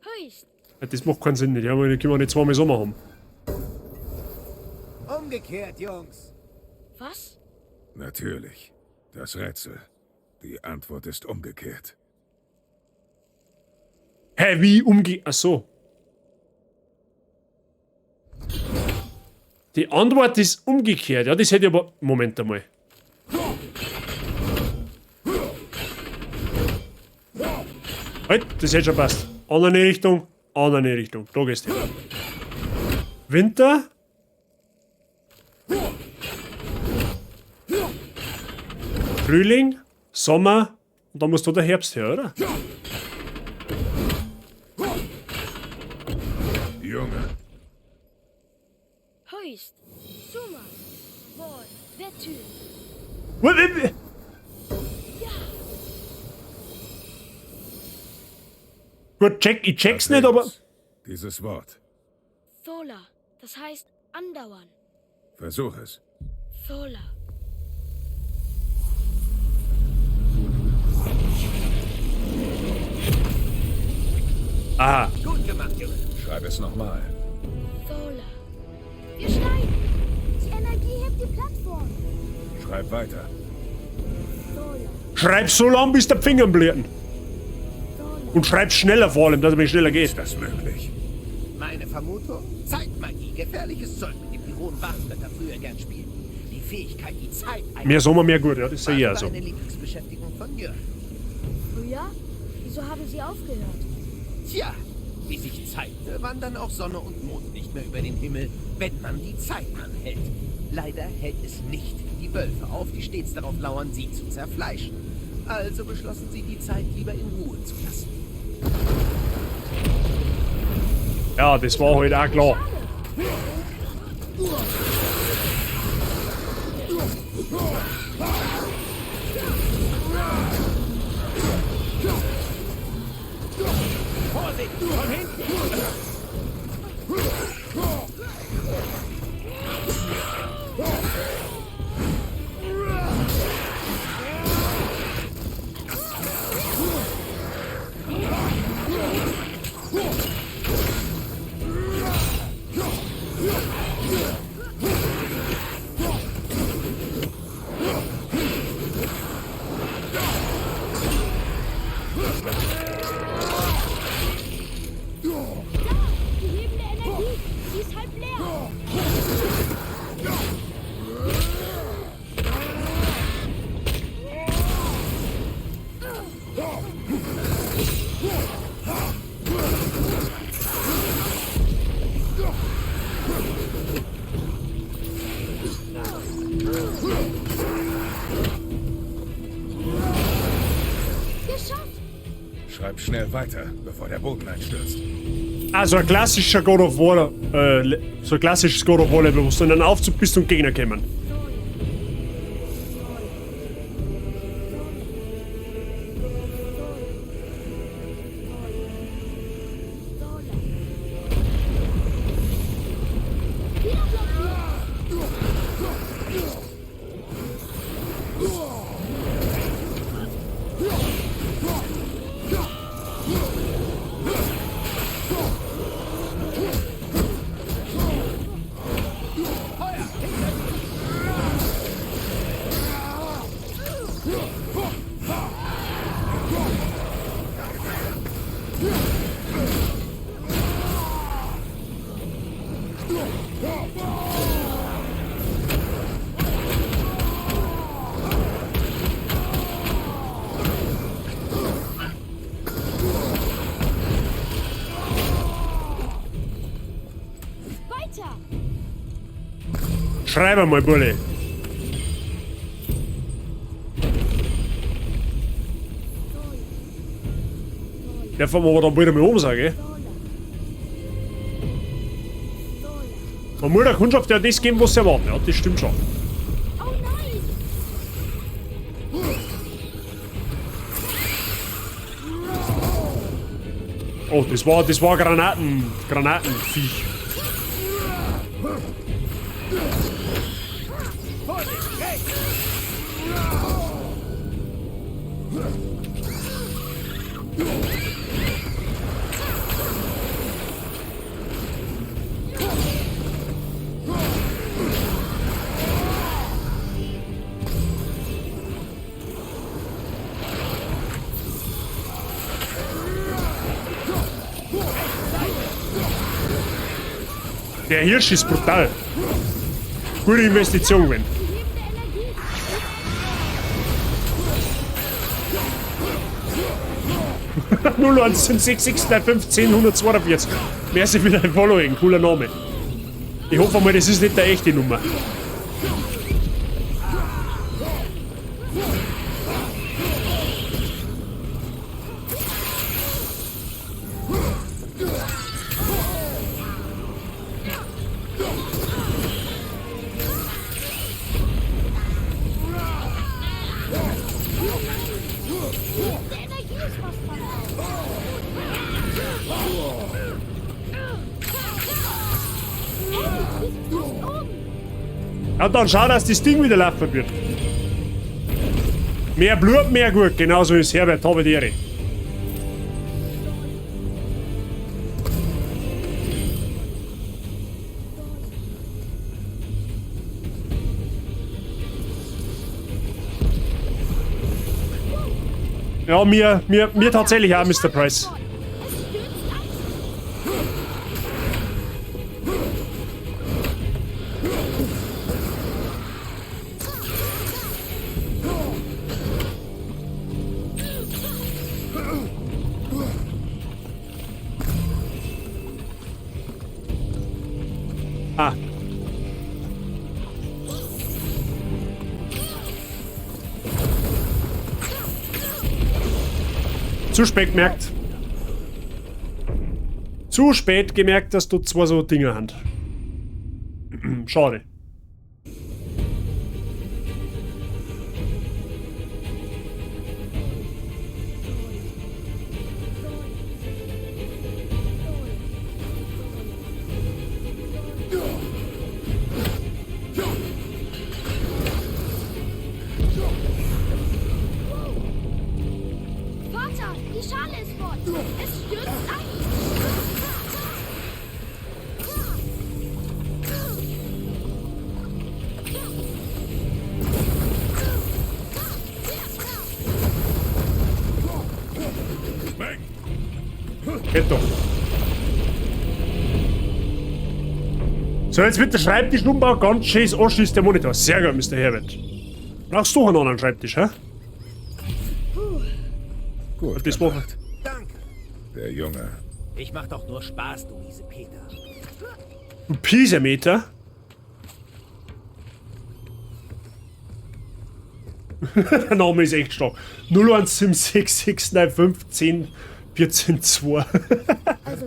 Haust. das macht keinen Sinn nicht. Ja, aber können wir nicht zweimal Sommer haben. Umgekehrt, Jungs. Was? Natürlich. Das Rätsel. Die Antwort ist umgekehrt. Hä, wie umge... Ach so. Die Antwort ist umgekehrt. Ja, das hätte ich aber... Moment einmal. Halt, das hätte schon passt. Andere Richtung, andere Richtung. Da gehst du hin. Winter. Frühling, Sommer und dann muss da der Herbst her, oder? Junge, Haust, Sumar, Vor, Vetur. Gut, check, ich check's nicht, aber. Atreus, Dieses Wort. Thola, das heißt andauern. Versuch es. Thola. Aha. Gut gemacht, Junge. Schreib es nochmal. Thola. Wir steigen. Die Energie hebt die Plattform. Schreib weiter. Thola, Schreib so lang, bis der Finger blühen. Thola. Und schreib schneller vor allem, dass es mir schneller geht. Ist das möglich? Meine Vermutung? Zeitmagie. Gefährliches Zeug, mit dem die hohen Wachgötter früher gern spielten. Die Fähigkeit, die Zeit Mehr Sommer, mehr gut, ja, das sehe ich war auch so. eine Lieblingsbeschäftigung von Jörn. Früher? Wieso haben sie aufgehört? Tja, wie sich zeigte, wandern auch Sonne und Mond nicht mehr über den Himmel, wenn man die Zeit anhält. Leider hält es nicht die Wölfe auf, die stets darauf lauern, sie zu zerfleischen. Also beschlossen sie, die Zeit lieber in Ruhe zu lassen. Ja, das war halt auch klar. Vorsicht, von hinten! Geschafft! Schreib schnell weiter, bevor der Boden einstürzt. Also ein klassischer God of War, so ein klassisches God of War Level, wo du in einen Aufzug bist und Gegner kommen. Weiter! Schreib einmal, Bulle. Der fahren wir aber dann bald einmal um, sag ich. Man muss der Kundschaft ja das geben, was sie erwarten. Ja, das stimmt schon. Oh nein! Oh, das war Granatenviech. Der Hirsch ist brutal. Gute Investition, wenn. 0, 1, 5, 6, 6, 3, 5, 10, 142. Merci für dein Following, cooler Name. Ich hoffe mal, das ist nicht der echte Nummer. Ja, dann schau, dass das Ding wieder laufen wird. Mehr Blut, mehr gut. Genauso ist Herbert, habe die Ehre. Ja, mir tatsächlich auch, Mister Price. Ah. Zu spät gemerkt. Zu spät gemerkt, dass du zwei so Dinger hast. Schade. Vater, die Schale ist fort. Es stürzt ein. Geht doch. So, jetzt wird der Schreibtischumbau ganz schön anschließt der Monitor. Sehr gut, Mister Herbert. Brauchst du einen anderen Schreibtisch, hä? Gut Das war gemacht. Danke. Der Junge. Ich mach doch nur Spaß, du miese Peter. Du Piesemeter? Der Name ist echt stark. 0176 695 10 14 2.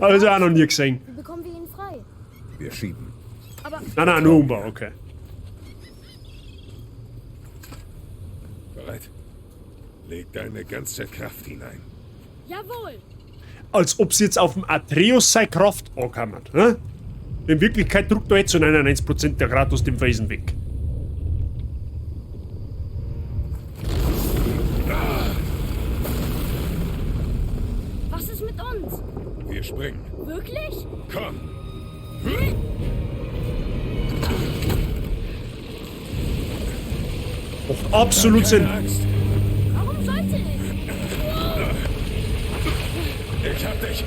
Also, Also auch noch nie gesehen. Wie bekommen wir ihn frei? Wir schieben. Aber Nein, nein, nur Umbau, okay. Bereit? Leg deine ganze Kraft hinein. Jawohl! Als ob sie jetzt auf dem Atreus seine Kraft ankommen. Ne? In Wirklichkeit druckt er jetzt zu 99% der Kratos den Felsen weg. Was ist mit uns? Wir springen. Wirklich? Komm! Macht absolut Sinn. Angst. Warum sollte ich? Ich hab dich.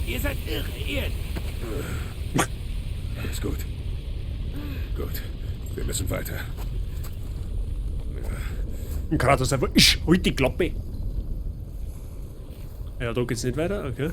Ihr seid irre, ehrlich. Alles gut. Gut. Wir müssen weiter. Und Kratos einfach, ich, halt die Klappe. Ja, da geht's nicht weiter, okay.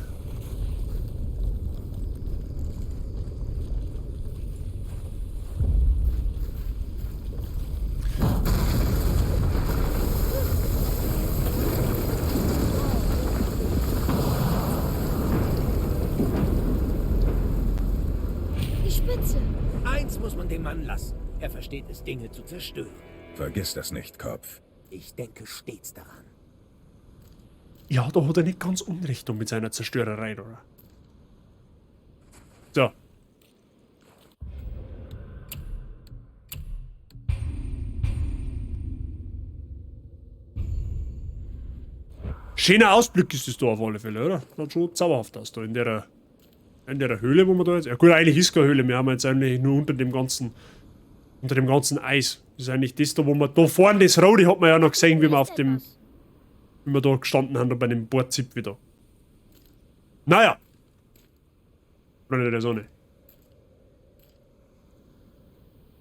Die Spitze. Eins muss man dem Mann lassen. Er versteht es, Dinge zu zerstören. Vergiss das nicht, Kopf. Ich denke stets daran. Ja, da hat er nicht ganz Unrecht mit seiner Zerstörerei, oder? So. Schöner Ausblick ist das da auf alle Fälle, oder? Schaut schon zauberhaft aus da in der Höhle, wo wir da jetzt. Ja gut, eigentlich ist keine Höhle, wir haben jetzt eigentlich nur unter dem ganzen Eis. Das ist eigentlich das da, wo wir da vorne, das Rote hat man ja noch gesehen, wie wir auf dem, wie wir da gestanden haben, da bei dem Bordzip wieder. Naja. Freunde der Sonne.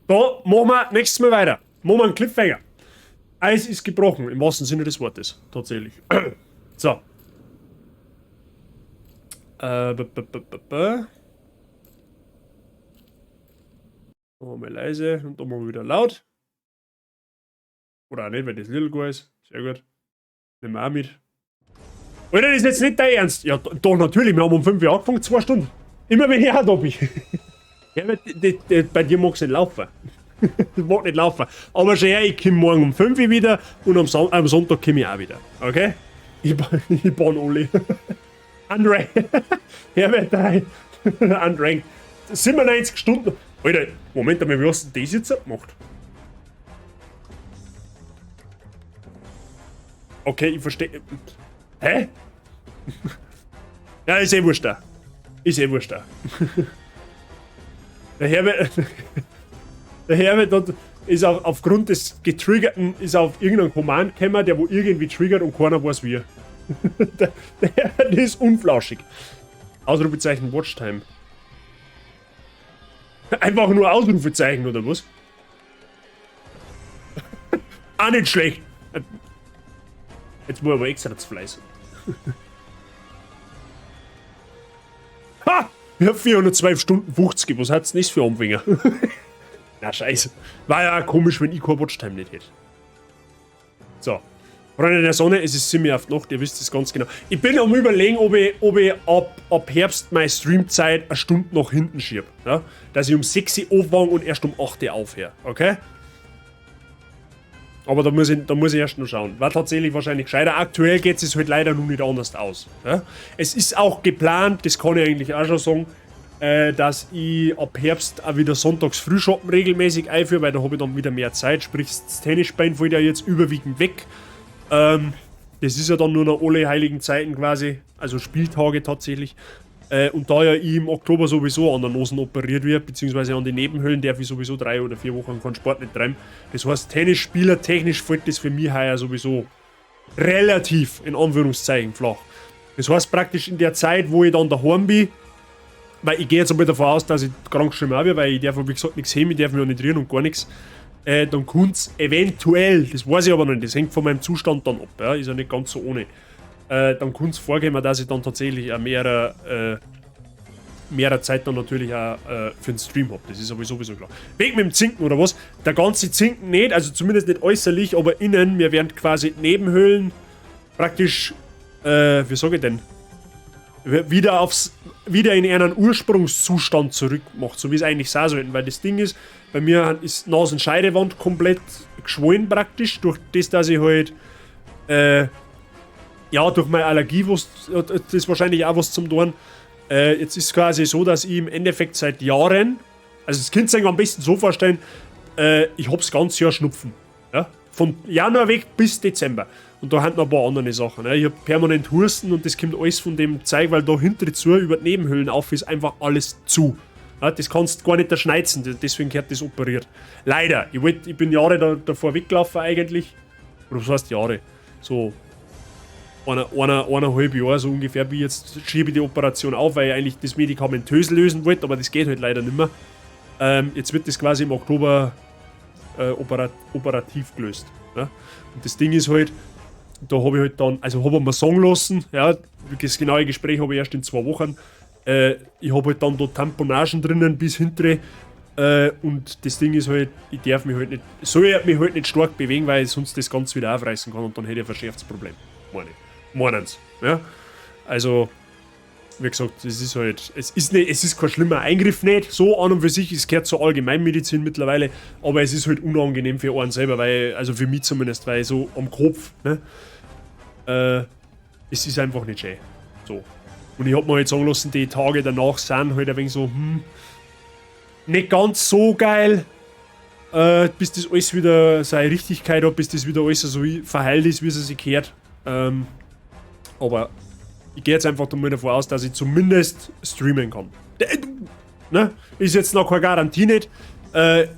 Da machen wir nächstes Mal weiter. Machen wir einen Cliffhanger. Eis ist gebrochen, im wahrsten Sinne des Wortes. Tatsächlich. So. Machen wir mal leise und dann machen wir wieder laut. Oder auch nicht, weil das Little Guy ist. Sehr gut. Nehmen wir auch mit. Alter, das ist jetzt nicht dein Ernst. Ja, doch, natürlich. Wir haben um 5 Uhr angefangen, 2 Stunden. Immer wenn ich auch da bin. Ja, bei dir mag's nicht laufen. Das mag nicht laufen. Aber schau her, ich komme morgen um 5 Uhr wieder und am Sonntag komme ich auch wieder. Okay? Ich bahn alle. Unranked. Herbert 3. Unranked. 97 Stunden. Alter, Moment einmal, wie hast du denn das jetzt gemacht? Okay, ich verstehe. Hä? Ja, ist eh wurscht da. Ist eh wurscht da. Der Herbert hat, ist aufgrund des Getriggerten ist auf irgendeinen Command gekommen, der wo irgendwie triggert und keiner weiß wie. Der Herbert ist unflauschig. Ausrufezeichen Watchtime. Einfach nur Ausrufezeichen, oder was? Auch nicht schlecht. Jetzt muss ich aber extra zu Fleiß. Ha! Ich hab 412 Stunden 50. Was hat's denn das für Anfänger? Na, scheiße. War ja auch komisch, wenn ich kein Watchtime nicht hätte. So. Freunde der Sonne, es ist ziemlich auf die Nacht, ihr wisst es ganz genau. Ich bin am Überlegen, ob ich ab Herbst meine Streamzeit eine Stunde nach hinten schiebe. Ja? Dass ich um 6 Uhr anfange und erst um 8 Uhr aufhöre. Okay? Aber da muss ich erst noch schauen. War tatsächlich wahrscheinlich gescheiter. Aktuell geht es halt leider noch nicht anders aus. Ja? Es ist auch geplant, das kann ich eigentlich auch schon sagen, dass ich ab Herbst auch wieder sonntags Frühschoppen regelmäßig einführe, weil da habe ich dann wieder mehr Zeit. Sprich, das Tennisspielen fällt ja jetzt überwiegend weg. Das ist ja dann nur noch alle heiligen Zeiten quasi, also Spieltage tatsächlich. Und da ja ich im Oktober sowieso an der Nosen operiert wird, beziehungsweise an den Nebenhöhlen, darf ich sowieso 3 oder 4 Wochen keinen Sport nicht treiben. Das heißt, Tennisspieler technisch fällt das für mich heuer sowieso relativ, in Anführungszeichen, flach. Das heißt praktisch in der Zeit, wo ich dann daheim bin, weil ich gehe jetzt einmal davon aus, dass ich krank schon auch bin, weil ich darf, wie gesagt, nichts heben, ich darf mich auch nicht rühren und gar nichts. Dann könnte es eventuell, das weiß ich aber noch nicht, das hängt von meinem Zustand dann ab, ja, ist ja nicht ganz so ohne. Dann könnte es vorkommen, dass ich dann tatsächlich auch mehrer Zeit dann natürlich auch für den Stream hab. Das ist aber sowieso klar. Weg mit dem Zinken oder was? Der ganze Zinken nicht, also zumindest nicht äußerlich, aber innen, wir werden quasi Nebenhöhlen praktisch, wie sag ich denn? Wieder in einen Ursprungszustand zurückmacht, so wie es eigentlich sein sollte. Weil das Ding ist, bei mir ist die Nasenscheidewand komplett geschwollen praktisch, durch das, dass ich halt, ja, durch meine Allergie, was, das ist wahrscheinlich auch was zum tun. Jetzt ist es quasi so, dass ich im Endeffekt seit Jahren, also das könnt ihr euch am besten so vorstellen, ich hab's ganz Jahr Schnupfen. Ja? Von Januar weg bis Dezember. Und da haben noch ein paar andere Sachen. Ne? Ich hab permanent Husten und das kommt alles von dem Zeug, weil da hinter zu über die Nebenhöhlen auf ist einfach alles zu. Ja, das kannst du gar nicht erschneizen, deswegen gehört das operiert. Leider. Ich bin Jahre davor weggelaufen eigentlich. Oder was heißt Jahre? So eineinhalb Jahre so ungefähr, wie jetzt schiebe ich die Operation auf, weil ich eigentlich das medikamentös lösen wollte, aber das geht halt leider nicht mehr. Jetzt wird das quasi im Oktober operativ gelöst. Ja? Und das Ding ist halt, da hab ich halt dann, also hab ich mir sagen lassen, ja, das genaue Gespräch habe ich erst in 2 Wochen, ich hab halt dann da Tamponagen drinnen bis hintere, und das Ding ist halt, ich darf mich halt nicht, soll ich mich halt nicht stark bewegen, weil ich sonst das Ganze wieder aufreißen kann und dann hätte ich ein verschärftes Problem. Meine ich. Meinen's, ja? Also, wie gesagt, es ist halt, es ist nicht, es ist kein schlimmer Eingriff nicht, so an und für sich, es gehört zur Allgemeinmedizin mittlerweile, aber es ist halt unangenehm für einen selber, weil, also für mich zumindest, weil so am Kopf, ne, es ist einfach nicht schön. So. Und ich hab mir halt sagen lassen, die Tage danach sind halt ein wenig so, nicht ganz so geil, bis das alles wieder seine Richtigkeit hat, bis das wieder alles so verheilt ist, wie es sich gehört. Aber ich gehe jetzt einfach mal davon aus, dass ich zumindest streamen kann. Ne? Ist jetzt noch keine Garantie nicht.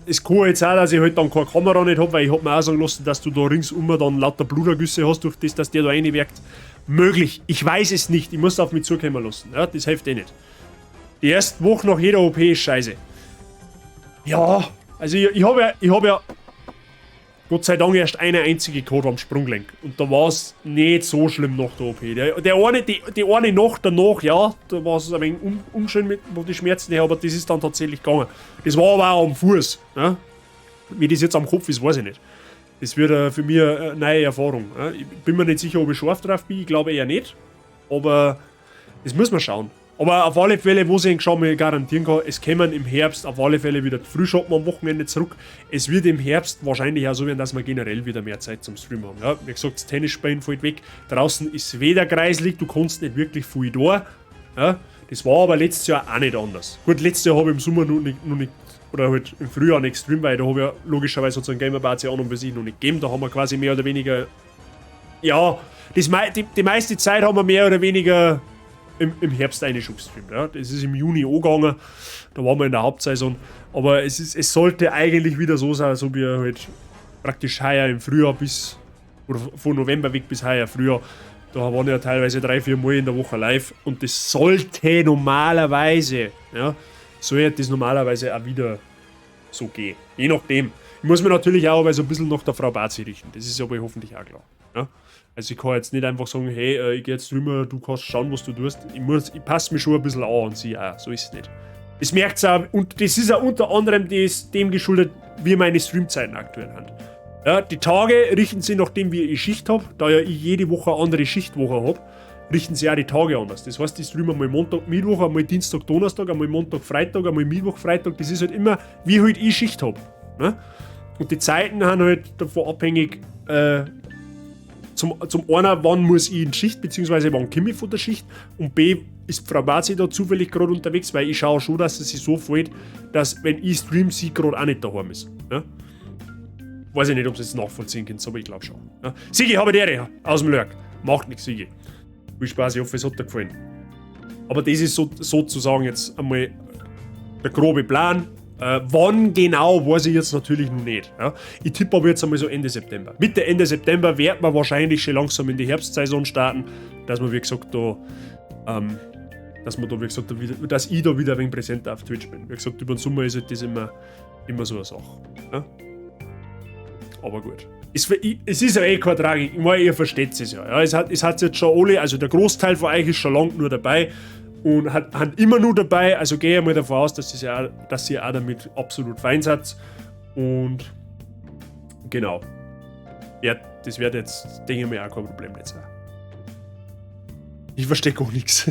Es kann jetzt auch, dass ich halt dann keine Kamera nicht hab, weil ich hab mir auch sagen lassen, dass du da ringsum dann lauter Blutergüsse hast, durch das, dass der da reinwirkt. Möglich. Ich weiß es nicht. Ich muss auf mich zukommen lassen. Ja, das hilft eh nicht. Die erste Woche nach jeder OP ist scheiße. Ja, also ich hab ja Gott sei Dank erst eine einzige gehabt am Sprunggelenk. Und da war's nicht so schlimm nach der OP. Die eine Nacht danach, ja, da war's ein wenig unschön mit wo die Schmerzen her, aber das ist dann tatsächlich gegangen. Das war aber auch am Fuß. Ne? Wie das jetzt am Kopf ist, weiß ich nicht. Das wird für mich eine neue Erfahrung. Ne? Ich bin mir nicht sicher, ob ich scharf drauf bin, ich glaube eher nicht. Aber das muss man schauen. Aber auf alle Fälle, wo ich schon mal garantieren kann, es kommen im Herbst auf alle Fälle wieder die Frühschoppen am Wochenende zurück. Es wird im Herbst wahrscheinlich auch so werden, dass wir generell wieder mehr Zeit zum Streamen haben. Ja, wie gesagt, das Tennisspielen fällt weg. Draußen ist weder kreislig, du kannst nicht wirklich viel da. Ja, das war aber letztes Jahr auch nicht anders. Gut, letztes Jahr habe ich im Sommer noch nicht, oder halt im Frühjahr nicht gestreamt, weil da habe ich ja logischerweise sozusagen Gamer Party an und für sich noch nicht gegeben. Da haben wir quasi mehr oder weniger, ja, die meiste Zeit haben wir mehr oder weniger im Herbst eine schon gestreamt, ja. Das ist im Juni angegangen, da waren wir in der Hauptsaison. Aber es sollte eigentlich wieder so sein, so wie halt praktisch heuer im Frühjahr bis, oder von November weg bis heuer Frühjahr. Da waren ja teilweise 3-4 Mal in der Woche live und das sollte normalerweise, ja, sollte das normalerweise auch wieder so gehen. Je nachdem. Ich muss mir natürlich auch aber so ein bisschen nach der Frau Bazi richten, das ist aber hoffentlich auch klar. Ja? Also ich kann jetzt nicht einfach sagen, hey, ich geh jetzt drüber, du kannst schauen, was du tust. Ich passe mich schon ein bisschen an und sie auch, so ist es nicht. Das merkt's auch, und das ist auch unter anderem dem geschuldet, wie meine Streamzeiten aktuell sind. Ja, die Tage richten sich, nachdem wie ich Schicht hab, da ja ich jede Woche eine andere Schichtwoche hab, richten sich auch die Tage anders. Das heißt, ich streame einmal Montag, Mittwoch, einmal Dienstag, Donnerstag, einmal Montag, Freitag, einmal Mittwoch, Freitag. Das ist halt immer, wie halt ich Schicht hab. Ne? Und die Zeiten sind halt davon abhängig, zum einen, wann muss ich in Schicht, beziehungsweise wann komme ich von der Schicht, und B, ist Frau Bazi da zufällig gerade unterwegs, weil ich schaue schon, dass sie sich so fällt, dass, wenn ich stream, sie gerade auch nicht daheim ist. Ja? Weiß ich nicht, ob sie es nachvollziehen können, aber ich glaube schon. Ja? Sigi, habe die Ehre, aus dem Lurk. Macht nichts, Sigi. Viel Spaß, ich hoffe, es hat dir gefallen. Aber das ist sozusagen jetzt einmal der grobe Plan. Wann genau, weiß ich jetzt natürlich noch nicht. Ja? Ich tippe aber jetzt einmal so Ende September. Mitte, Ende September wird man wahrscheinlich schon langsam in die Herbstsaison starten, dass man, wie gesagt, da, dass man da, wie gesagt, da wieder, dass ich da wieder ein wenig präsenter auf Twitch bin. Wie gesagt, über den Sommer ist halt das immer so eine Sache. Ja? Aber gut. Es ist ja eh keine Tragik. Ich meine, ihr versteht es ja. Ja, es hat jetzt schon alle, also der Großteil von euch ist schon lange nur dabei und hat immer nur dabei. Also gehe ich mal davon aus, dass ihr auch damit absolut fein seid. Und genau. Ja, das wird jetzt, denke ich mir, auch kein Problem nicht sein. Ich verstehe gar nichts.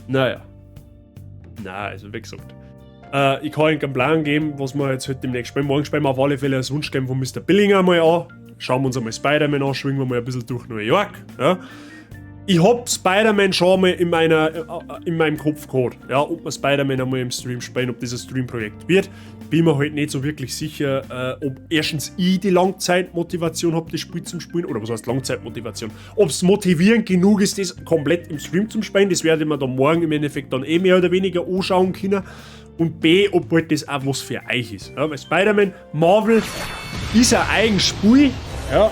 Naja. Na, also wie gesagt. Ich kann Ihnen keinen Plan geben, was wir jetzt heute demnächst spielen. Morgen spielen wir auf alle Fälle das Wunschgame von Mr. Billinger mal an. Schauen wir uns einmal Spider-Man an, schwingen wir mal ein bisschen durch New York. Ja. Ich hab Spider-Man schon mal in meinem Kopf gehabt. Ja, ob wir Spider-Man einmal im Stream spielen, ob das ein Stream-Projekt wird. Bin mir halt nicht so wirklich sicher, ob erstens ich die Langzeitmotivation hab, das Spiel zum Spielen, oder was heißt Langzeitmotivation? Ob's motivierend genug ist, das komplett im Stream zum Spielen, das werde ich mir dann morgen im Endeffekt dann eh mehr oder weniger anschauen können. Und B, ob halt das auch was für euch ist. Ja, weil Spider-Man, Marvel ist ein eigenes Spiel. Ja.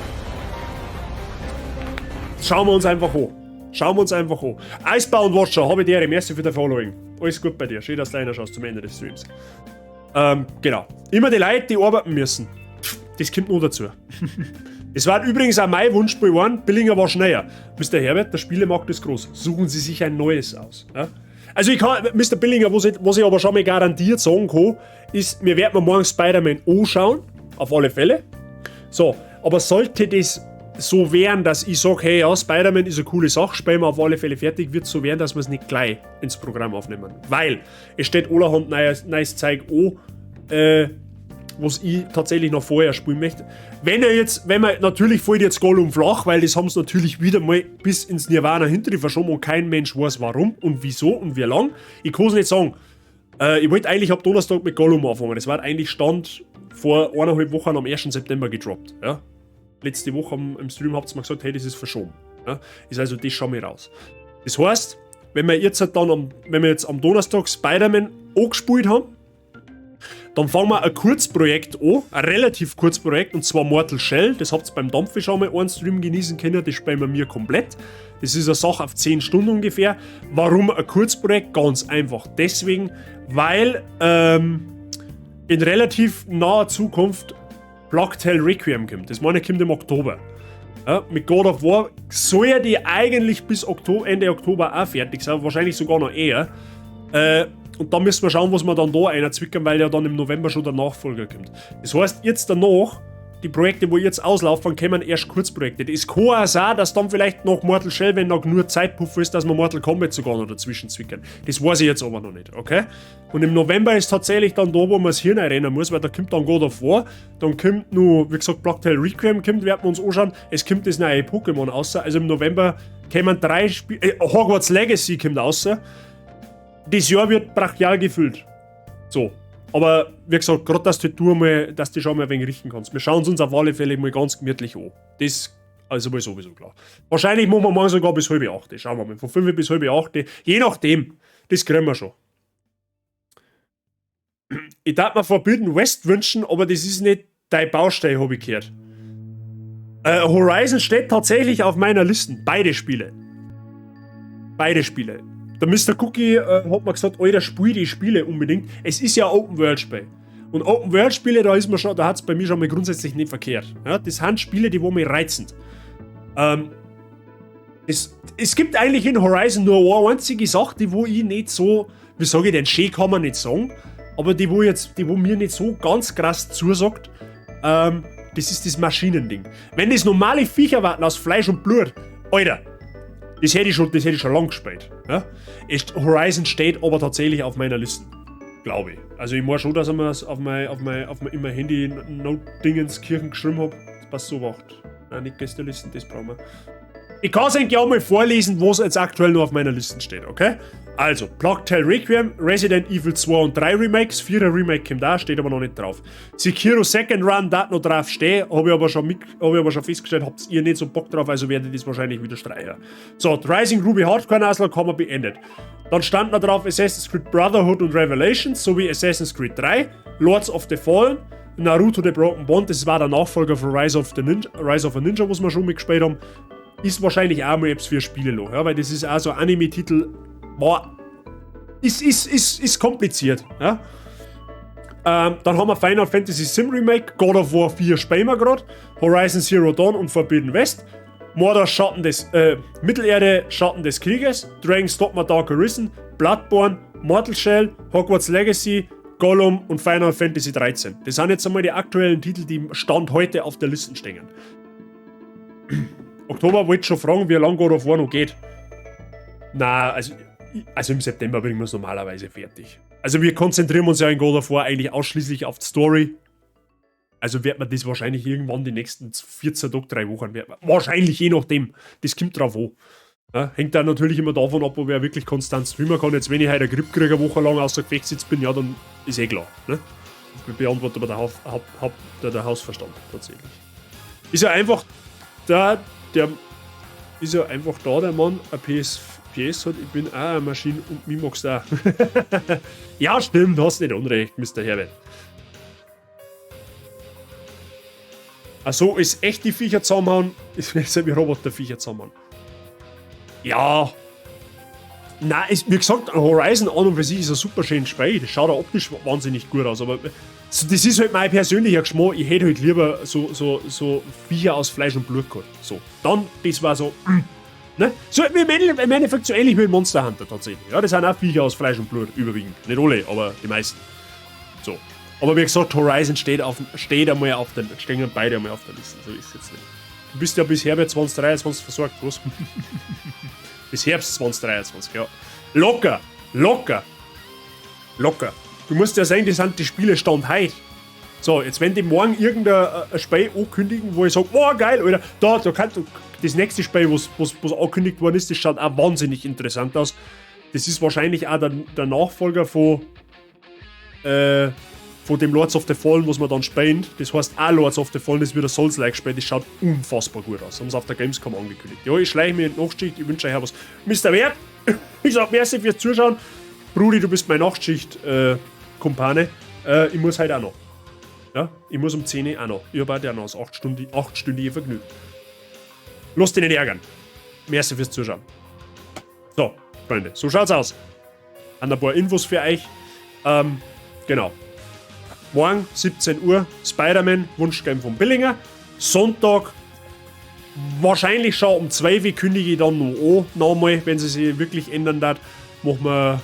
Schauen wir uns einfach an. Schauen wir uns einfach an. Icebound Watcher, habe ich dir, merci für den Following. Alles gut bei dir. Schön, dass du reinschaust zum Ende des Streams. Genau. Immer die Leute, die arbeiten müssen. Das kommt nur dazu. Es war übrigens auch mein Wunschspiel geworden. Billinger war schneller. Mr. Herbert, der Spielemarkt ist groß. Suchen Sie sich ein neues aus. Ja? Also ich kann, Mr. Billinger, was ich aber schon mal garantiert sagen kann, ist, wir werden morgen Spider-Man anschauen. Auf alle Fälle. So, aber sollte das so werden, dass ich sage, hey, ja, Spider-Man ist eine coole Sache, spielen wir auf alle Fälle fertig, wird es so werden, dass wir es nicht gleich ins Programm aufnehmen. Weil es steht allerhand neues Zeug an, was ich tatsächlich noch vorher spielen möchte. Wenn er jetzt, wenn man, natürlich fällt jetzt Gollum flach, weil das haben sie natürlich wieder mal bis ins Nirvana hinter die verschoben und kein Mensch weiß warum und wieso und wie lang. Ich kann es nicht sagen. Ich wollte eigentlich ab Donnerstag mit Gollum anfangen. Das war eigentlich Stand vor 1,5 Wochen am 1. September gedroppt. Ja? Letzte Woche im Stream habt ihr mir gesagt, hey, das ist verschoben. Ja? Ist also das schon mal raus. Das heißt, wenn wir jetzt dann wenn wir jetzt am Donnerstag Spider-Man angespielt haben, dann fangen wir ein Kurzprojekt an, ein relativ Kurzprojekt, und zwar Mortal Shell. Das habt ihr beim Dampfe schon mal einen Stream genießen können, das spielen wir mir komplett. Das ist eine Sache auf 10 Stunden ungefähr. Warum ein Kurzprojekt? Ganz einfach deswegen, weil in relativ naher Zukunft Plague Tale Requiem kommt. Das meine ich, kommt im Oktober. Ja, mit God of War soll ja die eigentlich bis Ende Oktober auch fertig sein, wahrscheinlich sogar noch eher. Und dann müssen wir schauen, was wir dann da einzwickern, weil ja dann im November schon der Nachfolger kommt. Das heißt, jetzt danach, die Projekte, wo jetzt auslaufen, kommen erst Kurzprojekte. Das kann auch sein, dass dann vielleicht noch Mortal Shell, wenn noch nur Zeitpuffer ist, dass wir Mortal Kombat sogar noch dazwischen zwickern. Das weiß ich jetzt aber noch nicht, okay? Und im November ist tatsächlich dann da, wo man das Hirn rennen muss, weil da kommt dann God of War, dann kommt nur, wie gesagt, Plague Tale Requiem kommt, werden wir uns anschauen, es kommt das neue Pokémon raus. Also im November kommen 3 Spiele, Hogwarts Legacy kommt raus. Das Jahr wird brachial gefüllt. So. Aber wie gesagt, gerade dass du mal, dass du schon mal ein wenig richten kannst. Wir schauen es uns auf alle Fälle mal ganz gemütlich an. Das also mal sowieso klar. Wahrscheinlich machen wir morgen sogar bis 7:30. Schauen wir mal. Von 5 bis 7:30. Je nachdem. Das kriegen wir schon. Ich darf mir Forbidden West wünschen, aber das ist nicht dein Baustelle, habe ich gehört. Horizon steht tatsächlich auf meiner Liste. Beide Spiele. Beide Spiele. Der Mr. Cookie hat mir gesagt, Alter, spiel die Spiele unbedingt. Es ist ja Open-World-Spiel. Und Open-World-Spiele, da ist man schon, da hat's bei mir schon mal grundsätzlich nicht verkehrt. Ja, das sind Spiele, die wo mich reizen. Es gibt eigentlich in Horizon nur eine einzige Sache, die wo ich nicht so, wie sage ich denn, schön kann man nicht sagen, aber die wo jetzt, die wo mir nicht so ganz krass zusagt, das ist das Maschinending. Wenn das normale Viecher warten aus Fleisch und Blut, Alter, das hätte ich schon lange gespielt. Ja? Horizon steht aber tatsächlich auf meiner Liste. Glaube ich. Also ich meine schon, dass ich mir das in mein Handy Note-Dingens Kirchen geschrieben habe. Das passt so wacht. Nein, nicht Gästelisten, das brauchen wir. Ich kann es eigentlich auch mal vorlesen, was jetzt aktuell nur auf meiner Liste steht, okay? Also, Plague Tale Requiem, Resident Evil 2 und 3 Remakes, 4er Remake kommt da, steht aber noch nicht drauf. Sekiro Second Run, da noch drauf stehen, habe ich aber schon festgestellt, habt ihr nicht so Bock drauf, also werde ich das wahrscheinlich wieder streichen. So, Rising Ruby Hardcore Nuzlocke haben wir beendet. Dann stand noch drauf Assassin's Creed Brotherhood und Revelations, sowie Assassin's Creed 3, Lords of the Fallen, Naruto The Broken Bond, das war der Nachfolger von Rise of a Ninja, was wir schon mitgespielt haben. Ist wahrscheinlich auch mal etwas für Spiele noch, ja, weil das ist auch so ein Anime-Titel, boah, ist kompliziert, ja. Dann haben wir Final Fantasy Sim Remake, God of War 4 spielen wir gerade, Horizon Zero Dawn und Forbidden West, Mordor Schatten des, Mittelerde Schatten des Krieges, Dragon's Dogma Dark Arisen, Bloodborne, Mortal Shell, Hogwarts Legacy, Gollum und Final Fantasy 13. Das sind jetzt einmal die aktuellen Titel, die Stand heute auf der Liste stehen. Oktober wollte schon fragen, wie lange God of War noch geht. Na, also im September bringen wir es normalerweise fertig. Also wir konzentrieren uns ja in God of War eigentlich ausschließlich auf die Story. Also wird man das wahrscheinlich irgendwann die nächsten 14 Tage, 3 Wochen, wird man, wahrscheinlich je nachdem, das kommt drauf an. Ja, hängt dann natürlich immer davon ab, ob wer wirklich konstant streamen kann. Jetzt, wenn ich heute eine Grippe kriege, eine Woche lang außer Gefecht sitzt bin, ja, dann ist eh klar. Ne? Beantwortet aber der, der Hausverstand tatsächlich. Ist ja einfach da, der ist ja einfach da, der Mann, ein PS hat, ich bin auch eine Maschine und mich magst du auch. Ja, stimmt, hast nicht unrecht, Mr. Herbert. Ach so, ist echt die Viecher zusammenhauen? Ist ja wie Roboter-Viecher zusammenhauen. Ja. Nein, ist, wie gesagt, Horizon an und für sich ist ein super schönes Spiel. Das schaut auch optisch wahnsinnig gut aus. Aber so, das ist halt mein persönlicher Geschmack. Ich hätte halt lieber so Viecher aus Fleisch und Blut gehabt. So. Dann, das war so. Ne? So im Endeffekt so ähnlich wie Monster Hunter tatsächlich. Ja, das sind auch Viecher aus Fleisch und Blut überwiegend. Nicht alle, aber die meisten. So. Aber wie gesagt, Horizon steht einmal auf der, stehen beide einmal auf der Liste. So ist es jetzt nicht. Du bist ja bis Herbst 2023 versorgt, was? Bis Herbst 2023, ja. Locker, locker, locker. Du musst ja sagen, das sind die Spiele Stand heute. So, jetzt wenn die morgen irgendein Spiel ankündigen, wo ich sag, oh geil, Alter, da kann das nächste Spiel, was angekündigt worden ist, das schaut auch wahnsinnig interessant aus. Das ist wahrscheinlich auch der Nachfolger von dem Lords of the Fallen, was man dann spielt. Das heißt auch Lords of the Fallen, das wird ein Souls-like Spiel, das schaut unfassbar gut aus. Haben sie auf der Gamescom angekündigt. Ja, ich schleiche mir in die Nachtschicht, ich wünsche euch was. Mr. Wert, ich sag merci fürs Zuschauen. Brudi, du bist mein Nachtschicht-Kumpane. Ich muss heute auch noch. Ja, ich muss um 10 Uhr auch noch. Ich habe auch noch das 8-stündige Vergnügen. Lass dich nicht ärgern. Merci fürs Zuschauen. So, Freunde, so schaut's aus. Haben ein paar Infos für euch. Genau. Morgen, 17 Uhr, Spider-Man, Wunschgame vom Billinger. Sonntag, wahrscheinlich schon um 12 Uhr kündige ich dann noch an, nochmal, wenn sie sich wirklich ändern wird, machen wir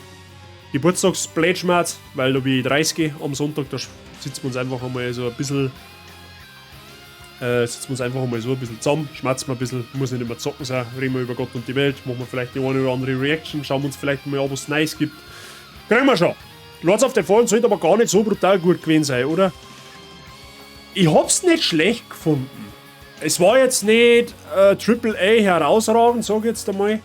Geburtstagsplätschmerz, weil da bin ich 30 am Sonntag, da sitzen wir uns einfach einmal so ein bisschen, zusammen, schmerzen wir ein bisschen, muss nicht immer zocken sein, reden wir über Gott und die Welt, machen wir vielleicht die eine oder andere Reaction, schauen wir uns vielleicht mal an, was es Neues gibt. Kriegen wir schon. Lords of the Fallen sollte aber gar nicht so brutal gut gewesen sein, oder? Ich hab's nicht schlecht gefunden. Es war jetzt nicht AAA herausragend, sag ich jetzt einmal.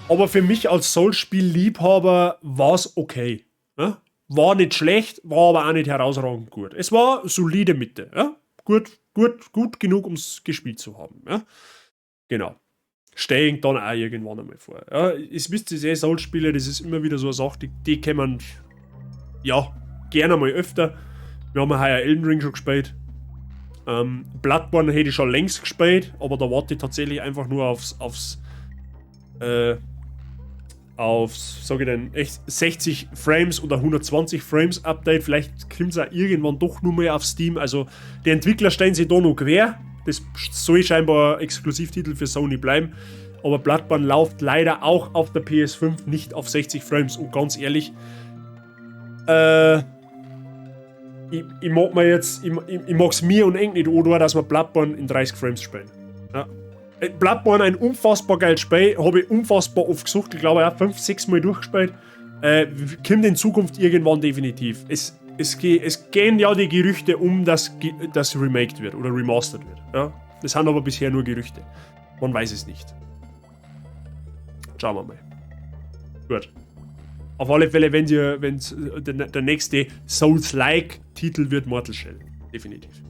Aber für mich als Souls-Spiel-Liebhaber war's okay. Ja? War nicht schlecht, war aber auch nicht herausragend gut. Es war solide Mitte. Ja? Gut genug, um's gespielt zu haben. Ja? Genau. Stehen dann auch irgendwann einmal vor. Ja? Es wisst ihr eh, Souls-Spiele, das ist immer wieder so eine Sache, die kann man ja, gerne mal öfter. Wir haben ja heuer Elden Ring schon gespielt. Bloodborne hätte ich schon längst gespielt, aber da warte ich tatsächlich einfach nur aufs, sag ich denn, echt 60 Frames oder 120 Frames Update. Vielleicht kommt es auch irgendwann doch nur mehr auf Steam. Also die Entwickler stellen sich da noch quer. Das soll scheinbar ein Exklusivtitel für Sony bleiben. Aber Bloodborne läuft leider auch auf der PS5 nicht auf 60 Frames. Und ganz ehrlich, ich mag mir jetzt, ich mag's mir und eng nicht an, dass wir Bloodborne in 30 Frames spielen. Ja. Bloodborne, ein unfassbar geiles Spiel, habe ich unfassbar oft gesucht, ich glaube auch 5, 6 Mal durchgespielt. Kommt in Zukunft irgendwann definitiv. Es gehen ja die Gerüchte um, dass das remaked wird oder remastered wird. Ja? Das sind aber bisher nur Gerüchte. Man weiß es nicht. Schauen wir mal. Gut. Auf alle Fälle, wenn der nächste Souls-like-Titel wird Mortal Shell. Definitiv.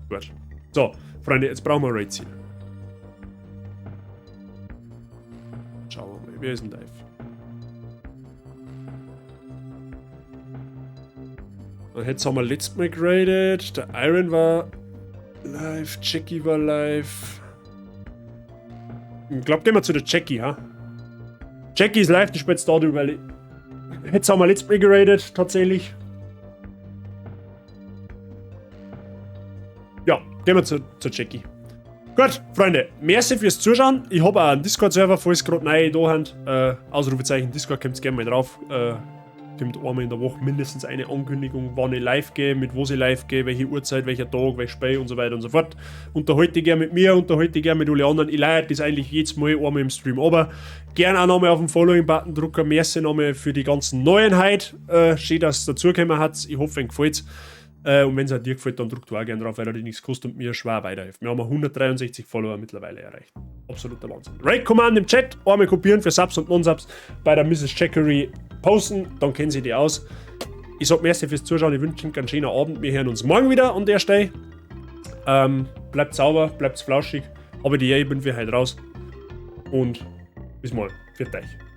Gut. So, Freunde, jetzt brauchen wir Raid-Ziel. Schauen wir mal, wer ist denn live? Und jetzt haben wir letztes Mal geradet. Der Iron war live, Jackie war live. Ich glaube, gehen wir zu der Jackie, ha? Jackie ist live, die spielt Stardew Valley. Jetzt haben wir letztes Mal geradet, tatsächlich. Ja, gehen wir zu Jackie. Gut, Freunde, merci fürs Zuschauen. Ich habe auch einen Discord-Server, falls gerade neu da habt. Ausrufezeichen Discord, kommt gerne mal drauf. Kommt einmal in der Woche mindestens eine Ankündigung, wann ich live gehe, mit wo ich live gehe, welche Uhrzeit, welcher Tag, welches Spiel und so weiter und so fort. Unterhalte ich gerne mit mir, unterhalte ich gerne mit allen anderen. Ich leite das eigentlich jedes Mal einmal im Stream aber gerne auch nochmal auf den Following-Button drücken. Merci nochmal für die ganzen neuen heute. Schön, dass es dazugekommen hat. Ich hoffe, euch gefällt's. Und wenn es auch dir gefällt, dann drück du auch gerne drauf, weil er dir nichts kostet und mir schwer weiterhilft. Wir haben 163 Follower mittlerweile erreicht. Absoluter Wahnsinn. Raid Command im Chat, einmal kopieren für Subs und Non-Subs bei der Mrs. Jackery posten, dann kennen sie die aus. Ich sag merci fürs Zuschauen, ich wünsche Ihnen einen schönen Abend. Wir hören uns morgen wieder an der Stelle. Bleibt sauber, bleibt flauschig. Aber die ich bin für heute raus. Und bis morgen. Für euch.